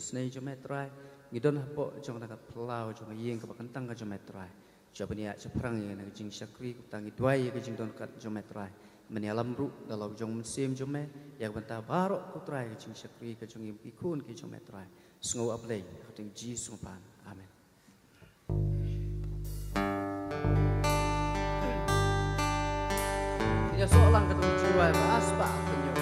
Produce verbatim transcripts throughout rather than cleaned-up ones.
Isynei jong me Trai, ngi don hapoh jong ka phyllaw jong ka ïing kaba kyntang ka jong me Trai. Sha bniah sha phrang ïa ka jingshakri, kumta ngi duwai ïa ka jingdon kat jong me Trai. Men ïalam ruh da la u jong u Mynsiem jong me ïa ka bynta baroh ko Trai ka jingshakri ka jong ngi ki khun ki jong me Trai. Sngew A Blei, ha ka kyrteng Jisu ngi pan. Amen. Ïa soh lang ka dum jiwa ba asbah pynïoh.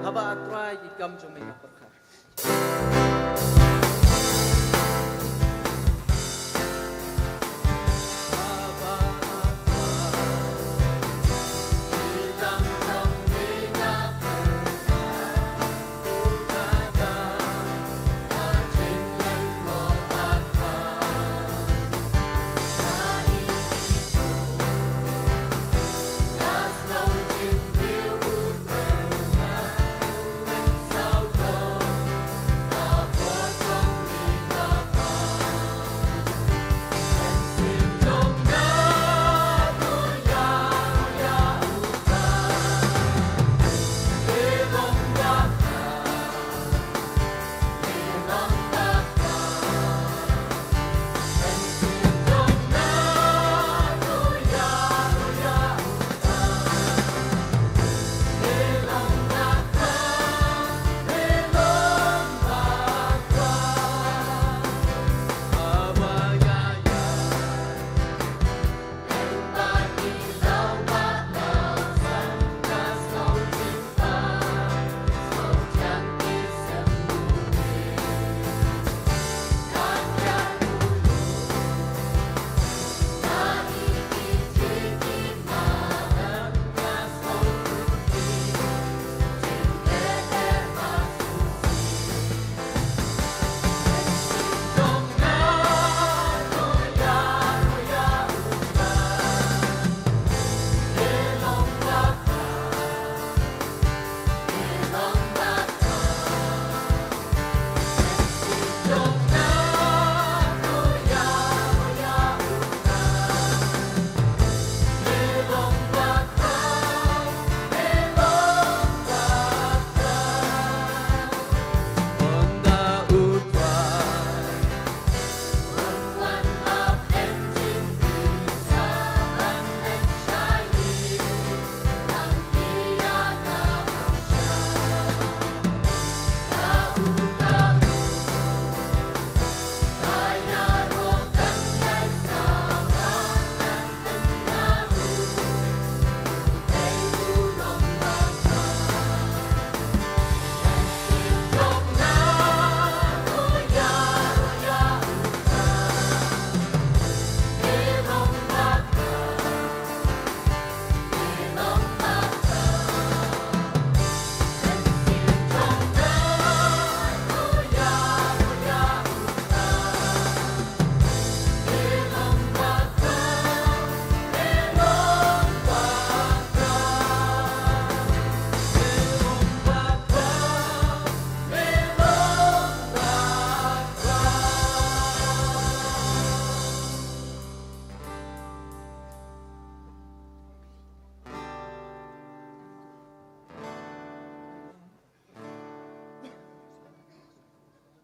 Haba A Trai ki kam jong me ka pyrkhat.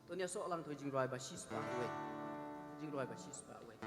To ngin ïa snoh lang ïa ka jingrwai ba shispah wei. Jingrwai ba shispah wei.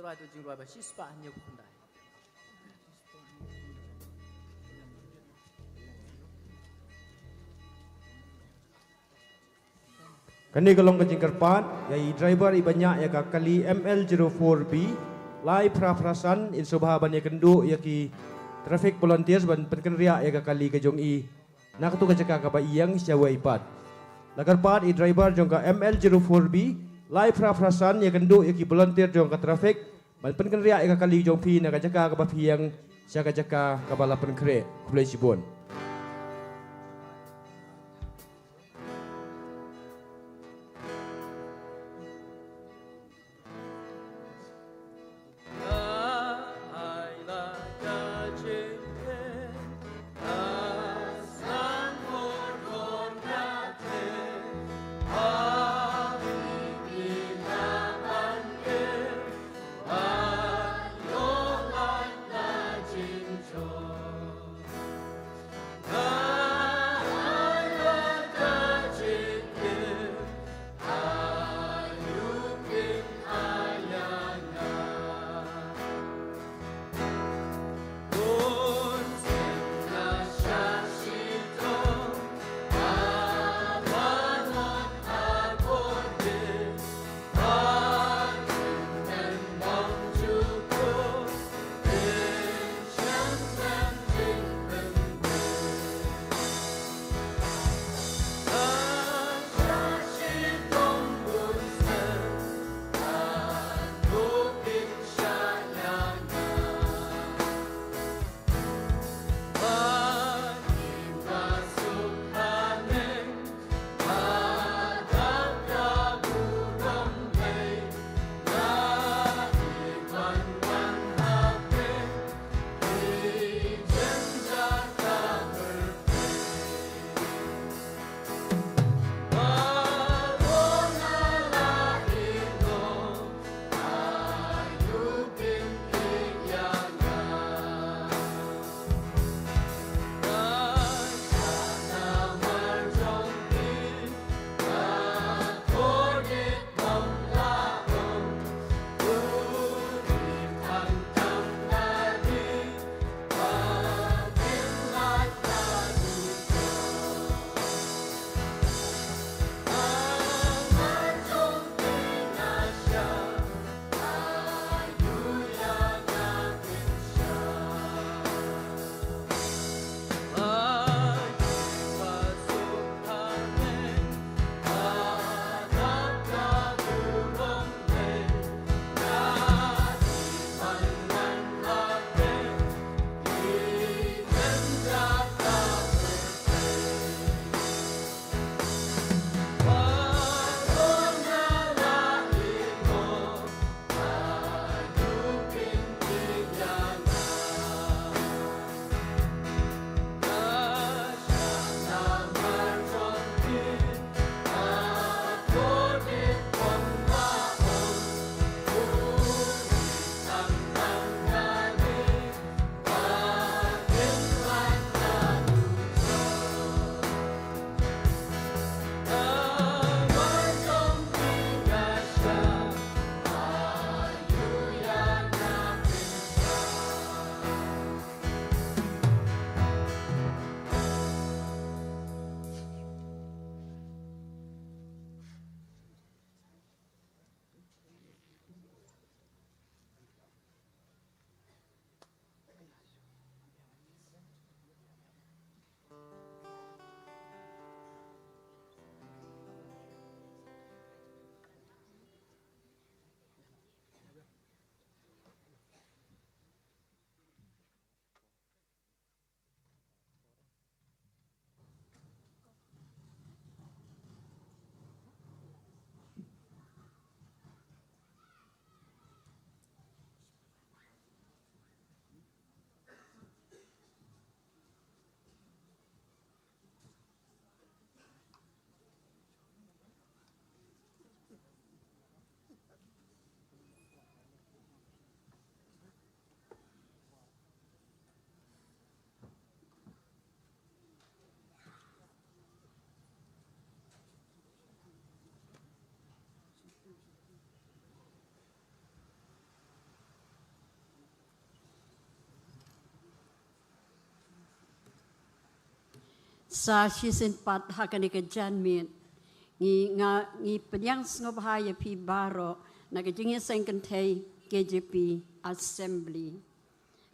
Rwai tu jingrwai ba shispah hynñiewphew khyndai. Kane ka long ka jingkyrpad ïa i driver iba ñiah ïa ka kali M L zero four B lai phra phra san, in sngewbha ban ïakynduh ïa ki traffic volunteers ban pynkynriah ïa ka kali ka jong i na katu ka jaka kaba ïeng sha wei pat. La kyrpad i driver jong ka M L zero four B lai phra phra san ïakynduh ïa ki volunteer jong ka traffic ban pynkynriah ïa ka kali jong phi na ka jaka kaba phi ïeng sha ka jaka kaba la pynkhreh. Khublei shibun. Sa shisien pat ha kane ka janmiet ngi nga ngi pdiang sngewbha ïa phi baroh na ka jingïaseng kynthei K J P Assembly.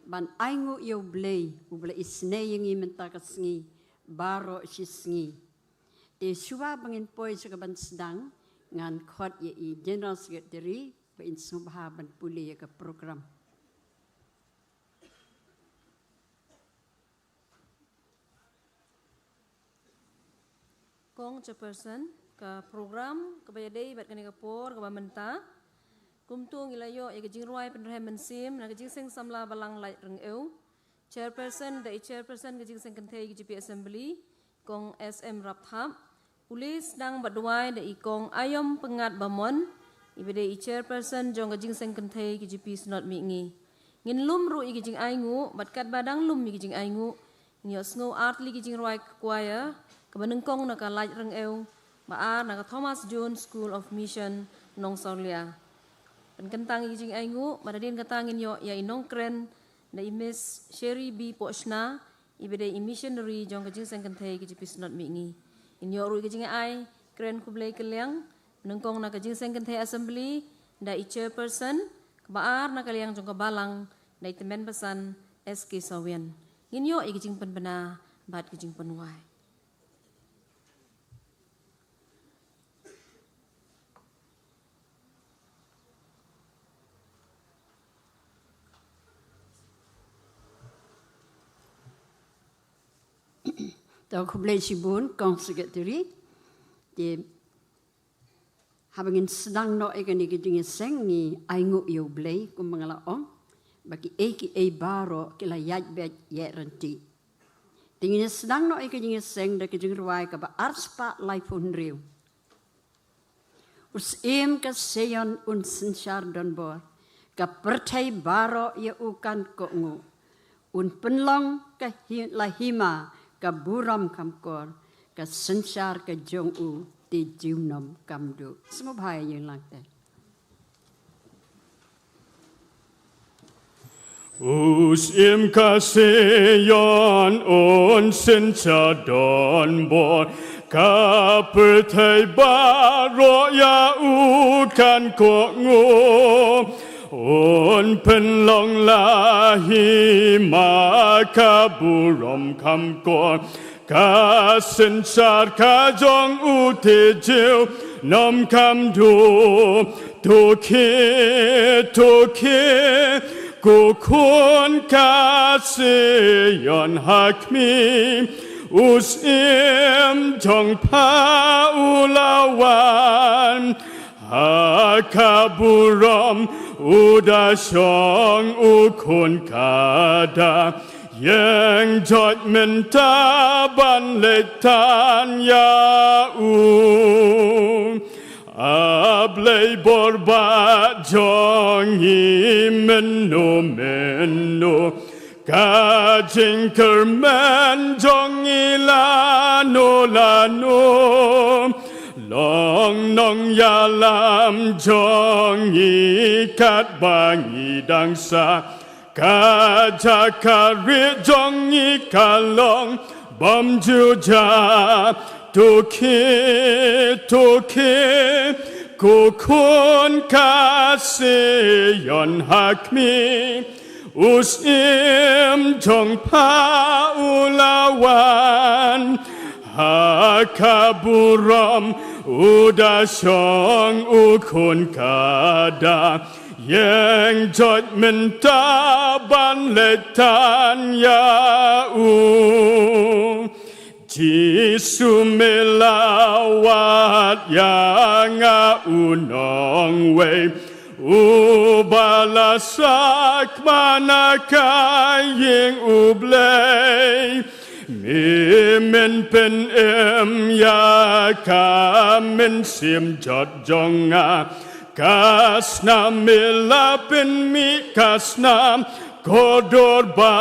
Ban ainguh ïa U Blei uba la isynei ïa ngi mynta ka sngi baroh shi sngi. Te shuwa ba ngin poi sha ka ban sdang, ngan khot ïa i General Secretary ba in sngewbha ban pule ïa ka program. Kong Chairperson, ka program kaba ïadei bad kane ka por kaba mynta. Kumto ngi la ïoh ïa ka jingrwai pynrhem mynsiem na ka jingseng samla Balang Laitryngew, Chairperson da i Chairperson ka jingseng kynthei K J P Assembly, Kong S M Rapthap. Pule sdang bad duwai da i Kong Aïom Pyngngad Bamon, iba dei i Chairperson jong ka jingseng kynthei K J P Synod Mihngi. Ngin lum ruh ïa ka jingainguh, bad katba dang lum ïa ka jingainguh, ngin ïohsngew artylli ka jingrwai ka choir kaba nyngkong na ka Laitryngew, ba ar na ka Thomas Jones School of Mission, Nongsawlia. Pynkyntang ïa ka jingainguh, bad hadien kata ngin ïoh ïa i nongkren da i Miss Sherry B Pohshna, iba dei i missionary jong ka jingseng kynthei K J P Synod Mihngi. Ngin ïoh ruh ïa ka jingai kren khublei kylliang nyngkong na ka jingseng kynthei Assembly da i Chairperson, kaba ar na ka liang jong ka Balang da i Tymmen Basan S K Sawian. Ngin ïoh ïa ka jingpynbna bad ka jingpynwai. To khublei shibun Kong Secretary. Te haba ngin sdang noh ïa kane ka jingïaseng ngi ainguh ïa U Blei kumba nga la ong ba kiei kiei baroh ki la ïaid beit ïaid ryntih. Te ngin ïa sdang noh ïa ka jingïaseng da ka jingrwai kaba arspah laiphew hynriew. U Syiem ka Sion un synshar donbor, ka pyrthei baroh ïa u kan kohnguh. Un pynlong ka hi-, la hima ka burom kham kor, ka synshar ka jong u te junom kham duh. Sngewbha ïa ïeng lang te. U Syiem ka Sion un synshar donbor, ka pyrthei baroh ïa u kan kohnguh. Un pynlong la hima ka burom kham kor, ka synshar ka jong u te junom kham duh. To khie, to khie, ko khun ka Sion ha khmih, u Syiem jong pha u la wan. Ha ka burom u da shong u khun ka da ïeng joit mynta ban leit tan ïa u. A Blei bor ba jong ngi, mynno mynno ka jingkyrmen jong ngi lano lano. Long nongïalam jong ngi katba ngi dang sah, ka jaka rieh jong ngi ka long bymjynjar. To khie, to khie, ko khun ka Sion ha khmih, u Syiem jong pha u la wan. Ha ka burom u da shong u khun ka da ïeng joit mynta ban leit tan ïa u. Jisu me la wad ïa nga u nongwei, uba la sakma na ka ïing U Blei. Me men pynim ïa ka mynsiem jot jong nga. Ka snam me la pynmih ka snam kordor ba.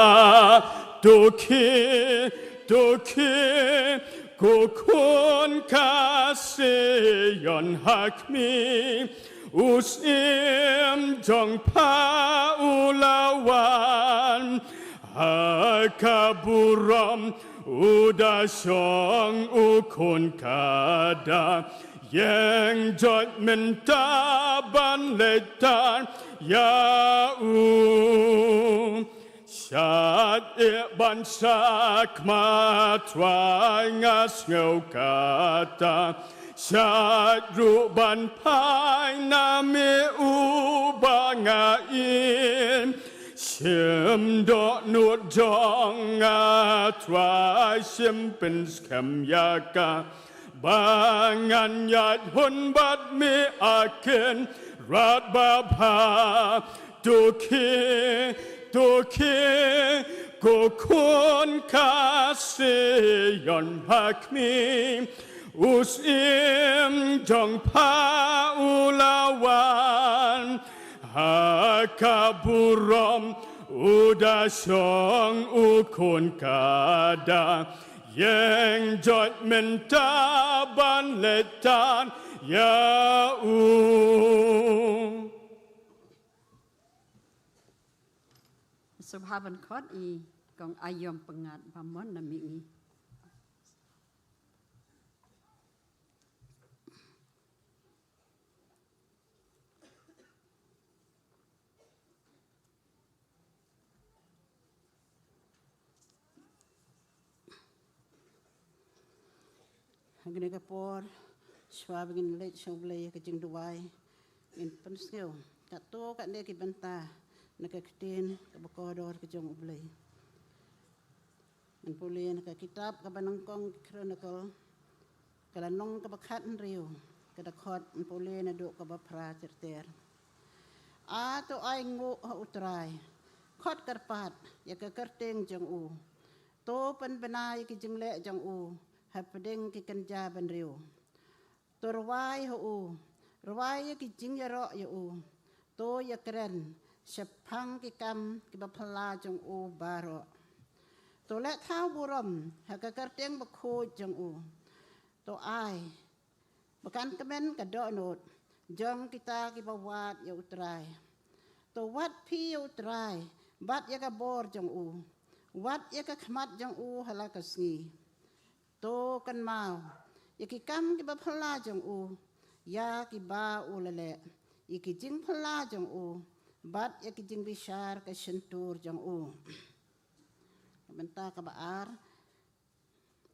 To khie, to khie, ko khun ka Sion ha khmih, u Syiem jong pha u la wan. Ha ka burom u da shong, u khun ka da ïeng, joit mynta ban leit tan ïa u. Shait ïeh ban shakmat, Trai, nga sngew kata. Shait ruh ban phai na me uba nga im. Shim dohnud jong nga, Trai, shim pynskhem ïa ka, ba ngan ïaid hun bad me, a Kynrad babha. To khie, to khie, ko khun ka Zion, ha khmih u Syiem jong pha u la wan. Ha ka burom u da shong, u khun ka da ïeng, joit mynta ban leit tan ïa u. Sngewbha ban khot i kong Aïom Pyngngad Bamon na mihngi. Ha kane ka por, shuwa ba ngin leit sha U Blei ka jingduwai, ngin pynsngew katto katne ki bynta na ka ktien kaba kordor ka jong U Blei. Ngan pule na ka kitab kaba nyngkong Chronicle, ka lynnong kaba khathynriew, ka dkhot ngan pule naduh kaba phra ter ter. A to ai nguh ha U Trai, khot kyrpad ïa ka kyrteng jong u. To pynbna ïa ki jingleh jong u hapdeng ki kynja bynriew. To rwai ha u, rwai ïa ki jingïaroh ïa u. To ïakren shaphang ki kam kiba phylla jong u baroh. To leh thaw burom ha ka kyrteng bakhuid jong u. To ai ba kan kmen ka dohnud jong kita kiba wad ïa U Trai. To wad phi ïa U Trai bad ïa ka bor jong u. Wad ïa ka khmat jong u ha la ka sngi. To kynmaw ïa ki kam kiba phylla jong u, ïa kiba u la leh, ïa ki jingphylla jong u, bad ïa ki jingbishar ka shyntur jong u. Ka bynta kaba ar,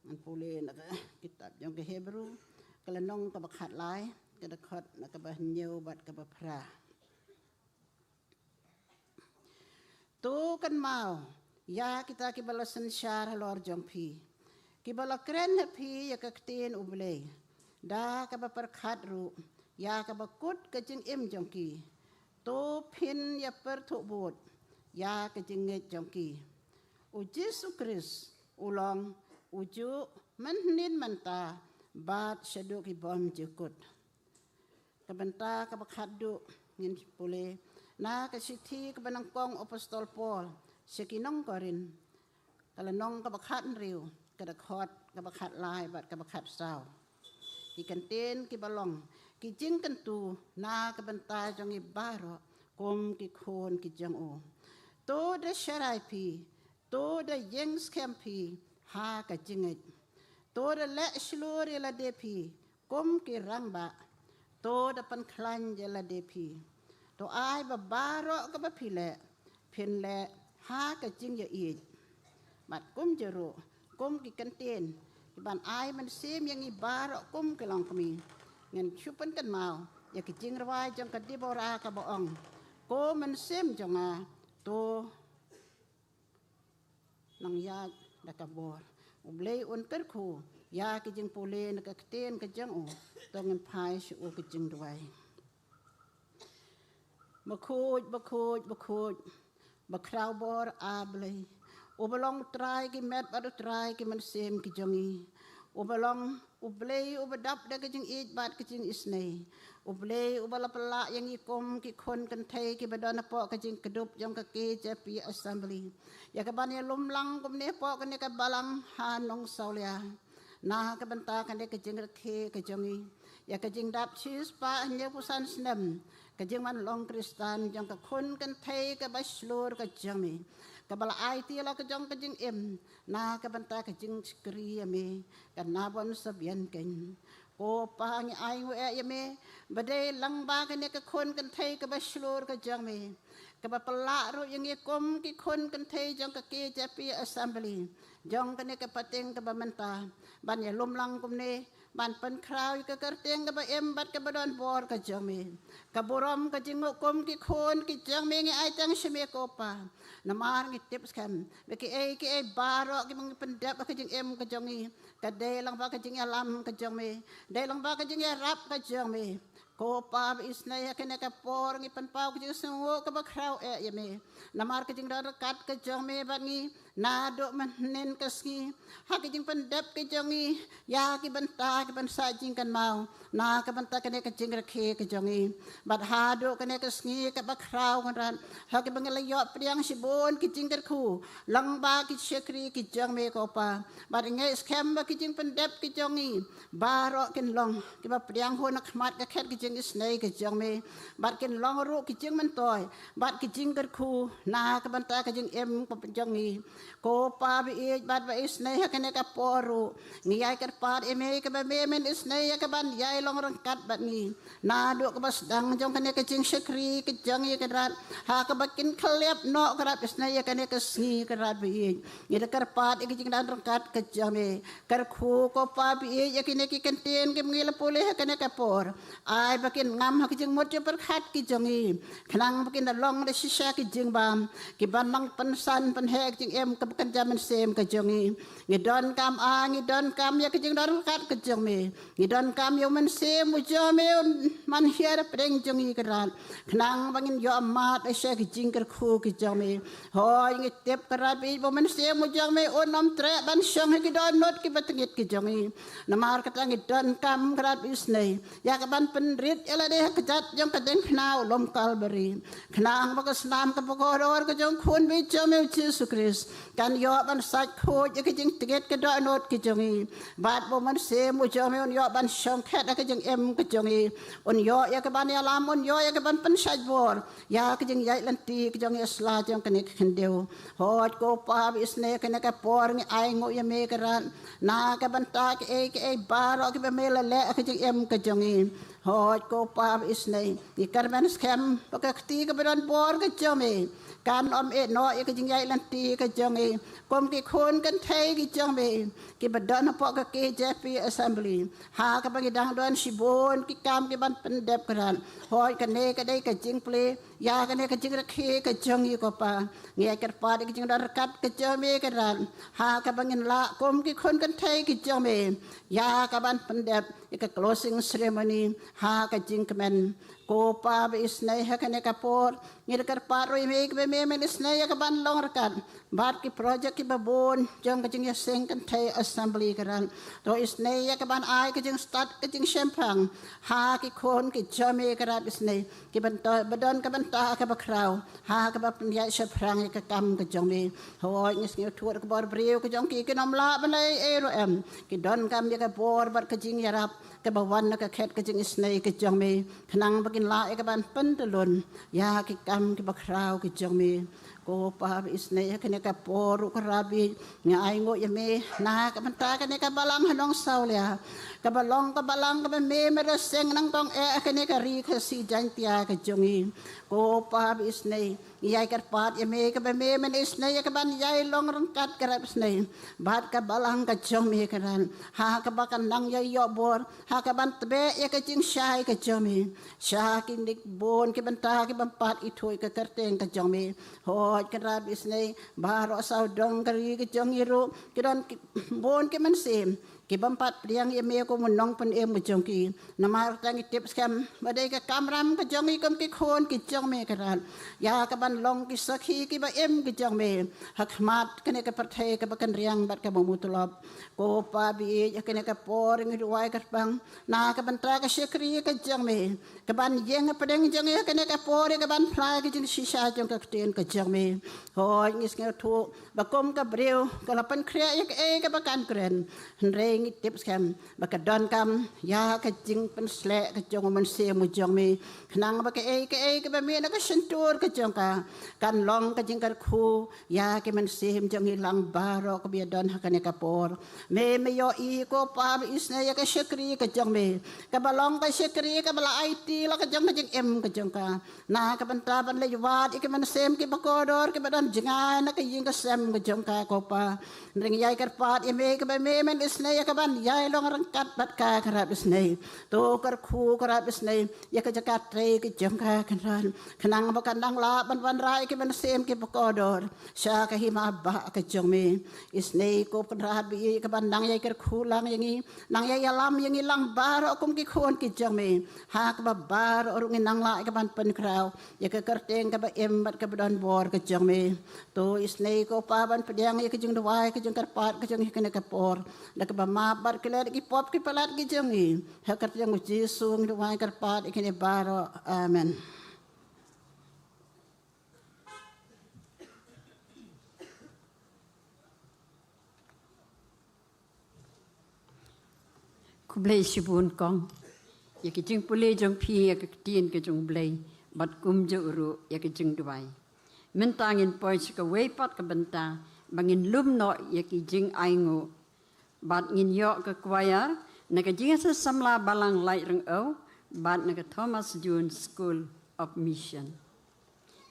ngan pule na ka kitab jong ka Hebru, ka lynnong kaba khatlai, ka dkhot na kaba hynñiew bad kaba phra. To kynmaw ïa kita kiba la synshar halor jong phi, kiba la kren ha phi ïa ka ktien U Blei, da kaba pyrkhat ruh ïa kaba kut ka jingim jong ki. To phin ïa pyrthuh bud ïa ka jingngeit jong ki. U Jisu Khrist u long u juh mynhynnin mynta bad shaduh ki bymjukut. Ka bynta kaba khatduh ngin pule na ka shithi kaba nyngkong Apostol Paul sha ki nong Korinth, ka lynnong kaba khathynriew, ka dkhot kaba khatlai bad kaba khatsaw. Ki kyntien kiba long ki jingkyntu na ka bynta jong ngi baroh kum ki khun ki jong u. To da sharai phi, to da ïeng skhem phi ha ka jingngeit. To da leh shlur ïa lade phi kum ki rangbah. To da pynkhlaiñ ïa lade phi. To ai ba baroh kaba phi leh, phin leh ha ka jingïaieit. Bad kumjuh ruh, kum ki kyntien kiban ai mynsiem ïa ngi baroh kum ki longkmie, ngin shu pynkynmaw ïa ki jingrwai jong ka Deborah kaba ong, ko mynsiem jong nga, to nang ïaid da ka bor. U Blei un kyrkhu ïa ki jingpule na ka ktien ka jong u. To ngin phai sha u ka jingduwai. Bakhuid, bakhuid, bakhuid, bakhraw bor, A Blei, uba long U Trai ki met bad U Trai ki mynsiem ki jong ngi, uba long U Blei uba dap da ka jingïeit bad ka jingisynei. U Blei uba la pynlah ïa ngi kum ki khun kynthei kiba don hapoh ka jingkdup jong ka K J P Assembly, ïa kaban ïalum lang kumne hapoh kane ka balang ha Nongsawlia. Na ka bynta kane ka jingrakhe ka jong ngi ïa ka jingdap shispah hynñiewphew san snem ka jingwan long Khristan jong ka khun kynthei kaba shlur ka jong ngi. kaba la aiti la ka jong ka jingim na ka bynta ka jingshakri ïa me ka nabon sabian kein. Ko Pa, ngi ainguh eh ïa me ba dei lyngba kane ka khun kynthei kaba shlur ka jong me, kaba pynlah ruh ïa ngi kum ki khun kynthei jong ka K J P Assembly jong kane ka pateng kaba mynta, ban ïalum lang kumne, ban pynkhraw ïa ka kyrteng kaba im bad kaba don bor ka jong me. Ka burom ka jingngaihukum ki khun ki jong me ngi ai tang sha me ko Pa. Namar ngi tip skhem ba kiei kiei baroh kiba ngi pyndep ha ka jingim ka jong ngi, ka dei lyngba ka jingïalam ka jong me, dei lyngba ka jingïarap ka jong me. Ko Pa ba isynei, ha kane ka por ngi pynpaw ka jingsngewnguh kaba khraw eh ïa me. Namar ka jingdon ryngkat ka jong me bad ngi naduh mynhynnin ka sngi, ha ka jingpyndep ka jong ngi ïa ki bynta ki ban sah jingkynmaw na ka bynta kane ka jingrakhe ka jong ngi. Bad haduh kane ka sngi kaba khraw Kynrad, ha kaba ngi la ïoh pdiang shibun ki jingkyrkhu lyngba ki shakri ki jong me ko Pa. Bad ngi ngeit skhem ba ki jingpyndep ki jong ngi baroh kin long kiba pdiang hun ha khmat ka khet ka jingisynei ka jong me, bad kin long ruh ki jingmyntoi bad ki jingkyrkhu na ka bynta ka jingim ka jong ngi. Ko Pa ba ïeit bad ba isynei, ha kane ka por ruh ngi ïai kyrpad ïa me kaba me men isynei ïa kaban ïai long ryngkat bad ngi naduh kaba sdang jong kane ka jingshakri ka jong ngi Kynrad, ha kaba kin khyllap noh Kynrad isynei ïa kane ka sngi Kynrad ba ïeit. Ngi da kyrpad ïa ka jingdon ryngkat ka jong me. Kyrkhu ko Pa ba ïeit ïa kine ki kyntien kiba ngi la pule ha kane ka por. Ai ba kin ngam ha ka jingmut jingpyrkhat ki jong ngi, khnang ba kin da long da shisha ki jingbam kiban nang pynsan pynheh ka jingim kaba kynja mynsiem ka jong ngi. Ngi donkam, ah, ngi donkam ïa ka jingdon ryngkat ka jong me. Ngi donkam ïa u Mynsiem u jong me un man hiar hapdeng jong ngi Kynrad, khnang ba ngin ïoh mad sha ki jingkyrkhu ki jong me. Hooid, ngi tip Kynrad ba ïeit ba u Mynsiem u jong me un ym treh ban shong ha ki dohnud kiba tyngit ki jong ngi. Namar kata ngi donkam Kynrad ba isynei ïa kaban pynrit ïa lade ha kjat jong ka diengphna u lum Kalbari, khnang ba ka snam kaba kordor ka jong u Khun ba ïeit jong me u Jisu Khrist kan ïoh ban sait khuid ïa ka jingtyngit ka dohnud ka jong ngi. Bad ba u Mynsiem u jong me un ïoh ban shong khet ha ka jingim ka jong ngi, un ïoh ïa kaban ïalam, un ïoh ïa kaban pynshait bor ïa ka jingïaid lynti ka jong ngi ha sla jong kane ka khyndew. Hooid ko Pa ba isynei, kane ka por ngi ainguh ïa me Kynrad na ka bynta kiei kiei baroh kiba me la leh ha ka jingim ka jong ngi. Hooid ko Pa ba isynei, ngi kyrmen skhem ba ka kti kaba don bor ka jong me kan ym eh noh ïa ka jingïaid lynti ka jong ngi kum ki khun kynthei ki jong me kiba don hapoh ka K J P Assembly, ha kaba ngi dang don shibun ki kam kiban pyndep Kynrad. Hooid, kane ka dei ka jingplie ïa kane ka jingrakhe ka jong ngi ko Pa. Ngi ïai kyrpad ïa ka jingdon ryngkat ka jong me Kynrad, ha kaba ngin lah kum ki khun kynthei ki jong me ïa kaban pyndep ïa ka closing ceremony ha ka jingkmen. Ko Pa ba isynei, ha kane ka por ngi da kyrpad ruh ïa me kaba me men isynei ïa kaban long ryngkat bad ki project kiba bun jong ka jingïaseng kynthei Assembly Kynrad. To isynei ïa kaban ai ka jingstad ka jingshemphang ha ki khun ki jong me Kynrad isynei, kiba don ka bynta kaba khraw ha kaba pynïaid shaphrang ïa ka kam ka jong me. Hooid, ngi sngewthuh ka bor briew ka jong ki kin ym lah ban leh ei ei ruh em. Ki donkam ïa ka bor bad ka jingïarap kaba wan na ka khet ka jingisynei ka jong me, khnang ba kin lah ïa kaban pyntyllun ïa ki kam kiba khraw ki jong me. Ko Pa ba isynei, ha kane ka por ruh Kynrad ba ïeit, ngi ainguh ïa me na ka bynta kane ka balang ha Nongsawlia, kaba long ka balang kaba me me da seng nyngkong eh ha kane ka ri Khasi Jaiñtia ka jong ngi. Ko Pa ba isynei, ngi ïai kyrpad ïa me kaba me men isynei ïa kaban ïai long ryngkat Kynrad ba isynei bad ka balang ka jong me Kynrad, ha kaba kan nang ïai ïoh bor ha kaban tbeh ïa ka jingshai ka jong me sha ki nik bun ki bynta ki bym pat ithuh ïa ka kyrteng ka jong me. Hooid Kynrad ba isynei, baroh sawdong ka ri ka jong ngi ruh ki don ki bun ki mynsiem ki bym pat pdiang ïa me kum u nongpynim ka jong ki. Namar kata ngi tip skhem ba dei ka kamram ka jong ngi kum ki khun ki jong me Kynrad, ïa kaban long ki sakhi kiba im ki jong me ha khmat kane ka pyrthei kaba kynriang bad kaba mutlop. Ko Pa ba ïeit, ha kane ka por ngi duwai kyrpang na ka bynta ka shakri ka jong me, kaban ïeng hapdeng jong ngi ha kane ka por ïa kaban phla ïa ka jingshisha jong ka ktien ka jong me. Hooid, ngi sngewthuh ba kum ka briew ka la pynkhreh ïa kaei kaba kan kren, hynrei ngi tip skhem ba ka donkam ïa ka jingpynsleh ka jong u Mynsiem u jong me, khnang ba kaei kaei kaba mih na ka shyntur ka jong ka kan long ka jingkyrkhu ïa ki mynsiem jong ngi lang baroh kaba ïadon ha kane ka por. Me, me ïohi ko Pa ba isynei ïa ka shakri ka jong me, kaba long ka shakri kaba la aiti la ka jong ka jingim ka jong ka na ka bynta ban leit wad ïa ki mynsiem kiba kordor kiba don jngai na ka ïing ka sem ka jong ka ko Pa. Hynrei ngi ïai kyrpad ïa me kaba me men isynei ïa ka ban ïai long ryngkat bad ka kynrad isynei. To kyrkhu kynrad isynei ïa ka jaka trei ka jong ka kynrad, khnang ba kan dang lah ban wanrah ïa ki mynsiem kiba kordor sha ka hima bah ka jong me. Isynei ko kynrad ba ïa ka ban dang ïai kyrkhu lang ïa ngi, nang ïai ïalam ïa ngi lang baroh kum ki khun ki jong me ha kaba baroh ruh ngin nang lah ïa ka ban pynkhraw ïa ka kyrteng kaba im bad kaba don bor ka jong me. To isynei ko Pa ban pdiang ïa ka jingduwai ka jingkyrpad ka jong ngi ha kane ka por da kaba map bad klet ki pop ki palat ki jong ngi. Ha ka kyrteng u Jisu ngi duwai kyrpad ïa kine baroh. Amen. Khublei shibun kong ïa ki jingpule jong phi ïa ka ktien ka jong U Blei bad kumjuh ruh ïa ka jingduwai. Mynta ngin poi sha kawei pat ka bynta ba ngin lum noh ïa ki jingainguh. Bad ngin ïoh ka choir na ka Jingïaseng Samla Balang Laitryngew bad na ka Thomas Jones School of Mission.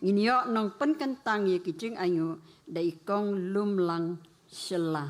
Ngin ïoh nongpynkyntang ïa ki jingainguh da i Kong Lumlang Shylla.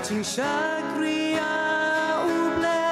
Jingshakri ïa U Blei.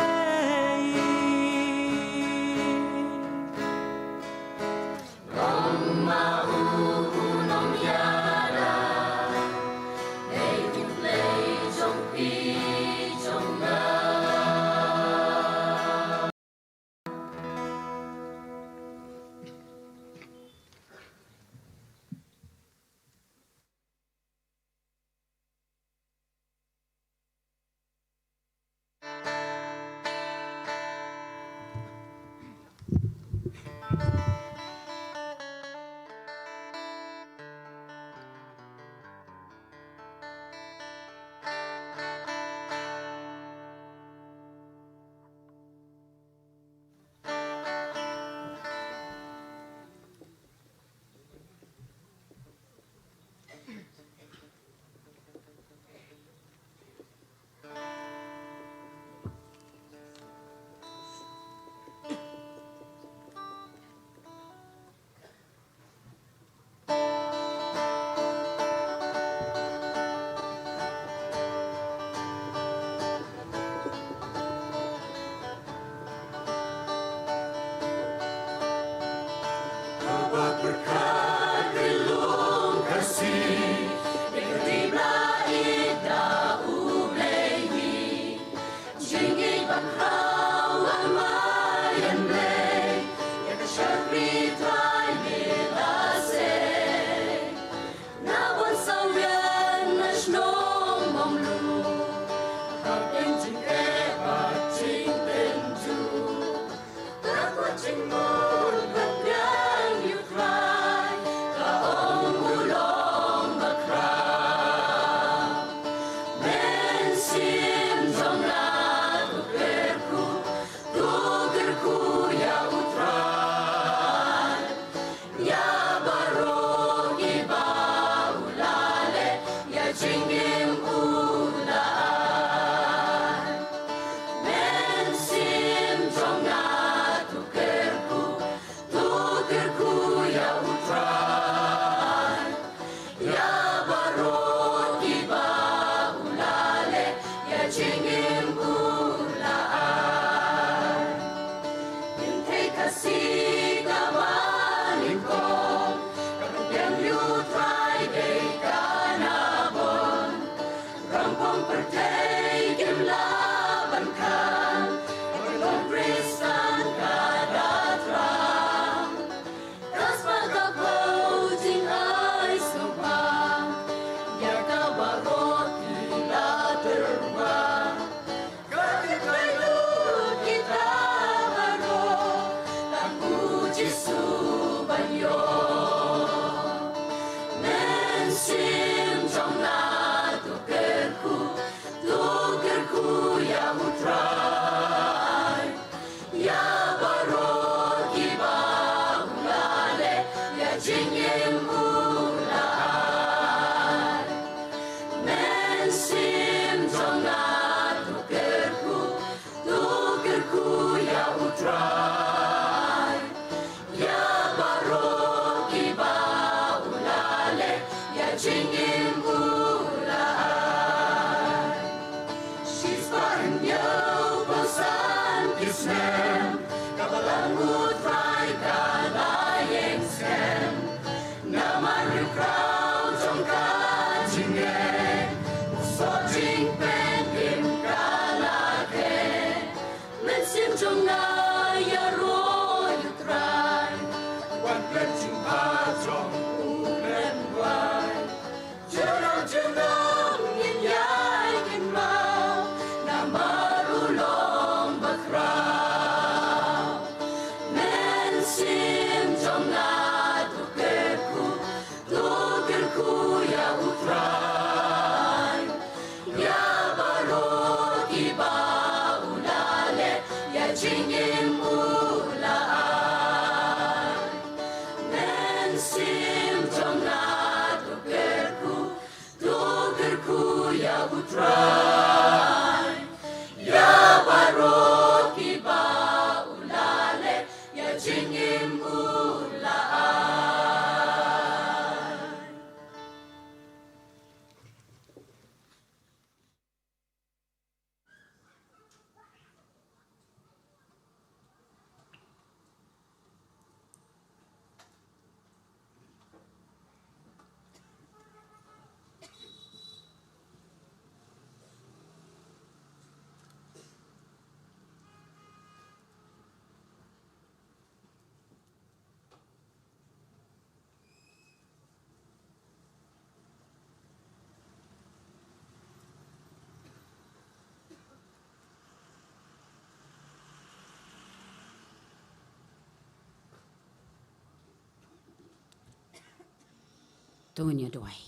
To ngin ïa duwai.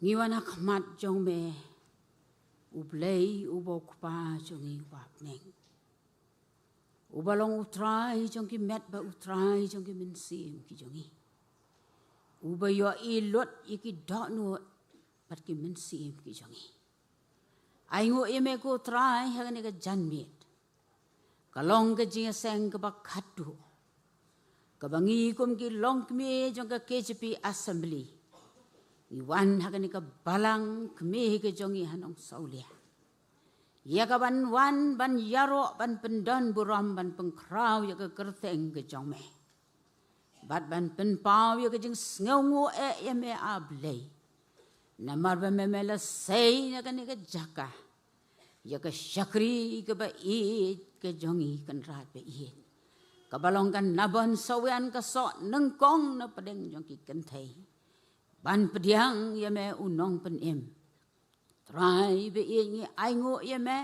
Ngi wan ha khmat jong me, U Blei, uba u Kpa jong ngi uba ha bneng, uba long U Trai jong ki met bad U Trai jong ki mynsiem ki jong ngi, uba ïohi lut ïa ki dohnud bad ki mynsiem ki jong ngi. Ainguh ïa me ko Trai ha kane ka janmiet, ka long ka jingïaseng kaba khatduh, kaba ngi kum ki longkmie jong ka K J P Assembly ngi wan ha kane ka balang kmie ka jong ngi ha Nongsawlia, ïa ka ban wan ban ïaroh ban pyndon burom ban pynkhraw ïa ka kyrteng ka jong me, bad ban pynpaw ïa ka jingsngewnguh eh ïa me, A Blei, namar ba me, me la sei na kane ka jaka ïa ka shakri kaba ïeit ka jong ngi, Kynrad ba ïeit, kaba long ka Nabon Sawian, ka sohnyngkong na pdeng jong ki kynthei, ban pdiang ïa me, U Nongpynim. Trai ba ïeit, ngi ainguh ïa me,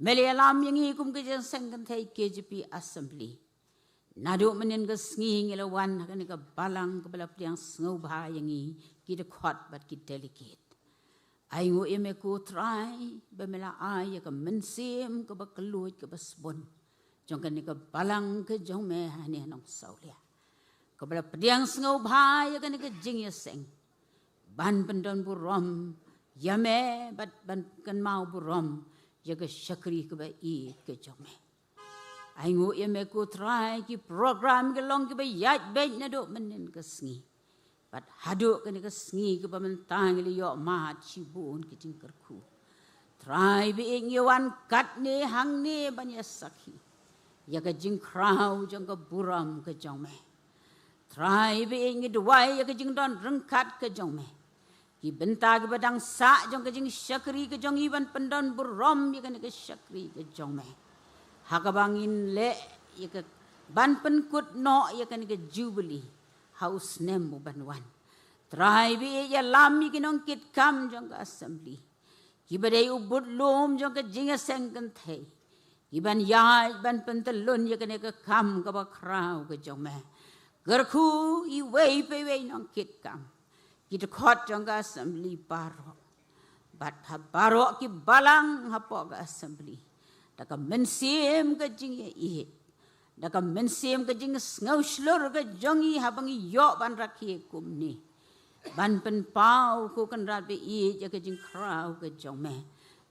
me la ïalam ïa ngi kum ka jingïaseng kynthei K J P Assembly. Naduh mynhynnin ka sngi ngi la wan ha kane ka balang kaba la pdiang sngewbha ïa ngi ki dkhot bad ki delegate. Ainguh ïa me ko Trai ba me la ai ïa ka mynsiem kaba kylluid kaba sbun jong kane ka balang ka jong me hangne ha Nongsawlia, kaba la pdiang sngewbha ïa kane ka jingïaseng ban pyndon burom ïa me bad ban kynmaw burom ïa ka shakri kaba ïeit ka jong me. Ainguh ïa me ko Trai, ki program ki long kiba ïaid beit naduh mynhynnin ka sngi bad haduh kane ka sngi kaba mynta ngi la ïoh mad shibun ki jingkyrkhu. Trai ba ïeit, ngi wan katne hangne ban ïasakhi ïa ka jingkhraw jong ka burom ka jong me. Trai ba ïeit, ngi duwai ïa ka jingdon ryngkat ka jong me, ki bynta kiba dang sah jong ka jingshakri ka jong ngi ban pyndon burom ïa kane ka shakri ka jong me, ha kaba ngin leh ïa ka ban pynkut noh ïa kane ka jubili ha u snem u ban wan. Trai ba ïeit, ïalam ïa ki nongkitkam jong ka Assembly, kiba dei u budlum jong ka jingïaseng kynthei, kiban ïaid ban pyntyllun ïa kane ka kam kaba khraw ka jong me. Kyrkhu iwei pa iwei nongkitkam, ki dkhot jong ka Assembly baroh, bad ha baroh ki balang hapoh ka Assembly, da ka mynsiem ka jingïaieit, da ka mynsiem ka jingsngew shlur ka jong ngi haba ngi ïoh ban rakhe kumne, ban pynpaw ko Kynrad ba ïeit ïa ka jingkhraw ka jong me,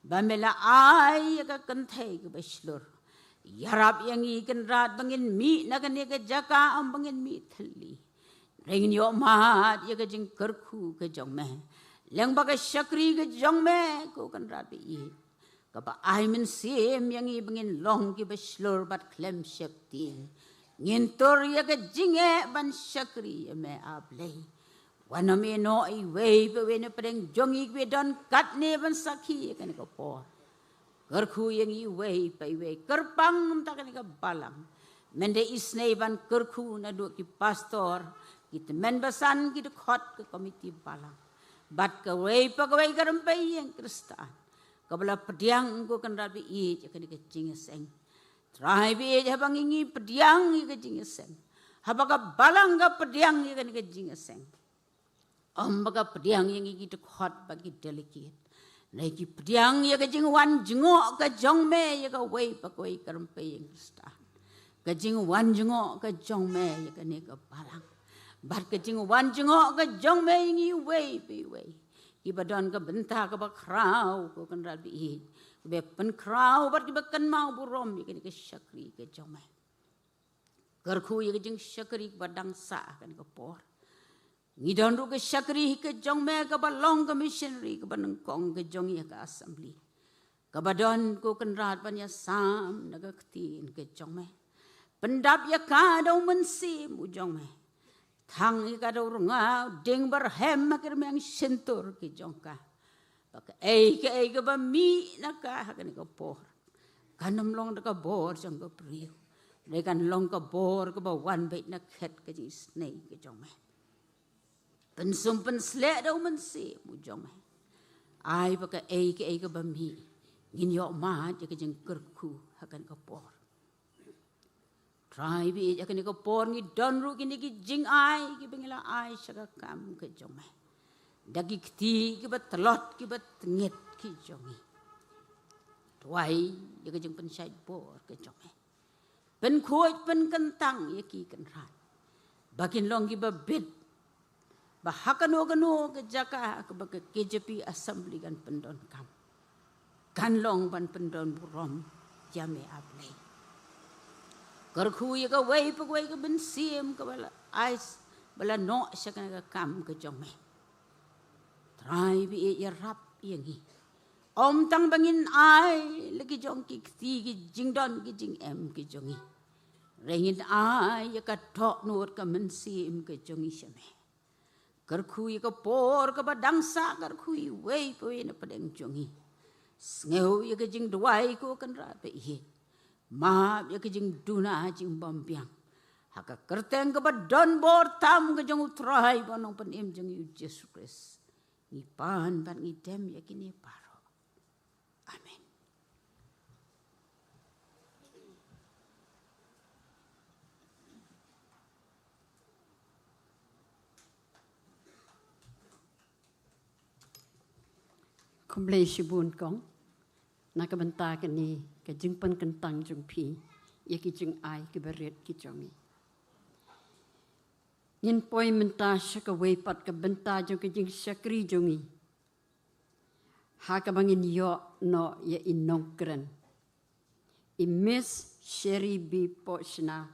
ba me la ai ïa ka kynthei kaba shlur. Ïarap ïa ngi Kynrad ba ngin mih na kane ka jaka, ym ba ngin mih thylli. Hynrei ngin ïoh mad ïa ka jingkyrkhu ka jong me, lyngba ka shakri ka jong me ko Kynrad ba ïeit, kaba ai mynsiem ïa ngi ba ngin long kiba shlur bad khlem sheptieng. Ngin tur ïa ka jingeh ban shakri ïa me, A Blei. Wat nym ïehnoh iwei pa iwei na pdeng jong ngi kiba don katne ban sakhi ïa kane ka por. Kyrkhu ïa ngi iwei pa iwei, kyrpang mynta kane ka balang. Men dei isynei ban kyrkhu naduh ki pastor, ki tymmen basan, ki dkhot ka komiti balang, bad kawei pa kawei ka rympei ïing Khristan kaba la pdiang ko Kynrad ba ïeit ïa kane ka jingïaseng. Trai ba ïeit, haba ngi, ngi pdiang ïa ka jingïaseng, haba ka balang ka pdiang ïa kane ka jingïaseng, ym ba ka pdiang ïa ngi ki dkhot bad ki delegate, hynrei ki pdiang ïa ka jingwan jngoh ka jong me ïa kawei pa kawei ka rympei ïing Khristan, ka jingwan jngoh ka jong me ïa kane ka balang, bad ka jingwan jngoh ka jong me ïa ngi iwei pa iwei, kiba don ka bynta kaba khraw ko Kynrad ba ïeit, kiba pynkhraw bad kiba kynmaw burom ïa kane ka shakri ka jong me. Kyrkhu ïa ka jingshakri kaba dang sah ha kane ka por. Ngi don ruh ka shakri ka jong me kaba long ka missionary kaba nyngkong ka jong ngi ha ka Assembly, kaba don ko Kynrad ban ïasam na ka ktien ka jong me. Pyndap ïa ka da u Mynsiem u jong me. Thang ïa ka da u rnga, u dieng ba rhem ha ki rmiang shyntur ki jong ka, ba kaei kaei kaba mih na ka ha kane ka por, kan ym long da ka bor jong ka briew, hynrei kan long ka bor kaba wan beit na khet ka jingisynei ka jong me. Pynsum pynsleh da u Mynsiem u jong me. Ai ba kaei kaei kaba mih, ngin ïoh mad ïa ka jingkyrkhu ha kane ka por. Trai ba ïeit, ïa kane ka por ngi don ruh kine ki jingai kiba ngi la ai sha ka kam ka jong me, da ki kti kiba tlot kiba tngit ki jong ngi. Duwai ïa ka jingpynshait bor ka jong me. Pynkhuid pynkyntang ïa ki, Kynrad, ba kin long kiba bit, ba ha kano kano ka jaka kaba ka K J P Assembly kan pyndonkam, kan long ban pyndon burom ïa me, A Blei. Kyrkhu ïa kawei pa kawei ka mynsiem kaba la ai, ba la noh sha kane ka kam ka jong me. Trai ba ïeit, ïarap ïa ngi. Ym tang ba ngin ai la ki jong ki kti, ki jingdon, ki jingem ki jong ngi, hynrei ngin ai ïa ka dohnud ka mynsiem ka jong ngi sha me. Kyrkhu ïa ka por kaba dang sah, kyrkhu iwei pa iwei na pdeng jong ngi. Sngew ïa ka jingduwai ko Kynrad ba ïeit. Map ïa ka jingduna jingbymbiang ha ka kyrteng kaba don bor tam ka jong U Trai bad U Nongpynim jong ngi U Jisu Khrist. Ngi pan bad ngi dem ïa kine baroh. Amen. Khublei shibun kong, na ka bynta kane ka jingpynkyntang jong phi ïa ki jingai kiba rit ki jong ngi. Ngin poi mynta sha kawei pat ka bynta jong ka jingshakri jong ngi, ha kaba ngin ïoh noh ïa i nongkren, i Miss Sherry B Pohshna,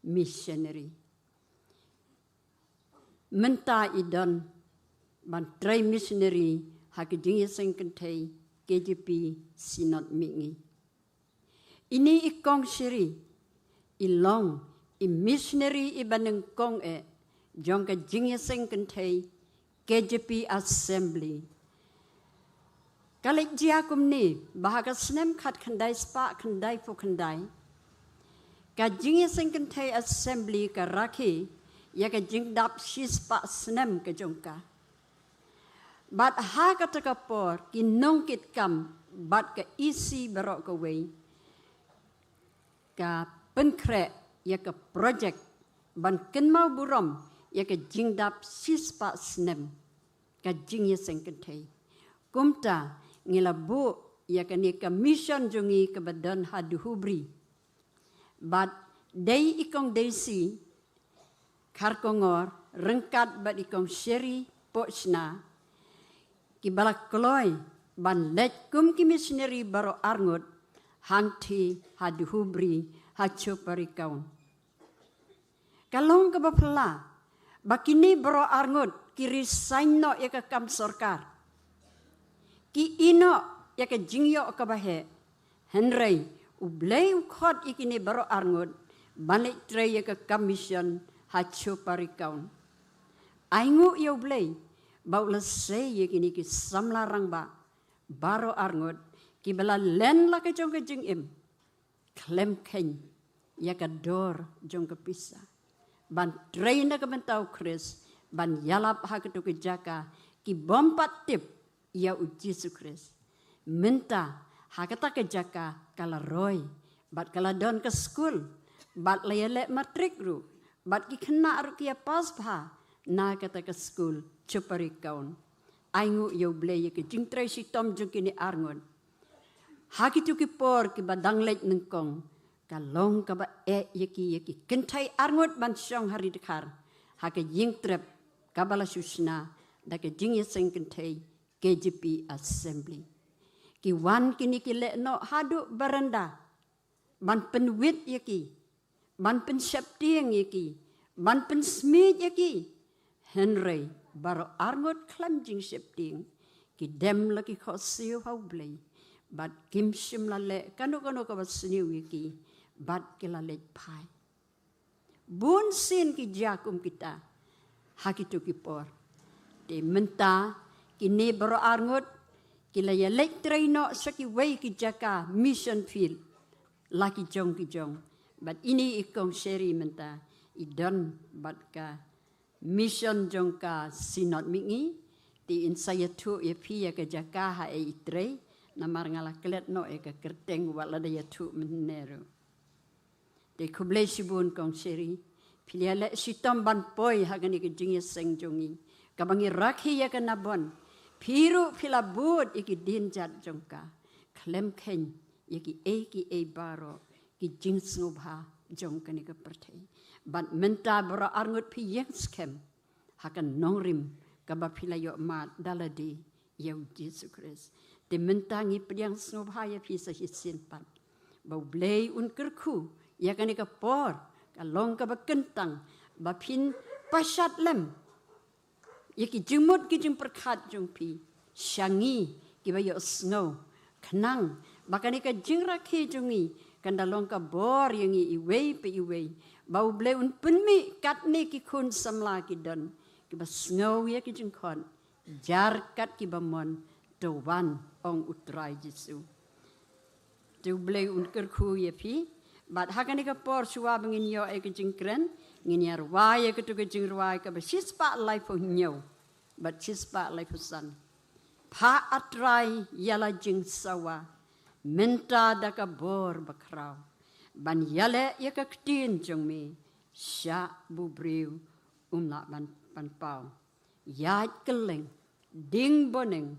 missionary. Mynta i don ban trei missionary ha ka jingïaseng kynthei K J P Synod Mihngi. Ine i kong Sherry i long i missionary iba nyngkong eh jong ka jingïaseng kynthei K J P Assembly. Ka leit jia kumne ba ha ka snem khatkhyndai spah khyndaiphew khyndai, ka jingïaseng kynthei Assembly ka rakhe ïa ka jingdap shispah snem ka jong ka. Bad ha kata ka por ki nongkitkam bad ka E C baroh kawei ka pynkhreh ïa ka projek ban kynmaw burom ïa ka jingdap shispah snem ka jingïaseng kynthei. Kumta ngi la buh ïa kane ka mission jong ngi kaba don ha Dhuhubri. Bad dei i kong Daisy Kharkongor ryngkat bad i kong Sherry Pohshna kiba la kloi ban leit kum ki missionary baroh arngut hangthie ha Dhuhubri, ha Choparigaon. Ka long kaba phylla ba kine baroh arngut ki resign noh ïa ka kam sorkar, ki ïeh noh ïa ka jingïoh kaba heh. Hynrei U Blei u khot ïa kine baroh arngut ban leit trei ïa ka kam mission ha Choparigaon. Ainguh ïa U Blei ba u la sei ïa kine ki samla rangbah baroh arngut kiba la len la ka jong ka jingim, khlem kheiñ ïa ka dor jong ka pisa, ban trei na ka bynta U Khrist, ban ïalap ha kato ka jaka ki bym pat tip ïa U Jisu Khrist. Mynta ha kata ka jaka ka la roi bad ka la don ka skul bad la ïaleh matrik ruh, bad ki khynnah ruh ki ïa pass bha na kata ka skul Choparigaon. Ainguh ïa U Blei ïa ka jingtrei shitom jong kine arngut. Ha kito ki por kiba dang leit nyngkong, ka long kaba eh ïa ki, ïa ki kynthei arngut ban shong ha Ri Dkhar ha ka ïingtrep kaba la shu shna da ka jingïaseng kynthei K J P Assembly. Ki wan kine ki leh noh haduh baranda ban pynwit ïa ki, ban pynsheptieng ïa ki, ban pynsmiej ïa ki. Hynrei baroh arngut khlem jingsheptieng, ki dem la ki khohsiew ha U Blei bad kim shym la leh kano kano kaba sniew ïa ki, bad ki la leit phai. Bun sien ki jia kum kita ha kito ki por. Te mynta kine baroh arngut ki la ïaleit trei noh sha kiwei ki jaka mission field la ki jong ki jong. Bad ine i kong Sherry mynta i don bad ka mission jong ka Synod Mihngi. Te in sa ïathuh ïa phi ïa ka jaka haei i trei, namar nga la klet noh ïa ka kyrteng wat la da ïathuh mynne ruh. Te khublei shibun Kong Sherry. Phi la leh shitom ban poi ha kane ka jingïaseng jong ngi. Kaba ngi rakhe ïa ka Nabon. Phi ruh phi la bud ïa ki dienjat jong ka. Khlem kheiñ ïa kiei kiei baroh ki jingsngewbha jong kane ka pyrthei. Bad mynta baroh arngut phi ïeng skhem ha ka nongrim kaba phi la ïoh mad da lade ïa u Jisu Khrist. Te mynta ngi pdiang sngewbha ïa phi sa shisien pat. Ba U Blei un kyrkhu ïa kane ka por, ka long kaba kyntang, ba phin pashat lem ïa ki jingmut ki jingpyrkhat jong phi sha ngi kiba ïohsngew, khnang ba kane ka jingrakhe jong ngi kan da long ka bor ïa ngi iwei pa iwei, ba U Blei un pynmih katne ki khun samla ki don kiba sngew ïa ki jingkhot, jar kat kiba mon, to wan, ong U Trai Jisu. Te U Blei un kyrkhu ïa phi. Bad ha kane ka por shuwa ba ngin ïoh ïa ka jingkren, ngin ïa rwai ïa katu ka jingrwai kaba shispah laiphew hynñiew bad shispah laiphew san. Phah, A Trai, ïa la jingsawa mynta da ka bor bakhraw, ban ïaleh ïa ka ktien jong me, shah ba u briew um lah ban, ban paw. Ïaid kylleng, ding bneng,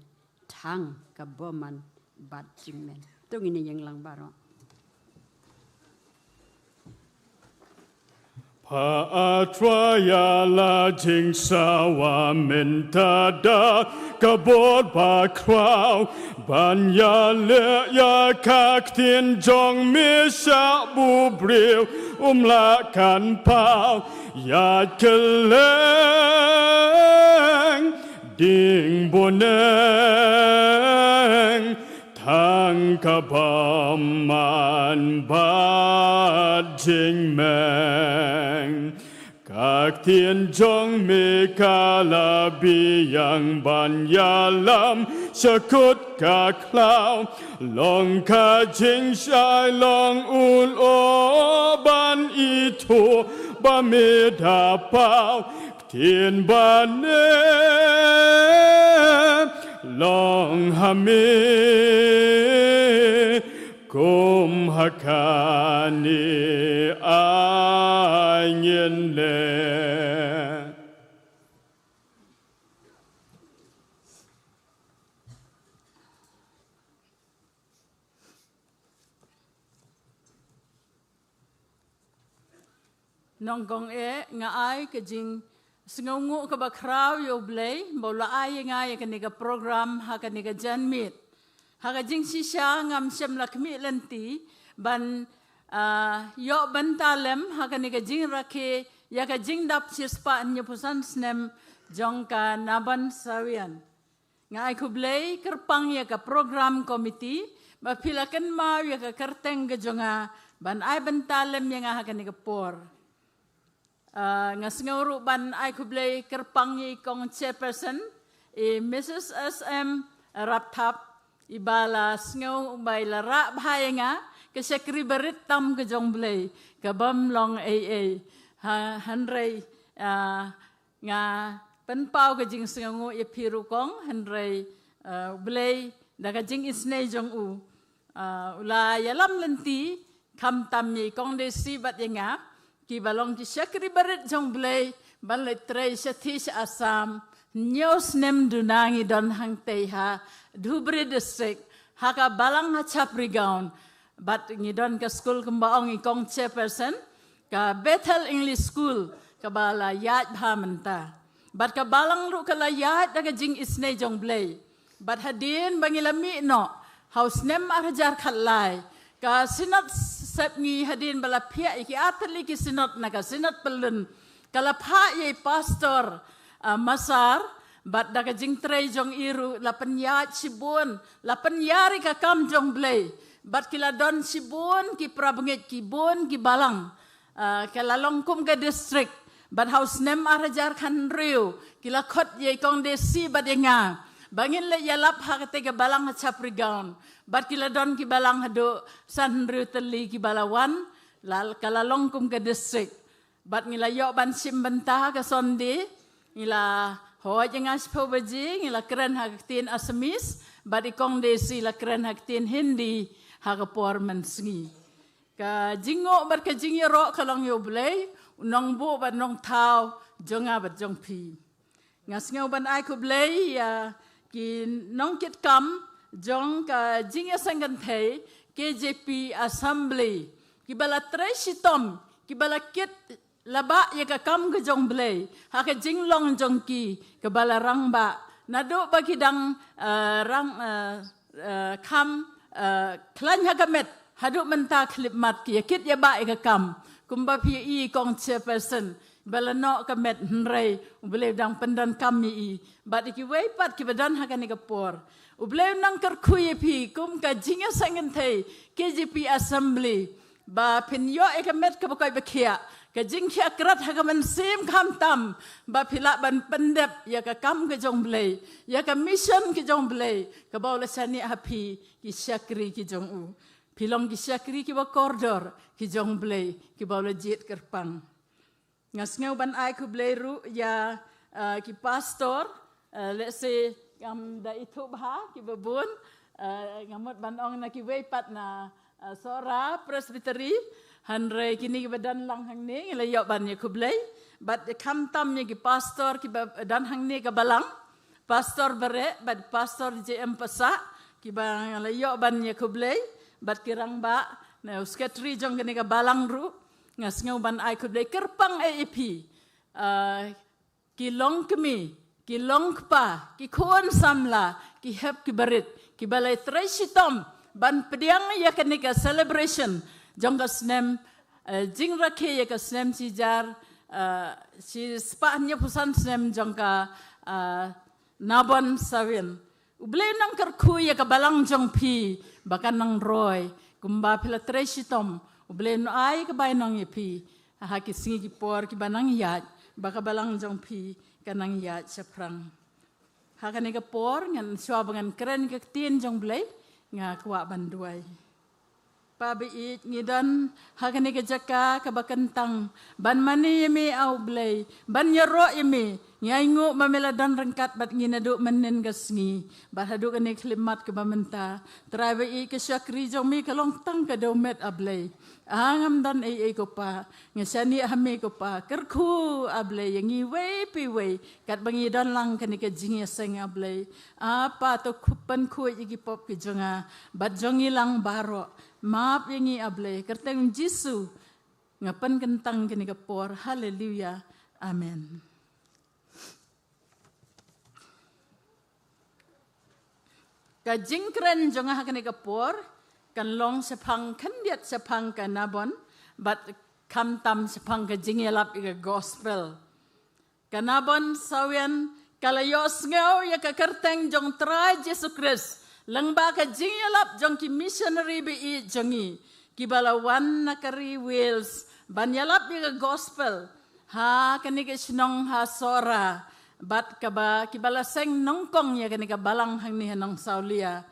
thang ka bymman bad jingmen. To ngin ïeng lang baroh. Phah, A Trai, ïa la jingsawa mynta da ka bor bakhraw, ban ïaleh ïa ka ktien jong me, shah ba u briew um lah kan paw. Ïaid kylleng, ding bneng, thang ka bymman bad jingmen. Ka ktien jong me ka la biang ban ïalam sha kut ka khlaw. Long ka jingshai long u lyoh ban ithuh ba me da paw. Ktien ba ne long ha me, kum ha kane ai ngin leh. Nongkong eh, nga ai ka jingsngewnguh kaba khraw ïa U Blei ba u la ai ïa nga ïa kane ka program ha kane ka janmiet. Ha ka jingshisha ngam shym la khmih lynti ban, ah, ïoh bynta lem ha kane ka jingrakhe ïa ka jingdap shispah hynñiewphew san snem jong ka Nabon Sawian. Nga ai khublei kyrpang ïa ka program committee ba phi la kynmaw ïa ka kyrteng ka jong nga ban ai bynta lem ïa nga ha kane ka por. Ah, nga sngew ruh ban ai khublei kyrpang ïa i kong chairperson, i Missus S M Rapthap, i ba la sngew ba i la rah bha ïa nga, ka shakri barit tam ka jong Blei, ka bym long ei ei. Ha, hynrei, ah, nga pynpaw ka jingsngewnguh ïa phi ruh kong, hynrei, eh, U Blei da ka jingisynei jong u, eh, u la ïalam lynti, khamtam ïa i kong Desi bad ïa nga, kiba long ki shakri barit jong Blei, ban leit trei shathie sha Assam, hynñiew snem duna ngi don hangtei ha Dhubri District, ha ka balang ha Chapri Gaon, bad ngi don ka skul kumba ong i kong chairperson, ka Bethel English School, kaba la ïaid bha mynta. Bad ka balang ruh ka la ïaid da ka jingisynei jong Blei. Bad hadien ba ngi la mih noh ha u snem ar hajar khatlai, ka Synod Sepngi, hadien ba la phiah ïa ki artylli ki Synod na ka Synod Pyllun, ka la phah ïa i Pastor, ah, Masar, bad da ka jingtrei jong i ruh la pynïaid shibun, la pynïar ïa ka kam jong Blei. Bad ki la don shibun ki parabangeit, ki bun ki balang, ah, ka la long kum ka district. Bad ha u snem ar hajar khathynriew, ki la khot ïa i kong Desi bad ïa nga ba ngin leit ïalap ha katei ka balang ha Chapri Gaon. Bad ki la don ki balang haduh sanhynriew tylli kiba la wan, la, ka la long kum ka district. Bad ngi la ïoh ban shim bynta ka Sunday, ngi la hoi ïa nga shiphew baje, ngi la kren ha ka ktien Assamese, bad i kong Desi la kren ha ka ktien Hindi, ha ka por mynsngi. Ka jingnguh bad ka jingïaroh ka long ïa U Blei, u nongbuh bad nongthaw jong nga bad jong phi. Nga sngew ban ai khublei ïa ki nongkitkam jong ka jingïaseng kynthei K J P Assembly, kiba la trei shitom, kiba la kit la bah ïa ka kam ka jong Blei ha ka jinglong jong ki kaba la rangbah, naduh ba ki dang, eh, rang, eh, eh, kham, eh, khlaiñ ha ka met haduh mynta khyllipmat ki ïa kit ïa bah ïa ka kam. Kumba phi i kong chairperson ba la noh ka met, hynrei U Blei u dang pyndonkam ïa i bad ïa kiwei pat kiba don ha kane ka por. U Blei u nang kyrkhu ïa phi kum ka jingïaseng kynthei K J P Assembly, ba phin ïoh ïa ka met kaba koit ba khiah, ka jingkhiah krat ha ka mynsiem khamtam, ba phi lah ban pyndep ïa ka kam ka jong Blei, ïa ka mission ka jong Blei kaba u la shaniah ha phi, ki shakri ki jong u. Phi long ki shakri kiba kordor ki jong Blei, kiba u la jied kyrpang. Nga sngew ban ai khublei ruh ïa, eh, ki pastor, eh, lehse kam da ithuh bha kiba bun, eh, nga mut ban ong na kiwei pat na, eh, Sohra Presbytery, hynrei kine kiba don lang hangne ngi la ïoh ban ïa khublei. Bad khamtam ïa ki pastor kiba don hangne ka balang, Pastor Bareh bad Pastor J M Passah, kiba nga la ïoh ban ïa khublei, bad ki rangbah, na u secretary jong kane ka balang ruh, nga sngew ban ai khublei kyrpang ïa phi. Ah, ki long kmie, ki long kpa, ki khun samla, ki hep ki barit, kiba la trei shitom ban pdiang ïa kane ka celebration jong ka snem, eh, jingrakhe ïa ka snem shihajar, eh, shispah hynñiewphew san snem jong ka, eh, Nabon Sawin. U Blei u nang kyrkhu ïa ka balang jong phi ba kan nang roi kumba phi la trei shitom. U Blei un ai ka bainong ïa phi ha ki sngi ki por kiba nang ïaid, ba ka balang jong phi kan nang ïaid shaphrang. Ha kane ka por ngan, shuwa ba ngan kren ka ktien jong Blei, nga kwah ban duwai. Pa ba ïeit, ngi don ha kane ka jaka kaba kyntang ban mane ïa me, A U Blei, ban ïaroh ïa me. Ngi ainguh ba me la don ryngkat bad ngi naduh mynnin ka sngi bad haduh kane khyllipmat kaba mynta. Trai ba ïeit, ka shakri jong me ka long tang ka dewmet, A Blei. Ah, ngam don ei ei ko Pa, nga shaniah ha me ko Pa. Kyrkhu, A Blei, ïa ngi iwei pa iwei katba ngi don lang kane ka jingïaseng, A Blei. Ah Pa, to khup, pynkhuid ïa ki pop ki jong nga bad jong ngi lang baroh. Map ïa ngi, A Blei. Kyrteng Jisu nga pynkyntang kane ka por. Haleluya. Amen. Ka jingkren jong nga ha kane ka por kan long shaphang, khyndiat shaphang ka Nabon, bad khamtam shaphang ka jingïalap ïa ka gospel. Ka Nabon Sawin ka la ïohsngew ïa ka kyrteng jong Trai Jisu Khrist lyngba ka jingïalap jong ki missionary ba ïeit jong ngi, kiba la wan na ka ri Wales ban ïalap ïa ka gospel ha kane ka shnong ha Sohra, bad kaba, kiba la seng nyngkong ïa kane ka balang hangne ha Nongsawlia.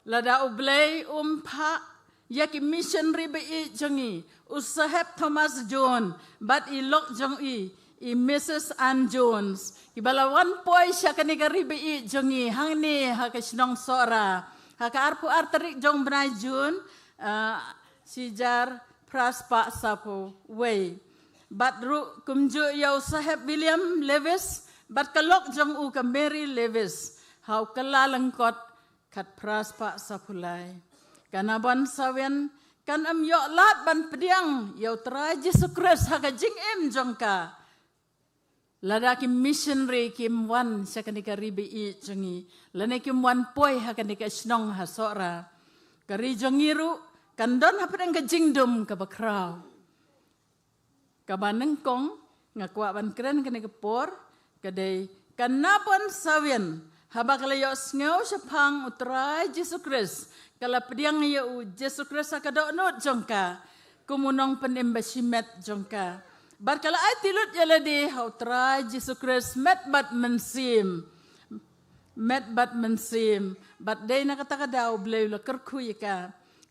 Lada U Blei um phah ïa ki missionary ba ïeit jong ngi, u Saheb Thomas Jones bad i lok jong i, i Missus Ann Jones, kiba la wan poi sha kane ka ri ba ïeit jong ngi hangne ha ka shnong Sohra ha ka arphew ar tarik jong u bnai June, ah, shihajar phra spah sawphew wei. Bad ruh kumjuh ïa u Saheb William Lewis bad ka lok jong u ka Mary Lewis ha u Kyllalyngkot khatphra spah sawphew lai. Ka Nabon Sawin kan ym ïoh lad ban pdiang ïa u Trai Jisu Khrist ha ka jingim jong ka lada ki missionary kim wan sha kane ka ri ba ïeit jong ngi, lane kim wan poi ha kane ka shnong ha Sohra. Ka ri jong ngi ruh kan don hapdeng ka jingdum kaba khraw. Kaba nyngkong nga kwah ban kren kane ka por ka dei ka Nabon Sawin, haba ka la ïohsngew shaphang u Trai Jisu Khrist, ka la pdiang ïa u Jisu Khrist ha ka dohnud jong ka kum u nongpynim bashimet jong ka. Bad ka la aiti lut ïa lade ha u Trai Jisu Khrist met bad mynsiem. Met bad mynsiem. Bad dei na kata ka daw U Blei u la kyrkhu ïa ka.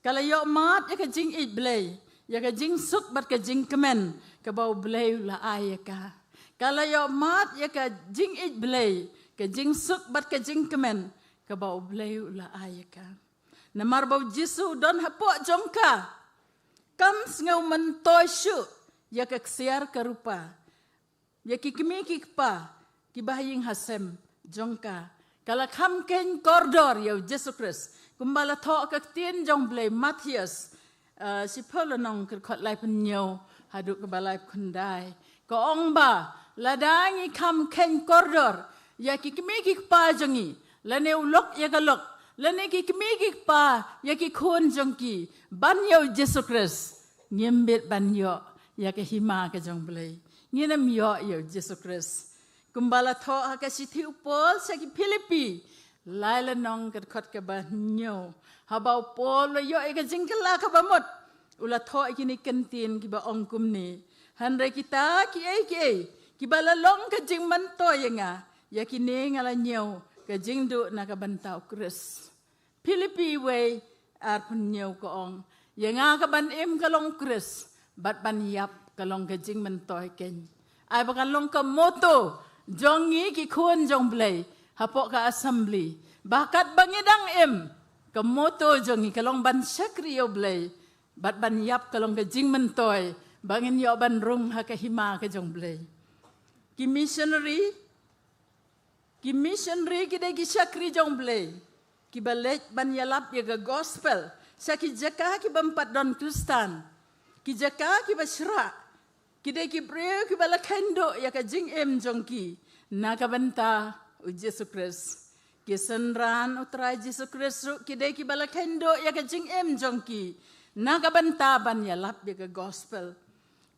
Ka la ïoh mad ïa ka jingïeit Blei, ïa ka jingsuk bad ka jingkmen kaba U Blei u la ai ïa ka. Ka la ïoh mad ïa ka jingïeit Blei, ka jingsuk bad ka jingkmen kaba U Blei u la ai ïa ka. Namar ba U Jisu u don hapoh jong ka. kam sngewmyntoi shuh ïa ka ksiar ka rupa, ïa ki kmie ki kpa kiba ha ïing ha sem jong ka. Ka la kham kheiñ kordor ïa u Jisu Khrist, kumba la thoh ka ktien jong Blei Mathaios, uh, shiphew lynnong, ka dkhot laiphew hynñiew haduh kaba laiphew khyndai. Ka ong ba lada ngi kham kheiñ kordor ïa ki kmie ki kpa jong ngi, lane u lok ïa ka lok, lane ki kmie ki kpa ïa ki khun jong ki, ban ïa u Jisu Khrist, ngim bit ban ïoh ïa ka hima ka jong Blei. Ngin ym ïoh ïa u Jisu Khrist. Kumba la thoh ha ka shithi u Paul sha ki Philippi, lai lynnong, ka dkhot kaba hynñiew. Haba u Paul u la ïoh ïa ka jingkylla kaba mut, u la thoh ïa kine ki kyntien kiba ong kumne: Hynrei kita kiei kiei kiba la long ka jingmyntoi ïa nga, ïa kine nga la ñiew ka jingduh na ka bynta u Khrist. Philippi wei, arphew hynñiew, ka ong: Ïa nga ka ban im ka long u Khrist, bad ban ïap ka long ka jingmyntoi keiñ. Ai ba kan long ka motto jong ngi ki khun jong Blei hapoh ka assembly, ba katba ngi dang im, ka motto jong ngi ka long ban shakri ïa u Blei, bad ban ïap ka long ka jingmyntoi, ba ngin ïoh ban rung ha ka hima ka jong Blei. Ki missionary, ki missionary ki dei ki shakri jong Blei kiba leit ban ïalap ïa ka gospel sha ki jaka kiba ym pat don Khristan, ki jaka kiba shrah. Ki dei ki briew kiba la kheiñ duh ïa ka jingim jong ki na ka bynta u Jisu Khrist. Ki synran u Trai Jisu Khrist ruh ki dei kiba la kheiñ duh ïa ka jingim jong ki na ka bynta ban ïalap ïa ka gospel.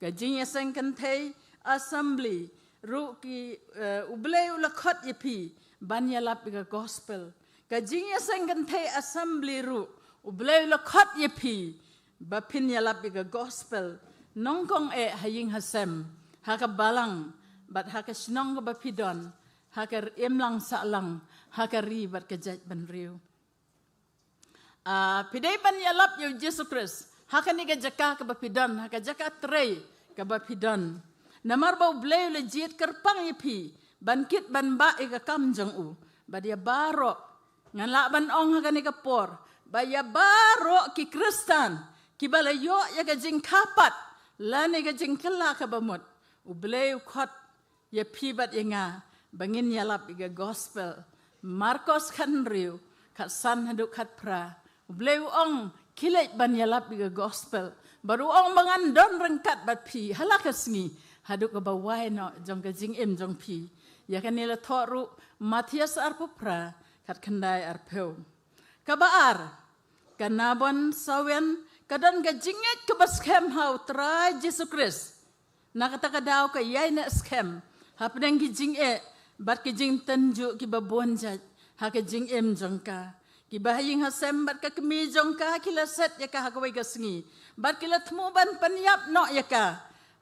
Ka jingïaseng kynthei assembly ruh ki, eh, u Blei u la khot ïa phi ban ïalap ïa ka gospel. Ka jingïaseng kynthei assembly ruh u Blei u la khot ïa phi ba phin ïalap ïa ka gospel, nyngkong eh ha ïing ha sem, ha ka balang, bad ha ka shnong kaba phi don, ha ka imlang sahlang, ha ka ri bad ka jaitbynriew. Ah, phi dei ban ïalap ïa u Jisu Khrist ha kane ka jaka kaba phi don, ha ka jaka trei kaba phi don. Namar ba u Blei u la jied kyrpang ïa phi ban kit ban bah ïa ka kam jong u. Bad ïa baroh, ngan lah ban ong ha kane ka por ba ïa baroh ki Khristan kiba la ïoh ïa ka jingkha pat lane ka jingkylla kaba mut, u Blei u khot ïa phi bad ïa nga ba ngin ïalap ïa ka gospel. Markos khathynriew, khatsan haduh khatphra, u Blei u ong, khie leit ban ïalap ïa ka gospel. Bad u ong ba ngan don ryngkat bad phi ha la ka sngi haduh kaba wai noh jong ka jingim jong phi. Ïa kane la thoh ruh Mathaios arphew phra, khatkhyndai arphew. Kaba ar, ka Nabon Sawian ka don ka jingngeit kaba skhem ha u Trai Jisu Khrist. Na kata ka daw ka ïaineh skhem hapdeng ki jingeh bad ki jingtynjuh kiba bun jait ha ka jingim jong ka. Kiba ha ïing ha sem bad ka kmie jong ka ki la set ïa ka ha kawei ka sngi, bad ki la thmu ban pynïap noh ïa ka.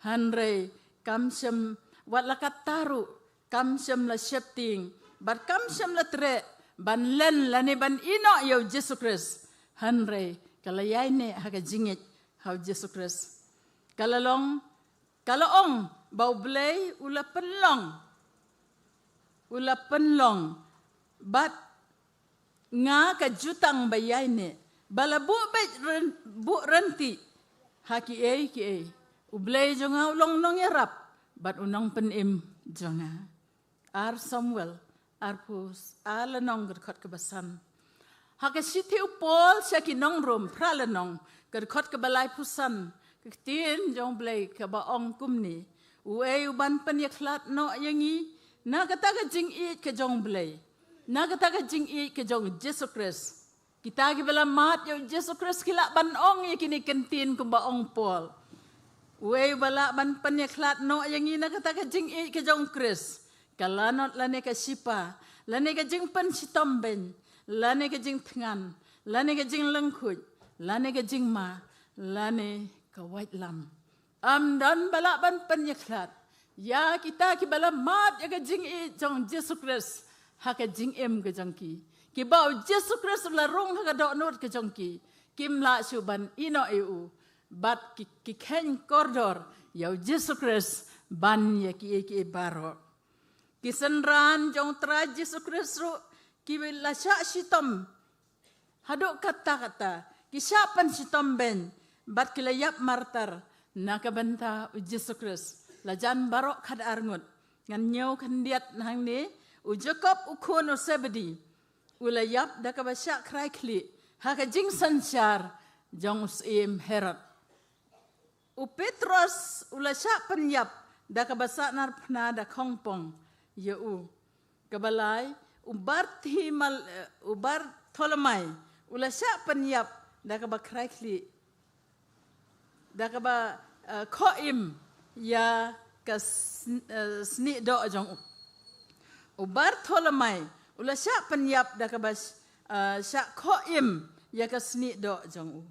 Hynrei kam shym, wat la katta ruh, kam shym la sheptieng bad kam shym la treh ban len lane ban ïehnoh ïa u Jisu Khrist. Hynrei ka la ïaineh ha ka jingngeit ha u Jisu Khrist. Ka la long, ka la ong ba u Blei u la pynlong, u la pynlong bad nga ka jutang ba ïaineh, ba la buh beit ryn-, buh rynti ha kiei kiei. U Blei jong nga u long nongïarap bad u nongpynim jong nga. Ar Samuel arphew ar lynnong, ka dkhot kaba san. Ha ka shithi u Paul sha ki nong Rom, phra lynnong, ka dkhot kaba laiphew san, ka ktien jong u Blei kaba ong kumne: Uei u ban pynïakhlad noh ïa ngi na kata ka jingïeit ka jong u Blei, na kata ka jingïeit ka jong u Jisu Khrist? Kita kiba la mad ïa u Jisu Khrist ki lah ban ong ïa kine ki ktien kumba ong Paul. Uei uba lah ban pynïakhlad noh ïa ngi na kata ka jingïeit ka jong u Khrist? Ka lanot lane ka shipa, lane ka jingpynshitom beiñ, lane ka jingthngan, lane ka jinglyngkhuid, lane ka jingma, lane ka waitlam. Ym don ba lah ban pynïakhlad ïa kita kiba la mad ïa ka jingïeit jong u Jisu Khrist ha ka jingim ka jong ki. Kiba u Jisu Khrist u la rung ha ka dohnud ka jong ki, kim lah shuh ban ïehnoh ïa u. Bad ki, ki kheiñ kordor ïa u Jisu Khrist ban ïa kiei kiei baroh. Ki synran jong u Trai Jisu Khrist ruh ki la shah shitom haduh katta katta, ki shah pynshitom beiñ Bad ki la ïap martar na ka bynta u Jisu Khrist. La jan baroh khat ar ngut. Ngan ñiew khyndiat hangne, u Jakob u khun u Sebedi u la ïap da kaba shah krai khlieh ha ka jingsynshar jong u syiem Herod. U Petros u la shah pynïap da kaba sah nar phna da khongpong ïa u. Kaba lai, u Bartimal, eh, u Bartholomai u la shah pynïap da kaba krai khlieh, da kaba, eh, khoh im ïa ka sn- eh, snieh doh jong u. U Bartholomai u la shah pynïap da kaba sh- eh, shah khoh im ïa ka snieh doh jong u.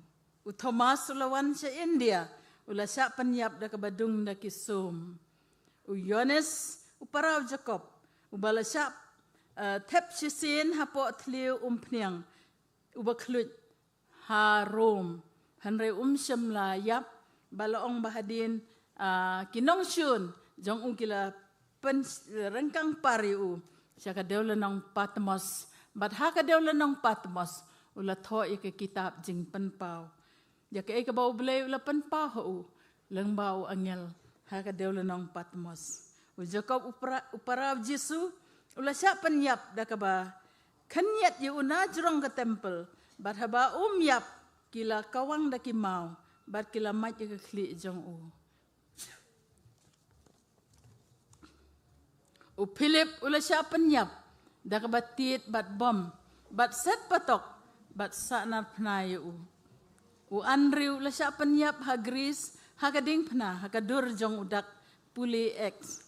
U Thomas u la wan sha India, u la shah pynïap da kaba dung da ki sum. U Ïoannis u para u Jakob, uba la shah, eh, thep shisien hapoh thliew umphniang, uba khluit ha Rom. Hynrei um shym la ïap, ba la ong ba hadien, ah, ki nongshun jong u ki la pynryngkang par ïa u sha ka dewlynnong Patmos. Bad ha ka dewlynnong Patmos u la thoh ïa ka kitab Jingpynpaw. Ïa kaei kaba U Blei u la pynpaw ha u lyngba u angel ha ka dewlynnong Patmos. U Jakob u para, u para u Jisu u la shah pynïap da kaba khynñiat ïa u na jrong ka templ, bad haba um ïap ki la kawang da ki maw, bad ki la mait ïa ka khlieh jong u. U Philip u la shah pynïap da kaba tied bad bom, bad set patok, bad sah nar phna ïa u. U Andrew u la shah pynïap ha Greece ha ka diengphna, ha ka dur jong u dak pule X.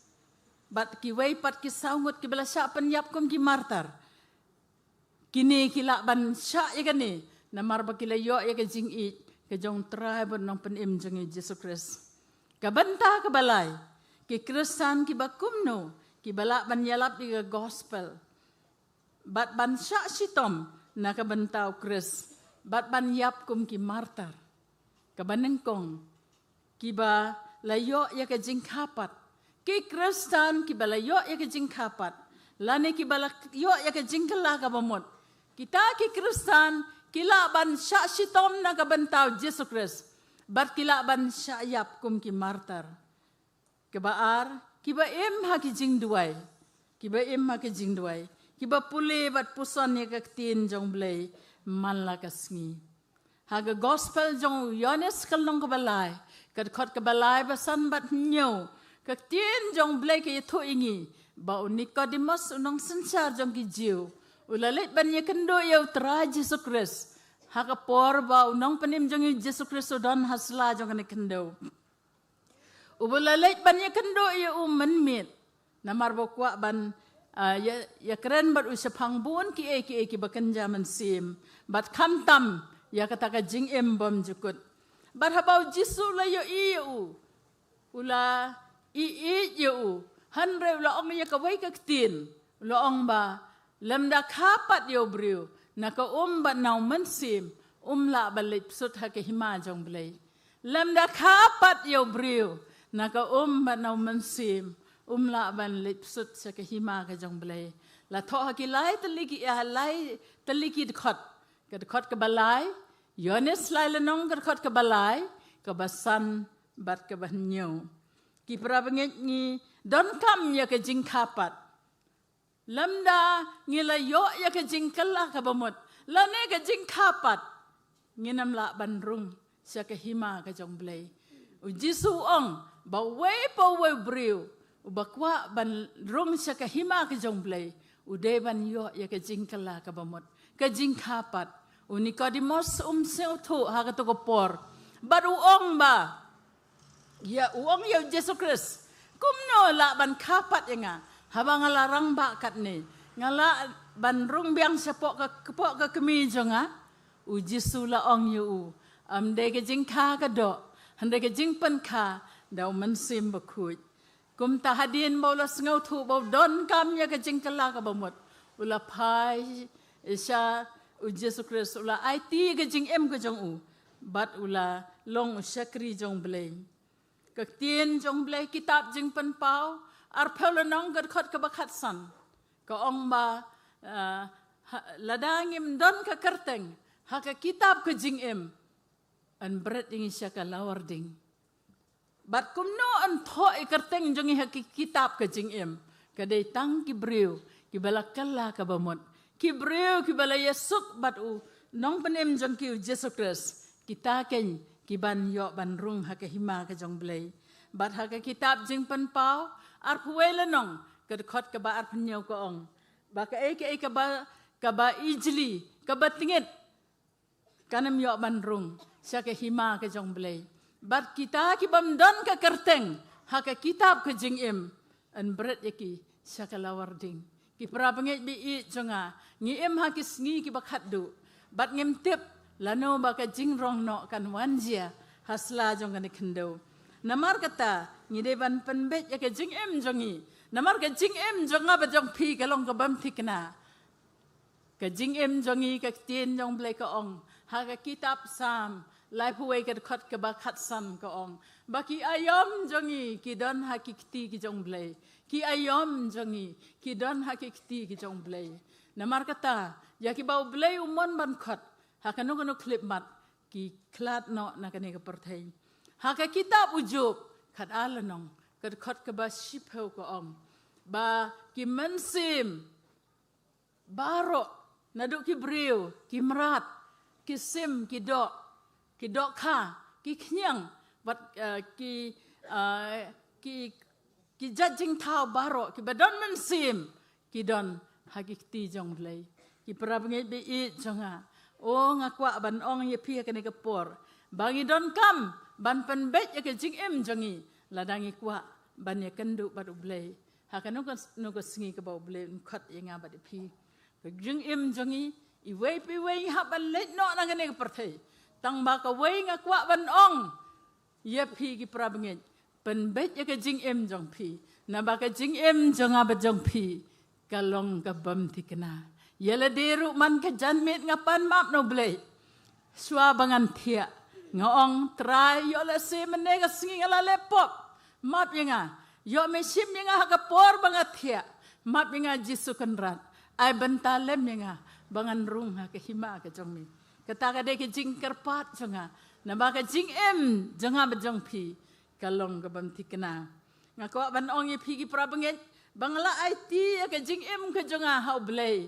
Bad kiwei pat ki saw ngut kiba la shah pynïap kum ki martar. Kine ki lah ban shah ïa kane namar ba ki la ïoh ïa ka jingïeit ka jong u Trai bad u Nongpynim jong ngi Jisu Khrist. Ka bynta kaba lai, ki Khristan kiba kumno kiba lah ban ïalap ïa ka gospel bad ban shah shitom na ka bynta u Khrist bad ban ïap kum ki martar. Kaba nyngkong, kiba la ïoh ïa ka jingkha pat. Ki Khristan kiba la ïoh ïa ka jingkha pat, lane kiba la ïoh ïa ka jingkylla kaba mut. Kita ki Khristan ki lah ban shah shitom na ka bynta u Jisu Khrist, bad ki lah ban shah ïap kum ki martar. Kaba ar, kiba im ha ki jingduwai. Kiba im ha ki jingduwai, kiba pule bad puson ïa ka ktien jong U Blei man la ka sngi. Ha ka gospel jong u Ïoannis ka lynnong kaba lai, ka dkhot kaba lai, ba san bad hynñiew, ka ktien jong U Blei ka ïathuh ïa ngi ba u Nikodimos, u nongsynshar jong ki Jiw, u la leit ban ïakynduh ïa u Trai Jisu Khrist ha ka por ba u Nongpynim jong ngi Jisu Khrist u don ha sla jong kane ka khyndew. Uba la leit ban ïakynduh ïa u mynmiet namar ba u kwah ban, ah, ïa, ïakren bad u shaphang bun kiei kiei kiba kynja mynsiem, bad khamtam ïa kata ka jingim bymjukut. Bad haba u Jisu u la ïohi ïa u, u la ïeit ïa u, hynrei u la ong ïa kawei ka ktien, u la ong ba lymda kha pat ïa u briew na ka um bad na u mynsiem, um lah ban leit bsut ha ka hima jong U Blei. Lymda kha pat ïa u briew na ka um bad na u mynsiem, um lah ban leit bsut sha ka hima ka jong U Blei. La thoh ha ki lai tylli ki, ha lai tylli ki dkhot. Ka dkhot kaba lai, Ïoannis lai lynnong, ka dkhot kaba lai, kaba san bad kaba hynñiew. Ki para bangeit, ngi donkam ïa ka jingkha pat. Lymda ngi la ïoh ïa ka jingkylla kaba mut lane ka jingkha pat, ngin ym lah ban rung sha ka hima ka jong U Blei. U Jisu u ong ba uwei pa uwei u briew uba kwah ban rung sha ka hima ka jong U Blei, u dei ban ïoh ïa ka jingkylla kaba mut, ka jingkha pat. U Nikodimos um sngewthuh ha kato ka por, bad u ong ba, ïa, u ong ïa u Jisu Khrist, kumno lah ban kha pat ïa nga, haba nga la rangbah katne, nga lah ban rung biang shapoh ka, kpoh ka kmie jong nga? U Jisu u la ong ïa u, ym dei ka jingkha ka doh, hynrei ka jingpynkha da U Mynsiem Bakhuid. Kumta hadien ba u la sngewthuh ba u donkam ïa ka jingkylla kaba mut, u la phai sha u Jisu Khrist, u la aiti ka jingim ka jong u, bad u la long u shakri jong U Blei. Ka ktien jong U Blei, kitab Jingpynpaw arphew lynnong, ka dkhot kaba khatsan, ka ong ba, ah, ha, lada ngim don ka kyrteng ha ka kitab ka jingim, yn bret ïa ngi sha ka lawar ding. Bad kumno yn thoh ïa ka kyrteng jong ngi ha ki kitab ka jingim? Ka dei tang ki briew kiba la kylla kaba mut, ki briew kiba la ïasuk bad u Nongpynim jong ki, u Jisu Khrist. Kita keiñ ki ban ïoh ban rung ha ka hima ka jong Blei. Bad ha ka kitab Jingpynpaw arphew wei lynnong, ka dkhot kaba arphew hynñiew ka ong ba kaei kaei kaba, kaba ijli, kaba tngit, kan ym ïoh ban rung sha ka hima ka jong Blei. Bad kita ki bym don ka kyrteng ha ka kitab ka jingim, yn bret ïa ki sha ka lawar ding. Ki para bangeit ba ïeit jong nga, ngi im ha ki sngi kiba khatduh, bad ngim tip lano ba ka jingrong noh kan wan jia ha sla jong kane ka khyndew. Namar kata ngi dei ban pynbeit ïa ka jingim jong ngi. Namar ka jingim jong nga bad jong phi ka long ka bym thikna. Ka jingim jong ngi, ka ktien jong Blei ka ong ha ka kitab Salm laiphew wei, ka dkhot kaba khatsan, ka ong ba ki aïom jong ngi ki don ha ki kti ki jong Blei. Ki aïom jong ngi ki don ha ki kti ki jong Blei. Namar kata ïa kiba U Blei u mon ban khot ha kano kano khyllipmat, ki khlad noh na kane ka pyrthei. Ha ka kitab u Job khatar lynnong, ka dkhot kaba shiphew, ka ong ba ki mynsiem baroh, naduh ki briew, ki mrad, ki sim, ki doh, ki dohkha, ki khñiang, bad, eh, ki, eh, ki, ki jait jingthaw baroh kiba don mynsiem, ki don ha ki kti jong Blei. Ki para bangeit ba ïeit jong nga, o, nga kwah ban ong ïa phi ha kane ka por ba ngi donkam ban pynbeit ïa ka jingim jong ngi lada ngi kwah ban ïakynduh bad U Blei ha kano kano ka sngi kaba U Blei un khot ïa nga bad ïa phi. Ka jingim jong ngi, iwei pa iwei ngi hap ban leit noh na kane ka pyrthei. Tang ba kawei nga kwah ban ong ïa phi ki para bangeit, pynbeit ïa ka jingim jong phi. Naba ka jingim jong nga bad jong phi ka long ka bym thikna. Ïa lade ruh man ka janmiet nga pan map na U Blei. Shuwa ba ngan thiah, nga ong, Trai, ïoh lehse mynne ka sngi nga la leh pop, map ïa nga. Ïoh me shim ïa nga ha ka por ba nga thiah, map ïa nga Jisu Kynrad. Ai bynta lem ïa nga ba ngan rung ha ka hima ka jong me. Kata ka dei ka jingkyrpad jong nga. Naba ka jingim jong nga bad jong phi ka long ka bym thikna. Nga kwah ban ong ïa phi ki para bangeit ba nga la aiti ïa ka jingim ka jong nga ha U Blei.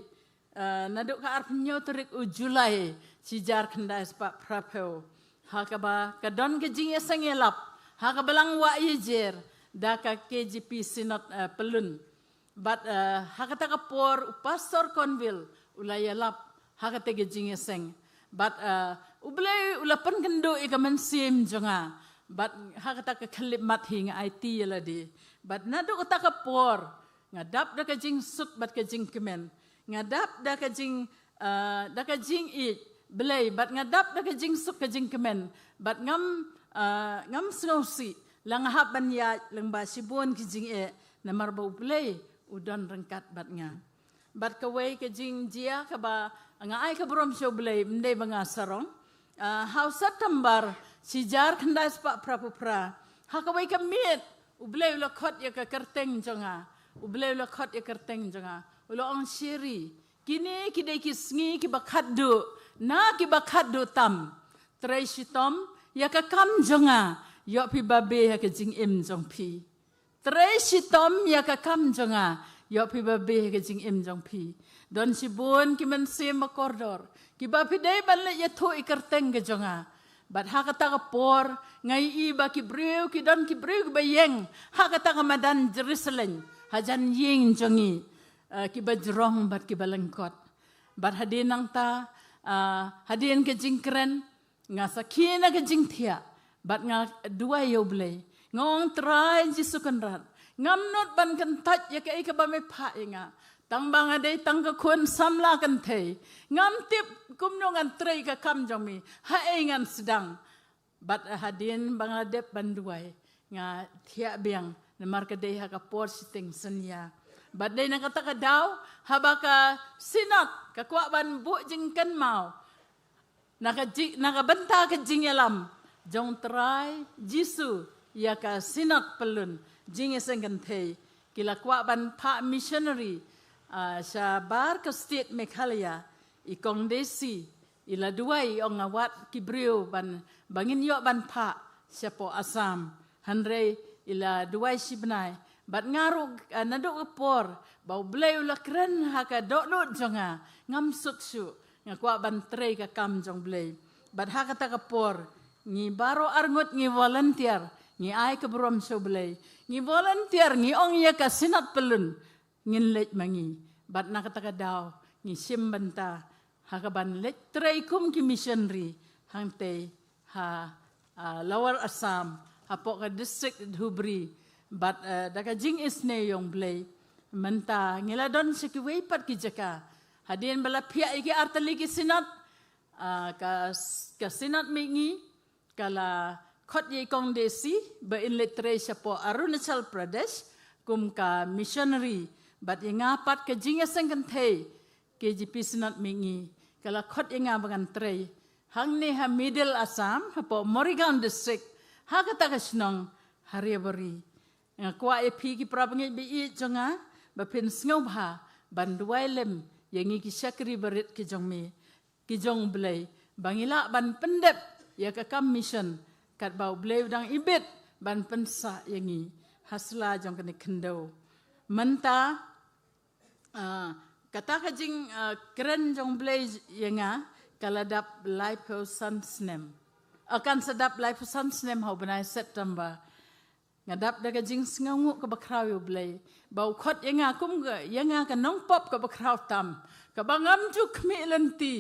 Eh, naduh ka arphew hynñiew tarik u July, shi hajar khyndai spah phraphew, ha kaba ka don ka jingïaseng ïalap ha ka Balang Wah Ïajer da ka K J P Synod, eh, Pyllun. Bad, eh, ha kata ka por u Pastor Conville u la ïalap ha kata ka jingïaseng. Bad, eh, U Blei u la pynkynduh ïa ka mynsiem jong nga. Bad ha kata ka khyllipmat hi nga aiti ïa lade. Bad naduh kata ka por nga dap da ka jingsuk bad ka jingkmen. Nga dap da ka jing, eh, da ka jingïeit Blei, bad nga dap da ka jingsuk ka jingkmen. Bad ngam, eh, ngam sngewsih la nga hap ban ïaid lyngba shibun ki jingeh, namar ba U Blei u don ryngkat bad nga. Bad kawei ka jingjia kaba nga ai ka burom sha U Blei, ym dei ba nga sarong. Ah, ha u September shi hajar khyndai spah phraphew phra, ha kawei ka miet, U Blei u la khot ïa ka kyrteng jong nga. U Blei u la khot ïa ka kyrteng jong nga. U la ong, Sherry, kine ki dei ki sngi kiba khatduh, na kiba khatduh tam. Trei shitom ïa ka kam jong nga, ïoh phi babe ha ka jingim jong phi. Trei shitom ïa ka kam jong nga, ïoh phi babe ha ka jingim jong phi. Don shibun ki mynsiem ba kordor kiba phi dei ban leit ïathuh ïa ka kyrteng ka jong nga. Bad ha kata ka por nga ïohi ba ki briew, ki don ki briew kiba ïeng ha kata ka madan Jerusalem, hajan ïing jong ngi, eh, kiba jrong bad kiba lyngkot. Bad hadien nangta, ah, hadien ka jingkren, nga sakhi na ka jingthiah bad nga duwai ïa U Blei. Nga ong, Trai Jisu Kynrad, ngam nud ban kyntait ïa kaei kaba me phah ïa nga. Tang ba nga dei tang ka khun samla kynthei, ngam tip kumno ngan trei ka kam jong me, haei ngan sdang. Bad hadien ba nga la dep ban duwai, nga thiah biang, namar ka dei ha ka por shiteng synñia. Bad dei na kata ka daw, haba ka Synod ka kwah ban buh jingkynmaw na ka jing, na ka bynta ka jingïalam jong Trai Jisu ïa ka Synod Pyllun, jingïaseng kynthei, ki la kwah ban phah missionary, ah, shabar ka state Meghalaya, i Kong Desi, I la duwai, i ong, nga wad ki briew ban, ba ngin ïoh ban phah shapoh Assam. Hynrei i la duwai shi bnai. Bad nga ruh, eh, naduh ka por ba U Blei u la kren ha ka dohnud jong nga, ngam suk shuh. Nga kwah ban trei ka kam jong U Blei. Bad ha kata ka por, ngi baroh arngut ngi volunteer, ngi ai ka burom sha U Blei. Ngi volunteer, ngi ong ïa ka Synod Pyllun, ngin leit ma ngi. Bad na kata ka daw, ngi shim bynta ha ka ban leit trei kum ki missionary hangtei ha, ah, Lower Assam, hapoh ka district Dhubri. Bad, eh, da ka jingisynei jong U Blei, mynta ngi la don sha kiwei pat ki jaka. Hadien ba la phiah ïa ki artylli ki synod, ah, ka, ka Synod Mihngi ka la khot ïa i Kong Desi ba in leit trei shapoh Arunachal Pradesh kum ka missionary. Bad ïa nga pat ka jingïaseng kynthei K J P Synod Mihngi ka la khot ïa nga ba ngan trei hangne ha Middle Assam, hapoh Morigaon District, ha kata ka shnong Hariabari. Nga kwah ïa phi ki para bangeit ba ïeit jong nga ba phin sngewbha ban duwai lem ïa ngi ki shakri barit ki jong me, ki jong U Blei, ba ngi lah ban pyndep ïa ka kam mission katba U Blei u dang ibit ban pynsah ïa ngi ha sla jong kane ka khyndew. Mynta, ah, kata ka jing, ah, kren jong U Blei ïa nga ka la dap laiphew san snem. Ah, kan sa dap laiphew san snem ha u bnai September. Nga dap da ka jingsngewnguh kaba khraw ïa U Blei ba u khot ïa nga kum ka, ïa nga ka nongpop kaba khraw tam, kaba ngam ju khmih lynti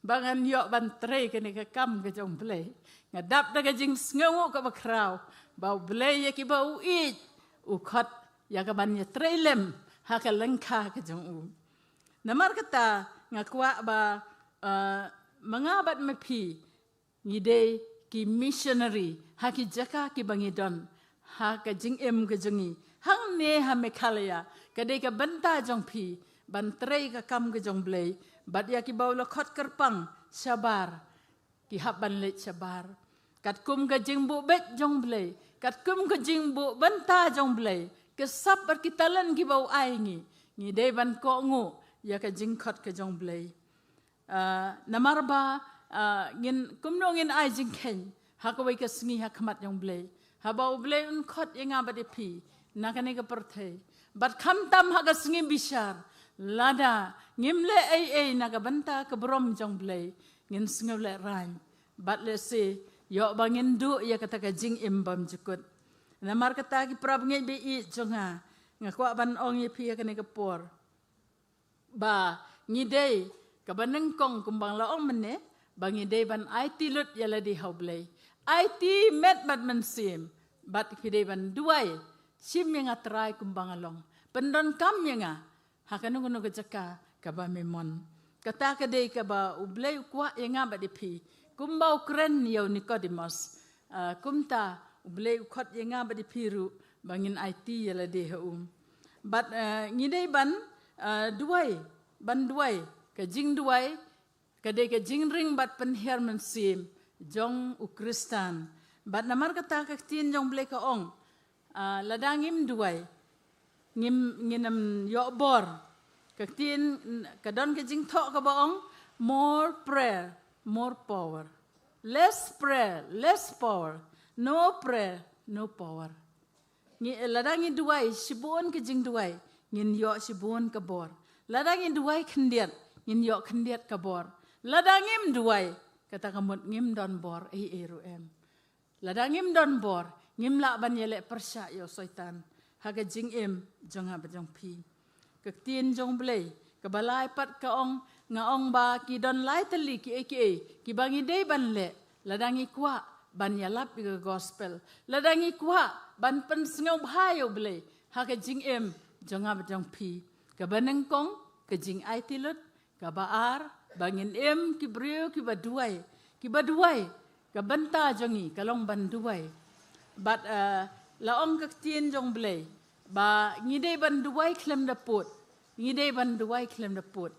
ba ngan ïoh ban trei kane ka kam ka jong U Blei. Nga dap da ka jingsngewnguh kaba khraw ba U Blei ïa kiba u ïeit u khot ïa ka ban ïatrei lem ha ka lyngkha ka jong u. Namar kata nga kwah ba, eh, ma nga bad ma phi ngi dei ki missionary ha ki jaka kiba ngi don, ha ka jingim ka jong ngi hangne ha Meghalaya. Ka dei ka bynta jong phi ban trei ka kam ka jong U Blei. Bad ïa kiba u la khot kyrpang shabar, ki hap ban leit shabar. Katkum ka jingbuh beit jong U Blei, katkum ka jingbuh bynta jong U Blei, ka sap bad ki talent kiba u ai ngi, ngi dei ban kohnguh ïa ka jingkhot ka jong U Blei. Ah, namar ba, ah, ngin, kumno ngin ai jingkheiñ ha kawei ka sngi ha khmat jong U Blei, haba U Blei un khot ïa nga bad ïa phi na kane ka pyrthei. Bad khamtam ha ka sngi bishar, lada ngim leh ei ei na ka bynta ka burom jong U Blei, ngin sngew lehraiñ. Bad lehse ïoh ba ngin duh ïa kata ka jingim bymjukut. Namar kata ki para bangeit ba ïeit jong nga, nga kwah ban ong ïa phi ha kane ka por ba ngi dei, kaba nyngkong kumba nga la ong mynne, ba ngi dei ban aiti lut ïa lade ha U Blei. Aiti met bad mynsiem, bad phi dei ban duwai, shim ïa nga Trai kumba nga long. Pyndonkam ïa nga ha kano kano ka jaka kaba me mon. Kata ka dei kaba U Blei u kwah ïa nga bad ïa phi, kumba u kren ïa u Nikodimos. Ah, kumta U Blei u khot ïa nga bad ïa phi ruh ba ngin aiti ïa lade ha u. Bad, eh, ngi dei ban, eh, duwai, ban duwai, ka jingduwai ka dei ka jingring bad pynhiar mynsiem jong u Khristan. Bad namar kata ka ktien jong U Blei ka ong, ah, lada ngim duwai, ngim, ngin ym ïoh bor. Ka ktien, ka don ka jingthoh kaba ong, more prayer, more power. Less prayer, less power. No prayer, no power. Ngi, lada ngi duwai shibun ka jingduwai, ngin ïoh shibun ka bor. Lada ngi duwai khyndiat, ngin ïoh khyndiat ka bor. Lada ngim duwai, kata ka mut ngim don bor ei ei ruh em. Lada ngim don bor, ngim lah ban ïaleh pyrshah ïa u Soitan ha ka jingim jong nga bad jong phi. Ka ktien jong U Blei kaba lai pat ka ong, nga ong ba ki don lai tylli kiei kiei kiba ngi dei ban leh, lada ngi kwah ban ïalap ïa ka gospel, lada ngi kwah ban pynsngewbha ïa U Blei ha ka jingim jong nga bad jong phi. Kaba nyngkong, ka jingaiti lut. Kaba ar, ba ngin im ki briew kiba duwai, kiba duwai, ka bynta jong ngi ka long ban duwai. Bad, eh, la ong ka ktien jong U Blei ba ngi dei ban duwai khlem da pud, ngi dei ban duwai khlem da pud.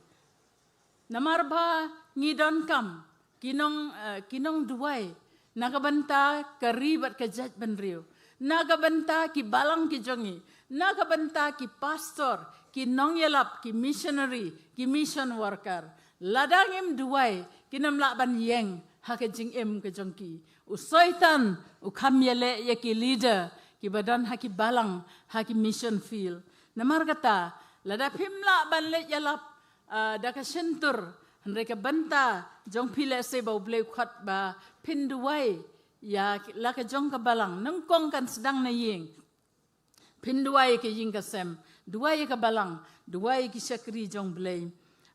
Namar ba ngi donkam ki nong, eh, ki nongduwai na ka bynta ka ri bad ka jaitbynriew, na ka bynta ki balang ki jong ngi, na ka bynta ki pastor, ki nongïalap, ki missionary, ki mission worker. Lada ngim duwai, kin ym lah ban ïeng ha ka jingim ka jong ki. U Soitan u kham ïaleh ïa ki leader kiba don ha ki balang, ha ki mission field. Namar kata, lada phim lah ban leit ïalap, ah, da ka shyntur, hynrei ka bynta jong phi lehse ba U Blei u khot ba phin duwai ïa la ka jong ka balang, nyngkong kan sdang na ïing. Phin duwai ïa ka ïing ka sem, duwai ïa ka balang, duwai ïa ki shakri jong U Blei.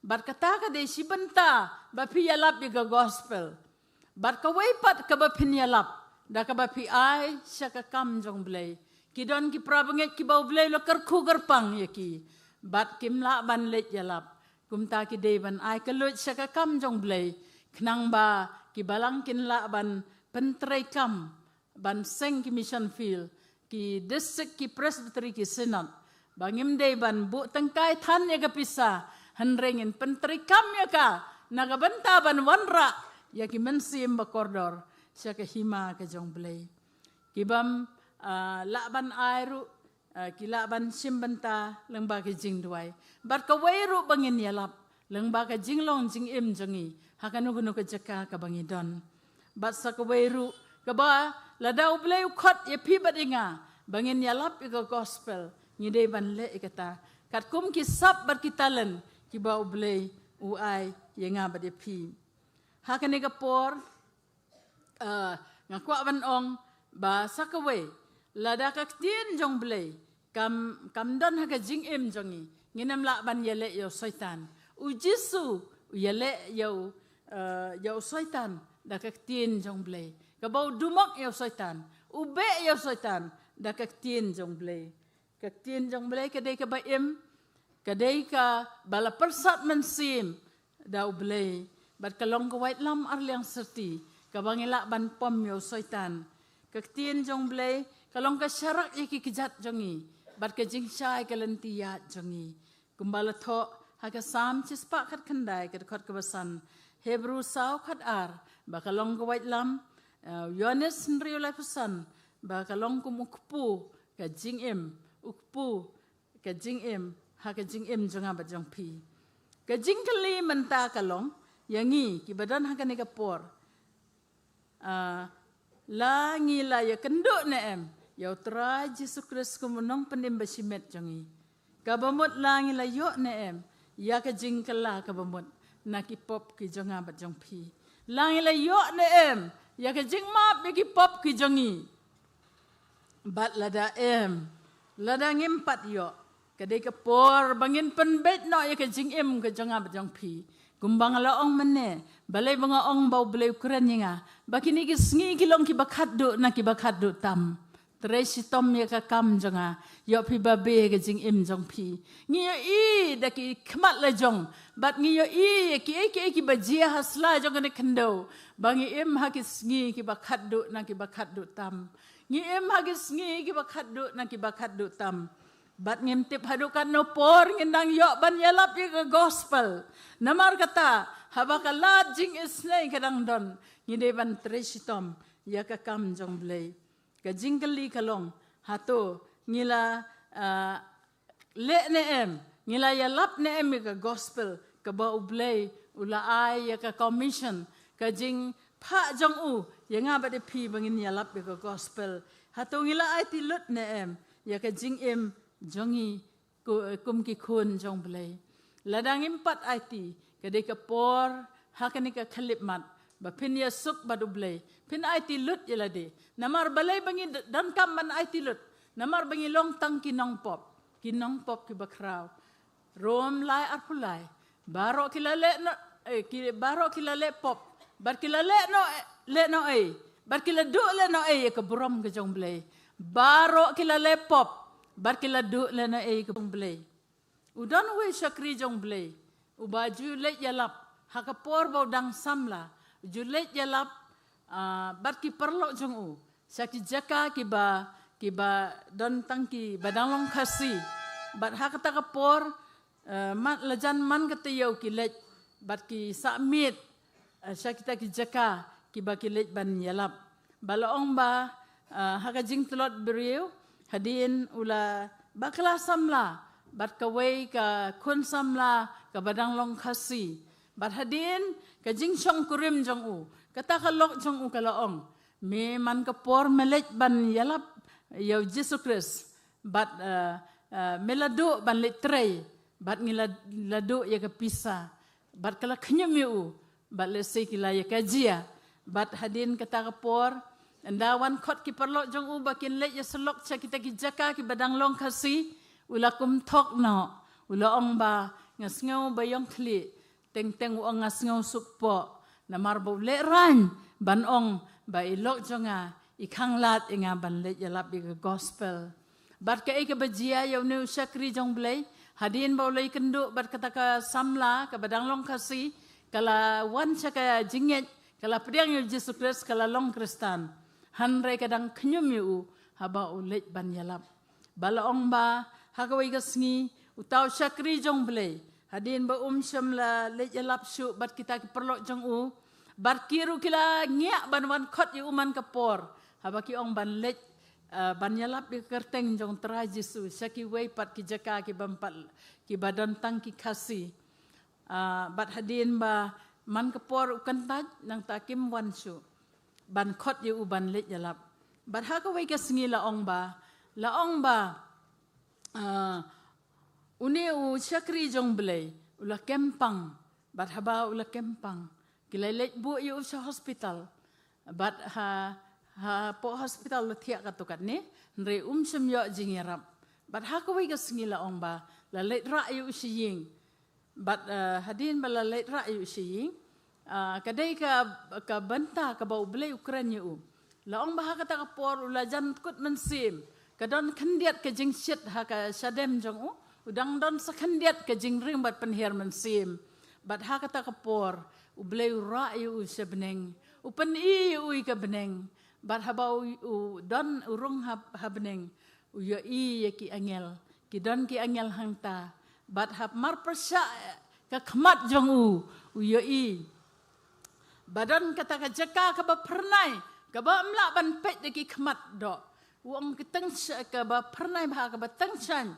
Bad kata ka dei shi bynta ba phi ïalap ïa ka gospel. Bad kawei pat kaba phin ïalap, da kaba phi ai sha ka kam jong U Blei. Ki don ki para bangeit kiba U Blei u la kyrkhu kyrpang ïa ki. Bad kim lah ban leit ïalap. Kumta ki dei ban ai kylluid sha ka kam jong U Blei. Khnang ba ki balang kin lah ban pyntreikam ban seng ki mission field, ki district, ki presbytery, ki synod. Ba ngim dei ban buh tyngkai than ïa ka pisa, hynrei ngin pyntreikam ïa ka na ka bynta ban wanrah ïa ki mynsiem ba kordor sha ka hima ka jong U Blei. Ki bym, ah, lah ban ai ruh, ah, ki lah ban shim bynta lyngba ka jingduwai. Bad kawei ruh ba ngin ïalap lyngba ka jinglong jingim jong ngi ha kano kano ka jaka kaba ngi don. Bad sa kawei ruh kaba lada U Blei u khot ïa phi bad ïa nga ba ngin ïalap ïa ka gospel, ngi dei ban leh ïa kata katkum ki sap bad ki talent kiba U Blei u ai ïa nga bad ïa phi. Ha kane ka por, ah, nga kwah ban ong ba sa kawei, lada ka ktien jong U Blei kam, kam don ha ka jingim jong ngi, ngin ym lah ban ïaleh ïa u Soitan. U Jisu u ïaleh ïa u, ah, ïa u Soitan da ka ktien jong U Blei. Kaba u dumok ïa u Soitan, u beh ïa u Soitan da ka ktien jong U Blei. Ka ktien jong U Blei ka dei kaba im, ka dei kaba la pyrsad mynsiem da U Blei. Bad ka long ka waitlam arliang syrti kaba ngi lah ban pom ïa u Soitan. Ka ktien jong U Blei ka long ka sharak ïa ki kjat jong ngi bad ka jingshai ka lynti ïaid jong ngi. Kumba la thoh ha ka Salm shispah khatkhyndai, ka dkhot kaba san, Hebru saw khatar, ba ka long ka waitlam, eh, Ïoannis hynriew laiphew san, ba ka long kum u kpu ka jingim, u kpu ka jingim ha ka jingim jong nga bad jong phi. Ka jingkylli mynta ka long ïa ngi kiba don ha kane ka por. Ah, la ngi la ïakynduh ne em ïa u Trai Jisu Khrist kum u nongpynim ba shimet jong ngi? Kaba mut la ngi la ïoh ne em ïa ka jingkylla kaba mut na ki pop ki jong nga bad jong phi? La ngi la ïoh ne em ïa ka jingmap ïa ki pop ki jong ngi? Bad lada em, lada ngim pat ïoh, ka dei ka por ba ngin pynbeit noh ïa ka jingim ka jong nga bad jong phi. Kumba nga la ong mynne, balei ba nga ong ba U Blei u kren ïa nga ba kine ki sngi ki long kiba khatduh na kiba khatduh tam. Trei shitom ïa ka kam jong nga, ïoh phi babe ka jingim jong phi. Ngi ïohi da ki khmat la jong bad ngi ïohi ïa kiei kiei kiba jia ha sla jong kane ka khyndew, ba ngi im ha ki sngi kiba khatduh na kiba khatduh tam. Ngi im ha ki sngi kiba khatduh na kiba khatduh tam. Bad ngim tip haduh katno por ngin dang ïoh ban ïalap ïa ka gospel. Namar kata, haba ka lad jingisynei ka dang don, ngi dei ban trei shitom ïa ka kam jong U Blei. Ka jingkylli ka long, hato ngi la, ah, leh ne em, ngi la ïalap ne em ïa ka gospel kaba U Blei u la ai ïa ka commission, ka jingphah jong u ïa nga bad ïa phi ba ngin ïalap ïa ka gospel? Hato ngi la aiti lut ne em ïa ka jingim jong ngi ku-, kum ki khun jong U Blei? Lada ngim pat aiti, ka dei ka por ha kane ka khyllipmat ba phin ïasuk bad U Blei, phin aiti lut ïa lade. Namar balei ba ngi d-, donkam ban aiti lut? Namar ba ngi long tang ki nongpop, ki nongpop kiba khraw. Rom lai arphew lai, baroh ki la leh noh, eh, ki, baroh ki la leh pop bad ki la leh noh, leh noh ei, bad ki la duh leh noh ei ïa ka burom ka jong U Blei. Baroh ki la leh pop bad ki la duh leh noh ei ïa ka burom U Blei. U don uwei u shakri jong U Blei uba ju leit ïalap ha ka por ba u dang samla, ju leit ïalap, ah, bad ki paralok jong u sha ki jaka kiba, kiba don tang kiba dang long Khasi. Bad ha kata ka por, eh, man, la jan man ka taïew ki leit bad ki sah miet, eh, sha kita ki jaka kiba ki leit ban ïalap. Ba la ong ba, eh, ha ka jingtlot briew, hadien u la bakla samla bad kawei ka khun samla kaba dang long Khasi. Bad hadien ka jingshong kurim jong u, kata ka lok jong u ka la ong, me man ka por me leit ban ïalap ïa u Jisu Khrist, bad uh, uh, me la duh ban leit trei, bad ngi la, la duh ïa ka pisa, bad ka la khñium ïa u, bad lehse ki la ïa ka jia, bad hadien kata ka por, ynda wan khot ki paralok jong u ba kin leit ïa syllok sha kita ki jaka ki ba dang long Khasi, u la kum thok noh, u la ong ba nga sngew ba ïong khlieh, teng teng u ong nga sngew suk poh, namar ba u leh rain, ban ong ba i lok jong nga, i khanglad ïa nga ban leit ïalap ïa ka gospel. Bad kaei kaba jia ïa une u shakri jong Blei, hadien ba u la ïakynduh bad kata ka samla, kaba dang long Khasi, ka la wan sha ka jingngeit, ka la pdiang ïa u Jisu Khrist, ka la long Khristan. Hynrei ka dang khñium ïa u, haba u leit ban ïalap. Ba la ong ba, ha kawei ka sngi, uta u shakri jong Blei, hadien ba um shym la leit ïalap shuh bad kita ki paralok jong u, bad ki ruh ki la ngiah ban wan khot ïa u man ka por, haba ki ong ban leit, uh, ban ïalap ïa ka kyrteng jong Trai Jisu, sha kiwei pat ki jaka ki bym pat, ki ba don tang ki Khasi. Uh, bad hadien ba man ka por u kyntait, nangta kim wan shuh ban khot ïa u ban leit ïalap. Bad ha kawei ka sngi la ong ba, la ong ba, uh, une u shakri jong Blei, u la kem pang, bad haba u la kem pang, ki la leit buh ïa u sha hospital, bad ha, hapoh hospital la thiah katto katne, hynrei um shym ïoh jingïarap. Bad ha kawei ka sngi la ong ba, la leit rah ïa u sha ïing. Bad uh, hadien ba la leit rah ïa u sha ïing, uh, ka dei ka, ka bynta kaba u Blei u kren ïa u. La ong ba ha kata ka por u la jan kut mynsiem, ka don khyndiat ka jingshit ha ka shadem jong u, u dang don sa khyndiat ka jingring bad pynhiar mynsiem. Bad ha kata ka por, u Blei u rah ïa u sha bneng, u pyni ïa u ïa ka bneng, bad haba u, u don u rung ha, ha bneng, u ïohi ïa ki angel, ki don ki angel hangta, bad hap mar pyrshah ka khmat jong u, u ïohi ba don kata ka jaka kaba phyrnai, kaba ym lah ban peit da ki khmat doh. U ong ki tyngsh-, kaba phyrnai bha kaba tyngshaiñ,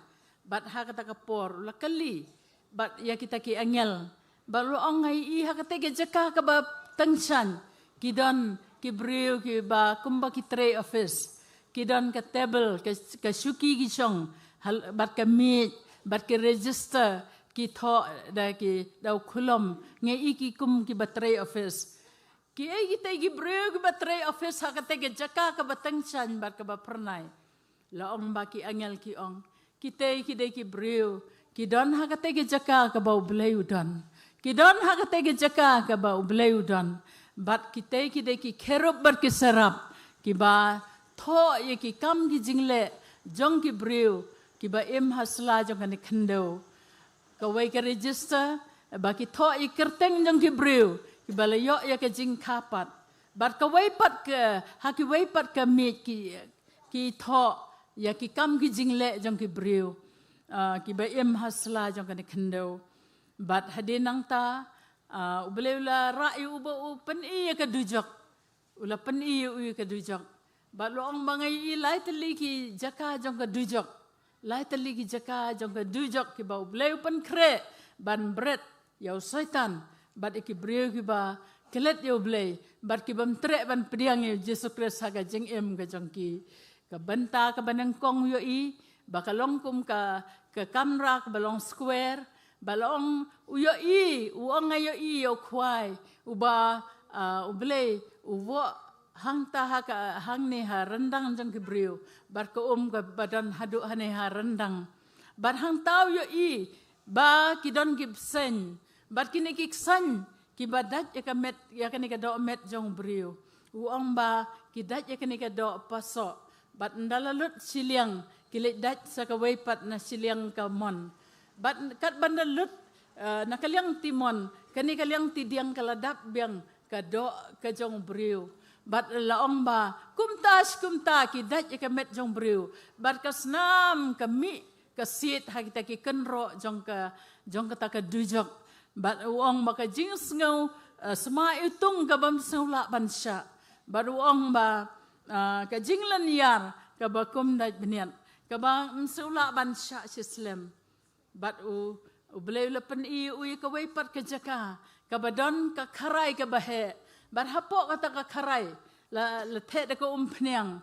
bad ha kata ka por, u la kylli, bad ïa kita ki angel. Bad u ong nga ïohi ha kata ka jaka kaba tyngshaiñ, ki don ki briew kiba kumba ki trei office. Ki don ka table, ka, ka shuki ki shong, hal-, bad ka miej, bad ki register, ki thoh, da ki, da u khulom, nga ïohi ki kum kiba trei office. Kiei kita ki briew kiba trei office ha kata ka jaka kaba tyngshaiñ bad kaba phyrnai. La ong ba ki angel ki ong, kitei ki dei ki briew, ki don ha kata ka jaka kaba u Blei u don. Ki don ha kata ka jaka kaba u Blei u don. Bad kitei ki dei ki kherub bad ki serap, kiba thoh ïa ki kam ki jingleh jong ki briew, kiba im ha sla jong kane ka khyndew. Kawei ka register, ba ki thoh ïa ki kyrteng jong ki briew, kiba la ïoh ïa ka jingkha pat. Bad kawei pat ka, ha kiwei pat ka miej ki, ki thoh ïa ki kam ki jingleh jong ki briew, ah, kiba im ha sla jong kane ka khyndew. Bad hadien nangta, ah, u Blei u la rah ïa u ba u pyni ïa ka dujok. U la pyni ïa u ïa ka dujok. Bad u ong ba nga ïohi lai tylli ki jaka jong ka dujok. Lai tylli ki jaka jong ka dujok kiba u Blei u pynkhreh ban bret ïa u Soitan. Bad ïa ki briew kiba klet ïa u Blei. Bad ki bym treh ban pdiang ïa u Jisu Khrist ha ka jingim ka jong ki. Ka bynta kaba nyngkong u ïohi, ba ka long kum ka, ka kamra kaba long square, ba la ong u ïohi, u ong nga ïohi ïa u khwai, uba, ah, u Blei, u voh hangta ha ka, hangne ha ryndang jong ki briew, bad ka um kaba don haduh hangne ha ryndang. Bad hangta u ïohi, ba ki don ki bseiñ, bad kine ki ksaiñ, kiba dait ïa ka met, ïa kane ka doh met jong u briew. U ong ba ki dait ïa kane ka doh pasoh. Bad ynda la lut shiliang, ki leit dait sa kawei pat na shiliang ka mon. Bad katba ynda lut, eh, na ka liang timon, kane ka liang tidiang ka la dap biang ka doh ka jong u briew. Bad la ong ba, kumta shi kumta ki dait ïa ka met jong u briew. Bad ka snam ka mih, ka siat ha kita ki kynroh jong ka, jong kata ka dujok. Bad u ong ba ka jingsngew, eh, sma iwtung ka bym sngew lah ban shah. Bad u ong ba, eh, ka jinglynñiar kaba kum dait bniat, kaba ym sngew lah ban shah shislem. Bad u, U Blei u la pyni ïa u ïa kawei pat ka jaka kaba don ka kharai kaba heh. Bad hapoh kata ka kharai la, la theh da ka umphniang,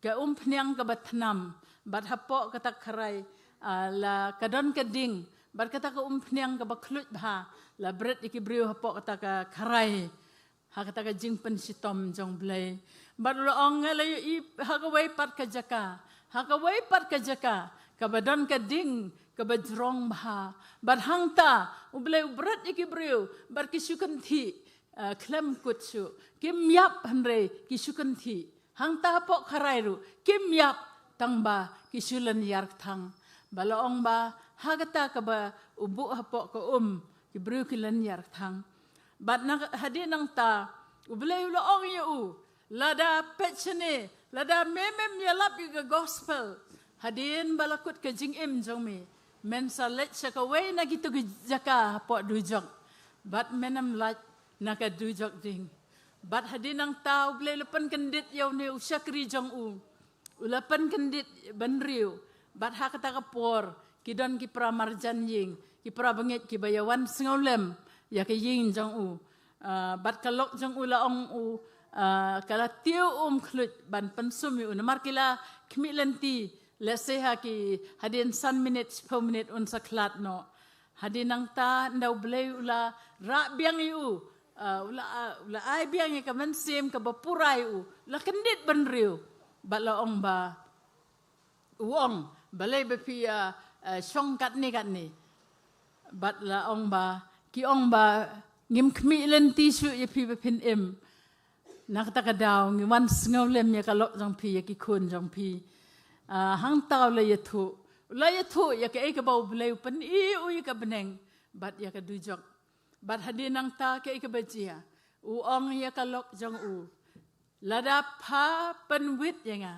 ka umphniang kaba thnam. Bad hapoh kata ka kharai, ah, la ka don ka ding. Bad kata ka umphniang kaba khluit bha la bret ïa ki briew hapoh kata ka kharai. Ha kata ka jingpynshitom jong Blei. Bad u la ong, nga la ïohi ha kawei pat ka jaka, ha kawei pat ka jaka kaba don ka ding kaba jrong bha. Bad hangta U Blei u bret ïa ki briew bad ki shu kynthih, eh, khlem kut shuh. Kim ïap hynrei ki shu kynthih. Hangta hapoh kharai ruh kim ïap, tang ba ki shu lynñiar kthang. Ba la ong ba ha kata kaba u buh hapoh ka um, ki briew ki lynñiar kthang. Bad na hadien nangta U Blei u la ong ïa u, lada peit shane, lada me mem ïalap ïa ka gospel, hadien ba la kut ka jingim jong me, men sa leit sha kawei na kito ki jaka hapoh dujok. Bad men ym lait na ka dujok ding. Bad hadien nangta U Blei u la pynkyndit ïa une u shakri jong u. U la pynkyndit bynriew. Bad ha kata ka por ki don ki para marjan ïing, ki para bangeit kiba ïa wan sngewlem ïa ka ïing jong u. Ah, bad ka lok jong u la ong u, ah, ka la tiew um khluit ban pynsum ïa u. Namar ki la khmih lynti, lehse ha ki hadien san minit, shiphew minit un sa khlad noh. Hadien nangta ynda U Blei u la rah biang ïa u, ah, u la, ah, u la ai biang ïa ka mynsiem kaba pura ïa u, la kyndit bynriew. Bad la ong ba, u ong, balei ba phi, ah, ah, shong katne katne. Bad la ong ba, ki ong ba, ngim khmih lynti shuh ïa phi ba phin im. Na kata ka daw ngi wan sngewlem ïa ka lok jong phi, ïa ki khun jong phi. Ah, hangta u la ïathuh, u la ïathuh ïa kaei kaba U Blei u pyni ïa u ïa ka bneng bad ïa ka dujok. Bad hadien nangta kaei kaba jia, u ong ïa ka lok jong u, lada pha pynwit ïa nga,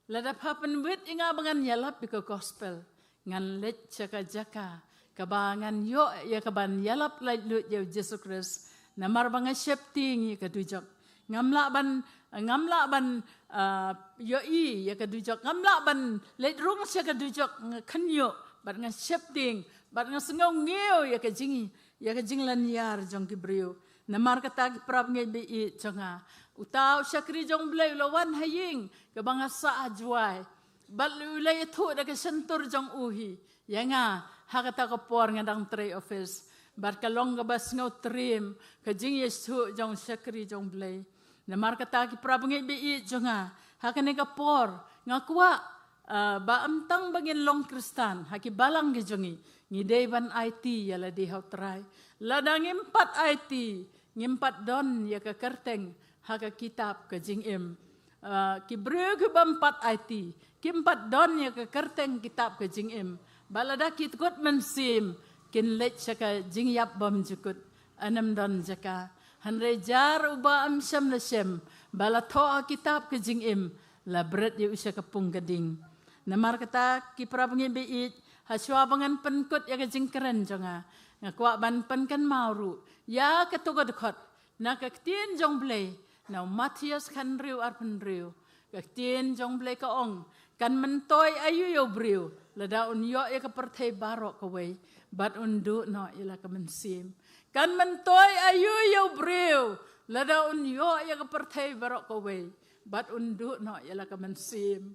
lada pha pynwit ïa nga ba ngan ïalap ïa ka gospel, ngan leit sha ka jaka kaba ngan ïoh ïa kaban ïalap laitluid ïa U Jisu Khrist. Namar ba nga sheptieng ïa ka dujok. Ngam lah ban, ngam lah ban, ah, ïohi ïa ka dujok. Ngam lah ban leit rung sha ka dujok, nga khynñiuh bad nga sheptieng bad nga sngew ngiew ïa ka jing, ïa ka jinglynñiar jong ki briew. Namar kata ki para bangeit ba ïeit jong nga, uta u shakri jong Blei u la wan ha ïing kaba nga sah ha Jowai. Bad u la ïathuh da ka shyntur jong u hi ïa nga ha kata ka por nga dang trei office. Bad ka long kaba sngewtriem ka jingïathuh jong u shakri jong Blei. Namar kata ki para bangeit ba ïeit jong nga, ha kane ka por nga kwah, ah, ba ym tang ba ngin long Khristan ha ki balang ki jong ngi, ngi dei ban aiti ïa lade ha U Trai. Lada ngim pat aiti, ngim pat don ïa ka kyrteng ha ka kitab ka jingim. Ah, ki briew ki bym pat aiti kim pat don ïa ka kyrteng kitab ka jingim. Bad lada ki kut mynsiem kin leit sha ka jingïap bymjukut, yn ym don jaka. Hynrei jar uba ym shem la shem ba la thoh ha kitab ka jingim, la bret ïa u sha ka pung ka ding. Namar kata ki para bangeit ba ïeit, ha shuwa ba ngan pynkut ïa ka jingkren jong nga, nga kwah ban pynkynmaw ruh ïa kato ka dkhot na ka ktien jong Blei, na u Mathaios khathynriew arphew hynriew. Ka ktien jong Blei ka ong, kan myntoi aïu ïa u briew lada un ïoh ïa ka pyrthei baroh kawei bad un duh noh ïa la ka mynsiem. Kan myntoi aïu ïa u briew lada un ïoh ïa ka pyrthei baroh kawei bad un duh noh ïa la ka mynsiem.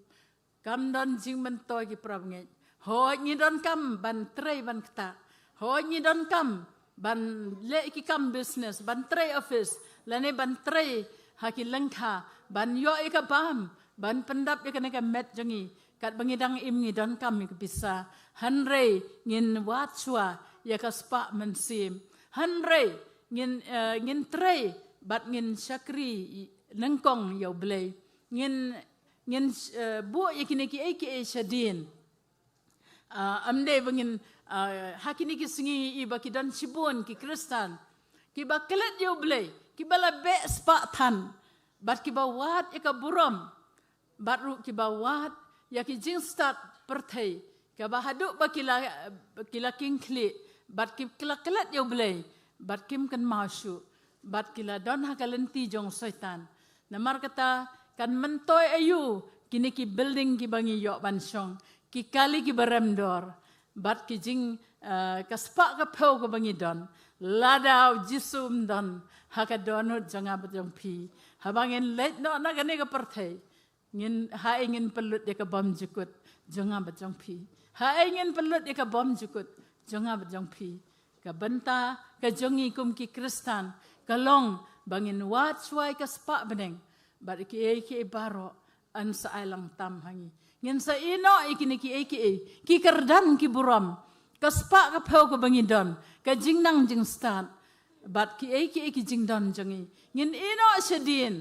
Kam don jingmyntoi ki para bangeit. Hooid ngi donkam ban trei ban ktah. Hooid ngi donkam ban leh ki kam business, ban trei office, lane ban trei ha ki lyngkha, ban ïoh ïa ka bam, ban pyndap ïa kane ka met jong ngi. Katba ngi dang im ngi donkam ïa ka pisa. Hynrei ngin wad shuwa ïa ka spah mynsiem. Hynrei ngin, eh, ngin trei bad ngin shakri nyngkong ïa U Blei. Ngin, ngin, eh, buh ïa kine kiei kiei shadien. Ah, ym dei ba ngin, ah, ha kine ki sngi i ba ki don shibun ki Khristan kiba klet ïa U Blei, kiba la beh spah than bad kiba wad ïa ka burom, bad ruh kiba wad ïa ki jingstad pyrthei, kaba haduh ba ki la, ki la king khlieh bad ki la klet ïa U Blei bad kim kynmaw shuh bad ki la don ha ka lynti jong u Soitan. Namar kata kan myntoi aïu kine ki building kiba ngi ïoh ban shong, ki kali kiba rem dor. Bad ki jing, eh, ka spah ka phew kaba ngi don, lada u Jisu um don ha ka dohnud jong nga bad jong phi, haba ngin leit noh na kane ka pyrthei, ngin, haei ngin pynlut ïa ka bymjukut jong nga bad jong phi? Haei ngin pynlut ïa ka bymjukut jong nga bad jong phi? Ka bynta ka jong ngi kum ki Khristan ka long ba ngin wad shuwa ïa ka spah bneng, bad kiei kiei baroh yn sa ailangtam ha ngi. Ngin sa ïehnoh ïa kine kiei kiei, ki kyrdan ki burom, ka spah ka phew kaba ngi don, ka jingnang jingstad, bad kiei kiei ki jingdon jong ngi, ngin ïehnoh shadien.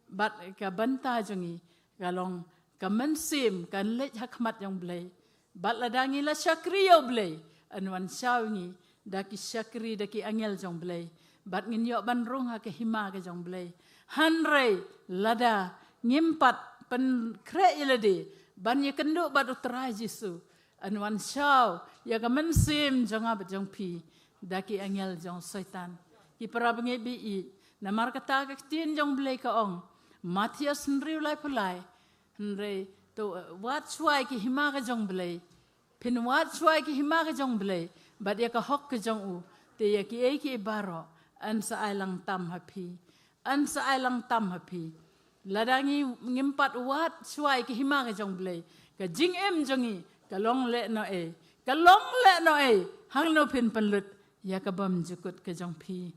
Bad ka bynta jong ngi ka long ka mynsiem kan leit ha khmat jong Blei. Bad lada ngi la shakri ïa u Blei, yn wan shaw ngi da ki shakri, da ki angel jong Blei. Bad ngin ïoh ban rung ha ka hima ka jong Blei. Hynrei lada ngim pat pynkhreh ïa lade ban ïakynduh bad u Trai Jisu, yn wan shaw ïa ka mynsiem jong nga bad jong phi da ki angel jong Soitan. Ki para bangeit ba ïeit, namar kata ka ktien jong Blei ka ong, Mathaios hynriew laiphew lai, hynrei to, eh, wad shuwa ïa ka hima ka jong Blei. Phin wad shuwa ïa ka hima ka jong Blei bad ïa ka hok ka jong u, te ïa kiei kiei baroh yn sa ailangtam ha phi. Yn sa ailangtam ha phi. Lada ngi, ngim pat wad shuwa ïa ka hima ka jong Blei, ka jingim jong ngi ka long lehnoh ei, ka long lehnoh ei, hangno phin pynlut ïa ka bymjukut ka jong phi?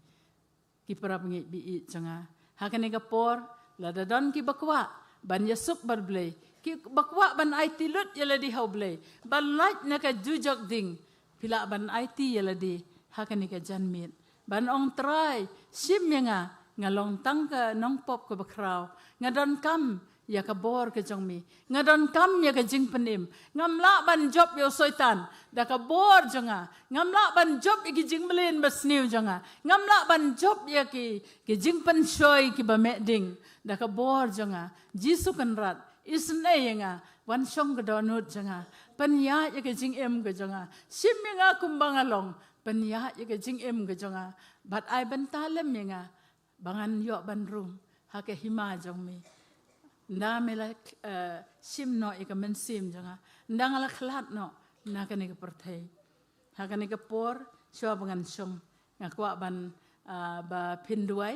Ki para bangeit ba ïeit jong nga, ha kane ka por lada don kiba kwah ban ïasuk bad u Blei, kiba kwah ban aiti lut ïa lade ha u Blei, ban lait na ka jujok ding, phi lah ban aiti ïa lade ha kane ka janmiet, ban ong, Trai, shim ïa nga, nga long tang ka nongpop kaba khraw, nga donkam ïa ka bor ka jong me, nga donkam ïa ka jingpynim. Ngam lah ban jop ïa u Soitan da ka bor jong nga. Ngam lah ban jop ïa ki jingmlien basniew jong nga. Ngam lah ban jop ïa ki, ki jingpynshoi kiba meh ding da ka bor jong nga. Jisu Kynrad, isynei ïa nga, wan shong ka dohnud jong nga, pynïaid ïa ka jingim ka jong nga, shim ïa nga kumba nga long, pynïaid ïa ka jingim ka jong nga, bad ai bynta lem ïa nga ba ngan ïoh ban rung ha ka hima jong me. Ynda me la, eh, shim noh ïa ka mynsiem jong nga, ynda nga la khlad noh na kane ka pyrthei. Ha kane ka por, shuwa ba ngan shong, nga kwah ban, ah, ba phin duwai,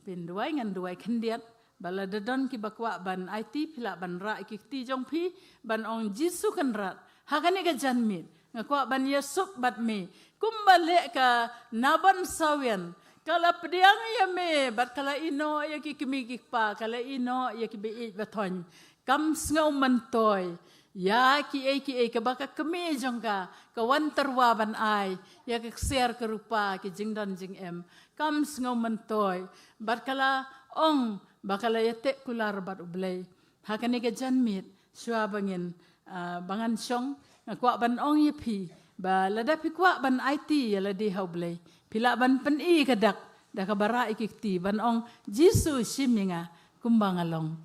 phin duwai, ngan duwai khyndiat. Ba lada don kiba kwah ban aiti, phi lah ban rah ïa ki kti jong phi, ban ong, Jisu Kynrad, ha kane ka janmiet nga kwah ban ïasuk bad me. Kumba leh ka Nabon Sawian, ka la pdiang ïa me bad ka la ïehnoh ïa ki kmie ki kpa, ka la ïehnoh ïa ki ba ïeit ba thoiñ. Kam sngew myntoi ïa kiei kiei kaba ka kmie jong ka ka wan tyrwa ban ai, ïa ka ksiar ka rupa, ki jingdon jingem. Kam sngew myntoi bad ka la ong ba ka la ïateh kular bad u Blei. Ha kane ka janmiet, shuwa ba ngin, ah, ba ngan shong, nga kwah ban ong ïa phi ba lada phi kwah ban aiti ïa lade ha u Blei, phi lah ban pyni ka dak da kaba rah ïa ki kti, ban ong, Jisu, shim ïa nga kumba nga long.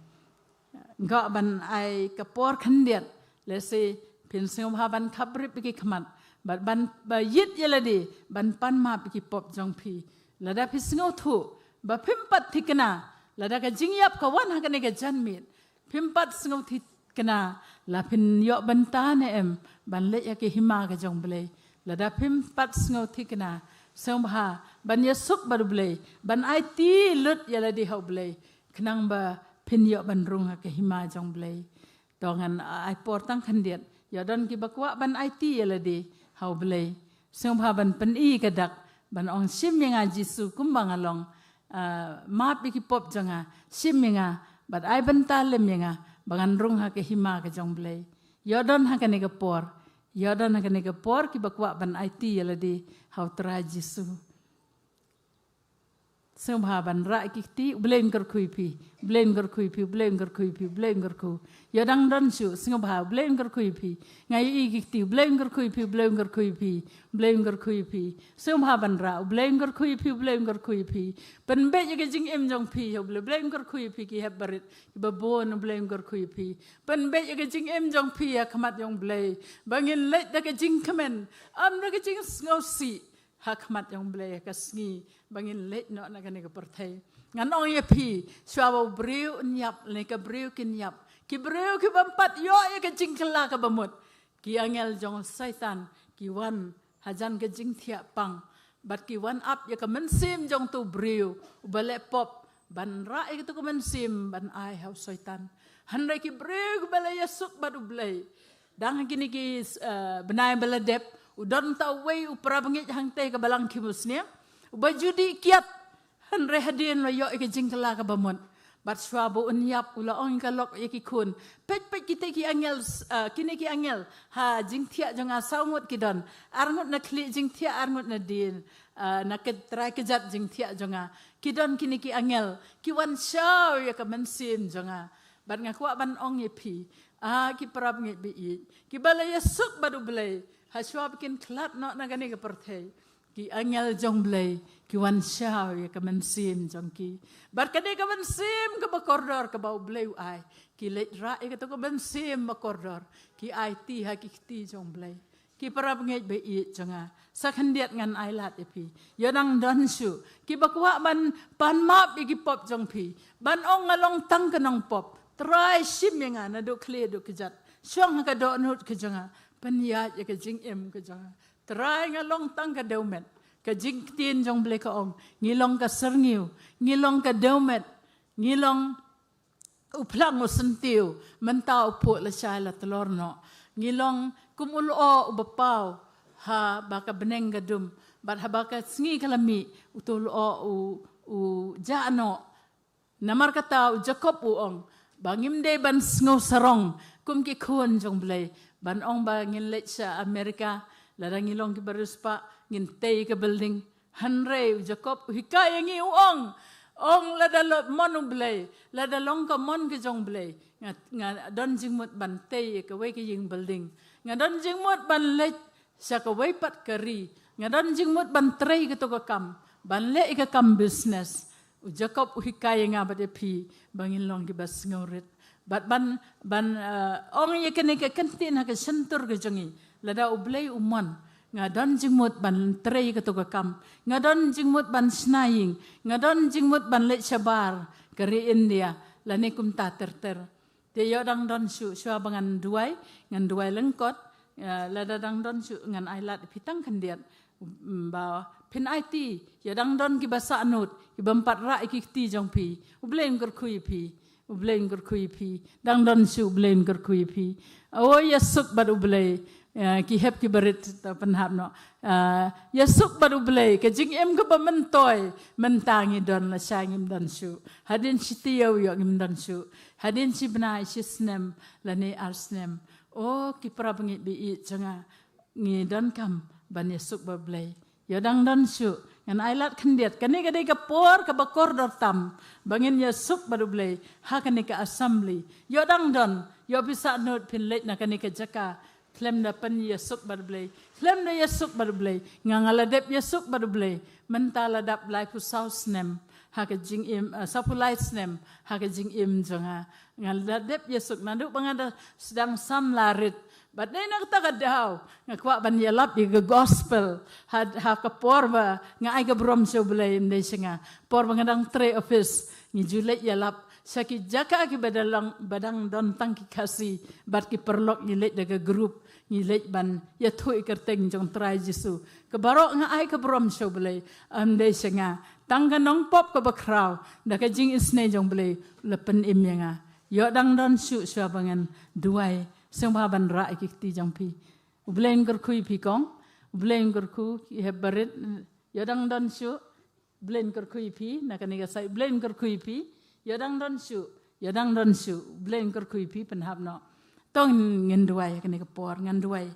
Nga kwah ban ai ka por khyndiat, lehse phin sngewbha ban khaprip ïa ki khmat, bad ban, ba ïit ïa lade, ban pan map ïa ki pop jong phi. Lada phi sngewthuh ba phim pat thikna, lada ka jingïap ka wan ha kane ka janmiet, phim pat sngewthikna la phin ïoh bynta ne em ban leit ha ka hima ka jong Blei. Lada phim pat sngewthikna, sngewbha ban ïasuk bad u Blei, ban aiti lut ïa lade ha u Blei, khnang ba phin ïoh ban rung ha ka hima jong Blei. To ngan ai por tang khyndiat, ïoh don kiba kwah ban aiti ïa lade ha u Blei, sngewbha ban pyni ka dak, ban ong, shim ïa nga Jisu kumba nga long, ah, map ïa ki pop jong nga, shim ïa nga, bad ai bynta lem ïa nga ba ngan rung ha ka hima ka jong Blei. Ïoh don ha kane ka por, ïoh don ha kane ka por kiba kwah ban aiti ïa lade ha u Trai Jisu. Sngewbha ban rah ïa ki kti, u Blei un kyrkhu ïa phi, u Blei un kyrkhu ïa phi, u Blei un kyrkhu ïa phi, u Blei un kyrkhu. Ïoh dang don shuh, sngewbha, u Blei un kyrkhu ïa phi. Nga ïohi ïa ki kti, u Blei un kyrkhu ïa phi, u Blei un kyrkhu ïa phi, u Blei un kyrkhu ïa phi. Sngewbha ban rah, u Blei un kyrkhu ïa phi, u Blei un kyrkhu ïa phi. Pynbeit ïa ka jingim jong phi ïa u Blei, u Blei un kyrkhu ïa phi, ki hep barit, kiba bun, u Blei un kyrkhu ïa phi. Pynbeit ïa ka jingim jong phi ha khmat jong u Blei, ba ngin leit da ka jingkmen, ym da ka jingsngewsih, ha khmat jong u Blei ha ka sngi ba ngin leit noh na kane ka pyrthei. Ngan ong ïa phi, shuwa ba u briew un ïap, lane ka briew kin ïap, ki briew ki bym pat ïoh ïa ka jingkylla kaba mut, Ki angel jong Soitan ki wan hajan ka jingthiah pang, bad ki wan ap ïa ka mynsiem jong uto u briew uba leh pop, ban rah ïa kato ka mynsiem ban ai ha u Soitan. Hynrei ki briew kiba la ïasuk bad U Blei, dang ha kine ki, eh, bnai ba la dep, u don uta uwei u parabangeit hangtei ka balang Khimusniang, uba ju dih kiad, hynrei hadien la ïoh ïa ka jingkylla kaba mut. Bad shuwa ba un ïap, u la ong ïa ka lok ïa ki khun: Peit, peit kita ki angel, eh, kine ki angel ha jingthiah jong nga, saw ngut ki don. Ar ngut na khlieh jingthiah, ar ngut na dien, eh, na ka trai kjat jingthiah jong nga. Ki don kine ki angel, ki wan shaw ïa ka mynsiem jong nga. Bad nga kwah ban ong ïa phi, ah, ki parabangeit ba ïeit, kiba la ïasuk bad U Blei, ha shuwa ba kin khlad noh na kane ka pyrthei, ki angel jong U Blei ki wan shaw ïa ka mynsiem jong ki. Bad kane ka mynsiem kaba kordor kaba U Blei u ai, ki leit rah ïa kato ka mynsiem ba kordor, ki aiti ha ki kti jong U Blei. Ki parabangeit ba ïeit jong nga, sa khyndiat ngan ailad ïa phi. Ïoh dang don shuh kiba kwah ban pan map ïa ki pop jong phi, ban ong nga long tang ka nongpop. Trai, shim ïa nga naduh khlieh haduh kjat, shong ha ka dohnud ka jong nga, pynïaid ïa ka jingim ka jong nga. Trai, nga long tang ka dewmet. Ka jingktien jong U Blei ka ong, ngi long ka syrngiew, ngi long ka dewmet, ngi long u phlang u syntiew, mynta u phuh lashai la tlor noh. Ngi long kum u lyoh uba paw haba ka bneng ka dum, bad haba ka sngi ka la mih, uto u lyoh u, u jah noh. Namar kata u Jakob u ong ba ngim dei ban sngew sarong kum ki khun jong U Blei, ban ong ba ngin leit sha Amerika, lada ngi long kiba riewspah, ngin tei ka building. Hynrei u Jakob u hikai ïa ngi, u ong, ong, lada long mon U Blei, lada long ka mon ka jong U Blei, nga, nga don jingmut ban tei ïa kawei ka ïing building. Nga don jingmut ban leit sha kawei pat ka ri. Nga don jingmut ban trei kato ka kam, ban leh ïa ka kam business. U Jakob u hikai ïa nga bad ïa phi ba ngin long kiba sngewrit. Bad ban, ban, eh, ong ïa kane ka kyntien ha ka shyntur ka jong ngi: Lada U Blei u mon, nga don jingmut ban trei kato ka kam. Nga don jingmut ban shna ïing. Nga don jingmut ban leit shabar ka ri India, lane kumta ter ter. Te ïoh dang don shuh, shuwa ba ngan duwai, ngan duwai lyngkot, eh, lada dang don shuh ngan ailad ïa phi tang khyndiat, mm, ba phin aiti. Ïoh dang don kiba sahnud, kiba ym pat rah ïa ki kti jong phi, U Blei un kyrkhu ïa phi. U Blei un kyrkhu ïa phi. Dang don shuh, U Blei un kyrkhu ïa phi. O, ïasuk bad U Blei. Eh, ki hep kiba rit, to pynhap noh. Eh, ïasuk bad U Blei, ka jingim kaba myntoi. Mynta ngi don, lashai ngim don shuh. Hadien shi taïew ïoh ngim don shuh. Hadien shi bnai, shi snem, lane ar snem. O, ki parabangeit ba ïeit jong nga, ngi donkam ban ïasuk bad U Blei. Ïoh dang don shuh, ngan ailad khyndiat, kane ka dei ka por kaba kordor tam ba ngin ïasuk bad U Blei ha kane ka assembly. Ïoh dang don, ïoh phi sahnud phin leit na kane ka jaka khlem da pynïasuk bad U Blei, khlem da ïasuk bad U Blei. Nga, nga la dep ïasuk bad U Blei mynta la dap laiphew saw snem ha ka jingim, eh, sawphew lai snem ha ka jingim jong nga. Nga la dep ïasuk naduh ba nga da sdang samla rit. Bad dei na kata ka daw nga kwah ban ïalap ïa ka gospel ha, ha ka por ba nga ai ka burom sha U Blei, ym dei sha nga. Por ba nga dang trei office, ngi ju leit ïalap sha ki jaka kiba da long, ba dang don tang ki Khasi bad ki paralok, ngi leit da ka group, ngi leit ban ïathuh ïa ka kyrteng jong Trai Jisu. Ka baroh nga ai ka burom sha U Blei, ym dei sha nga. Tang ka nongpop kaba khraw, da ka jingisynei jong U Blei, la pynim ïa nga. Ïoh dang don shuh, shuwa ba ngan duwai, sngewbha ban rah ïa ki kti jong phi. U Blei un kyrkhu ïa phi kong, U Blei un kyrkhu, ki hep barit. Ïoh dang don shuh, U Blei un kyrkhu ïa phi na kane ka sait, U Blei un kyrkhu ïa phi. Ïoh dang don shuh, ïoh dang don shuh, U Blei un kyrkhu ïa phi, pynhap noh. To ngin duwai ha kane ka por, ngan duwai.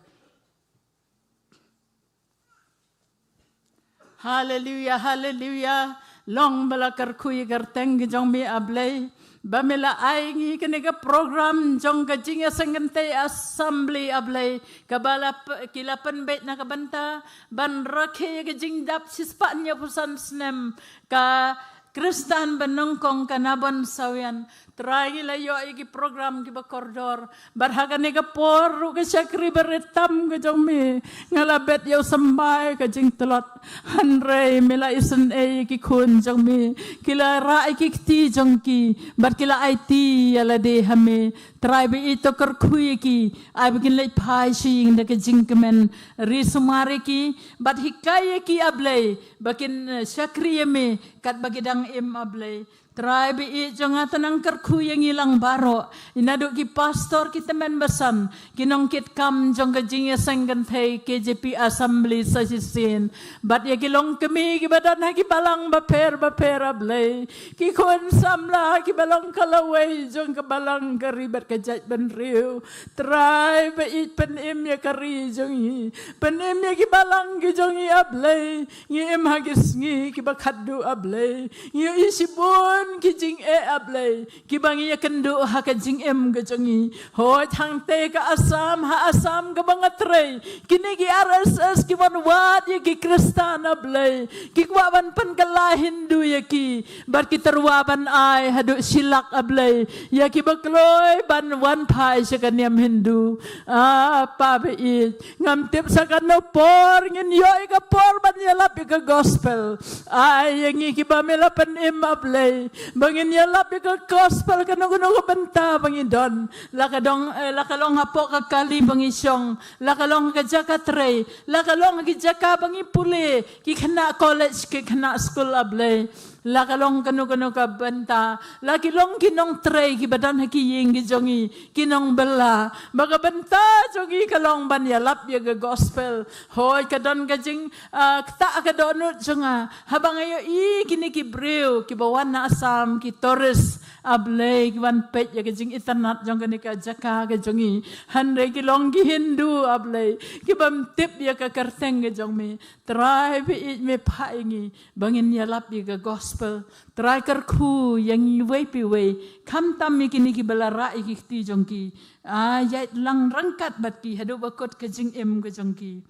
Haleluya, haleluya. Long ba la kyrkhu ïa ka kyrteng ka jong me, A Blei, ba me la ai ngi kane ka program jong ka jingïaseng kynthei assembly, A Blei, kaba la p-, ki la pynbeit na ka bynta ban rakhe ïa ka jingdap shispah hynñiewphew san snem ka Khristan ba nyngkong, ka Nabon Sawian. Trai, ngi la ïoh ïa ki program kiba kordor. Bad ha kane ka por ruh ka shakri ba rit tam ka jong me, nga la bet ïa u symbai ka jingtlot. Hynrei me la isynei ïa ki khun jong me, ki la rah ïa ki kti jong ki, bad ki la aiti ïa lade ha me. Trai, ba ïeit to kyrkhu ïa ki, ai ba kin leit phai sha ïing da ka jingkmen. Ri sumar ïa ki, bad hikai ïa ki, A Blei, ba kin, eh, shakri ïa me katba ki dang im, A Blei. Trai, ba ïeit jong nga, to nang kyrkhu ïa ngi lang baroh, ïa naduh ki pastor, ki tymmen basan, ki nongkitkam jong ka jingïaseng kynthei K J P Assembly sa shisien, bad ïa ki longkmie kiba don ha ki balang bapher bapher, A Blei, ki khun samla kiba long ka lawei jong ka balang, ka ri bad ka jaitbynriew. Trai, ba ïeit, pynim ïa ka ri jong ngi, pynim ïa ki balang ki jong ngi, A Blei. Ngi im ha ki sngi kiba khatduh, A Blei. Ngi ïohi shibun ki jingeh, A Blei, kiba ngi ïakynduh ha ka jingim ka jong ngi. Hooid, hangtei ka Assam, ha Assam kaba nga trei, kine ki R S S ki wan wad ïa ki Khristan, A Blei. Ki kwah ban pynkylla Hindu ïa ki, bad ki tyrwa ban ai haduh shi lak, A Blei, ïa kiba kloi ban wan phai sha ka niam Hindu. Ah, Pa ba ïeit, ngam tip sa katno por ngin ïoh ïa ka por ban ïalap ïa ka gospel. Ai ïa ngi kiba me la pynim, A Blei, ba ngin ïalap ïa ka gospel kano kano ka bynta ba ngi don. La ka dong, eh, la ka long hapoh ka kali ba ngi shong, la ka long ka jaka trei, la ka long ki jaka ba ngi pule, ki khynnah college, ki khynnah skul, A Blei. La ka long kano kano ka bynta, la ki long ki nongtrei kiba don ha ki ïing ki jong ngi, ki nongbylla, ba ka bynta jong ngi ka long ban ïalap ïa ka gospel. Hooid, ka don ka jing, ah, ktah ka dohnud jong nga haba nga ïohi kine ki briew kiba wan na Assam, ki tourist, A Blei, ki wan peit ïa ka jingitynnad jong kane ka jaka ka jong ngi. Hynrei ki long ki Hindu, A Blei, ki bym tip ïa ka kyrteng ka jong me. Trai, ba ïeit, me phah ïa ngi ba ngin ïalap ïa ka gospel. Trai, kyrkhu ïa ngi iwei pa iwei, khamtam ïa kine kiba la rah ïa ki kti jong ki. Ah, ïaid lang ryngkat bad ki haduh ba kut ka jingim ka jong ki.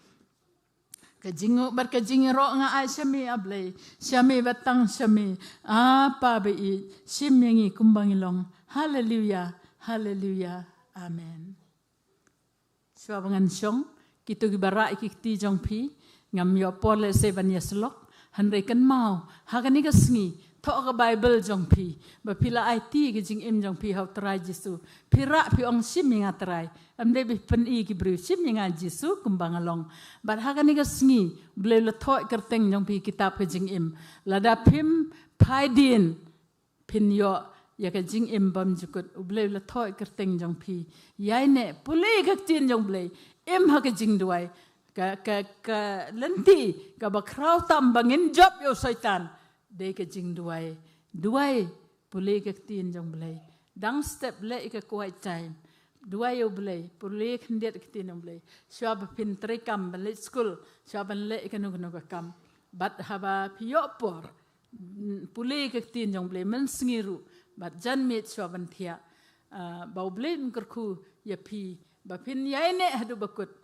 Ka jingnguh bad ka jingïaroh nga ai sha me, A Blei, sha me bad tang sha me. Ah, Pa ba ïeit, shim ïa ngi kumba ngi long. Haleluya, haleluya. Amen. Shuwa ba ngan shong, kito kiba rah ïa ki kti jong phi, ngam ïoh por lehse ban ïasyllok, hynrei kynmaw, ha kane ka sngi, thoh ka Baibl jong phi, ba phi la aiti ka jingim jong phi ha u Trai Jisu. Phi rah, phi ong, shim ïa nga Trai. Ym dei ba phin pyni ki briew, shim ïa nga Jisu kumba nga long. Bad ha kane ka sngi, U Blei u la thoh ïa ka kyrteng jong phi ha kitab ka jingim. Lada phim phai dien, phin ïoh ïa ka jingim bymjukut. U Blei u la thoh ïa ka kyrteng jong phi. Ïaineh, pule ïa ka ktien jong U Blei. Im ha ka jingduwai. Ka, ka, ka lynti kaba khraw tam ba ngin jop ïa u Soitan, dei ka jingduwai. Duwai, pule ïa ka ktien jong U Blei. Dang step, leh ïa ka quiet time. Duwai ïa U Blei, pule khyndiat ïa ka ktien jong U Blei. Shuwa ba phin treikam, ban leit skul, shuwa ban leh ïa kano kano ka kam. Bad haba phi ïoh por, mm, pule ïa ka ktien jong U Blei mynsngi ruh, bad janmiet shuwa ban thiah. Ah, ba U Blei un kyrkhu ïa phi, ba phin ïaineh haduh ba kut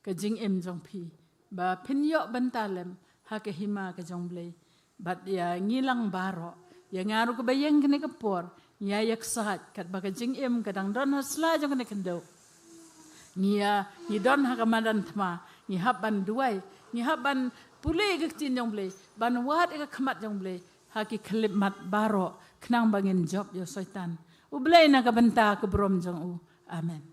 ka jingim jong phi, ba phin ïoh bynta lem ha ka hima ka jong U Blei. Bad ïa ngi lang baroh, ïa nga ruh kaba ïeng kane ka por, ngi ïa ïaksaid katba ka jingim ka dang don ha sla jong kane ka khyndew. Ngi ïa, ngi don ha ka madan thma, ngi hap ban duwai, ngi hap ban pule ïa ka ktien jong U Blei, ban wad ïa ka khmat jong U Blei ha ki khyllipmat baroh, khnang ba ngin jop ïa u Soitan. U Blei na ka bynta ka burom jong u. Amen.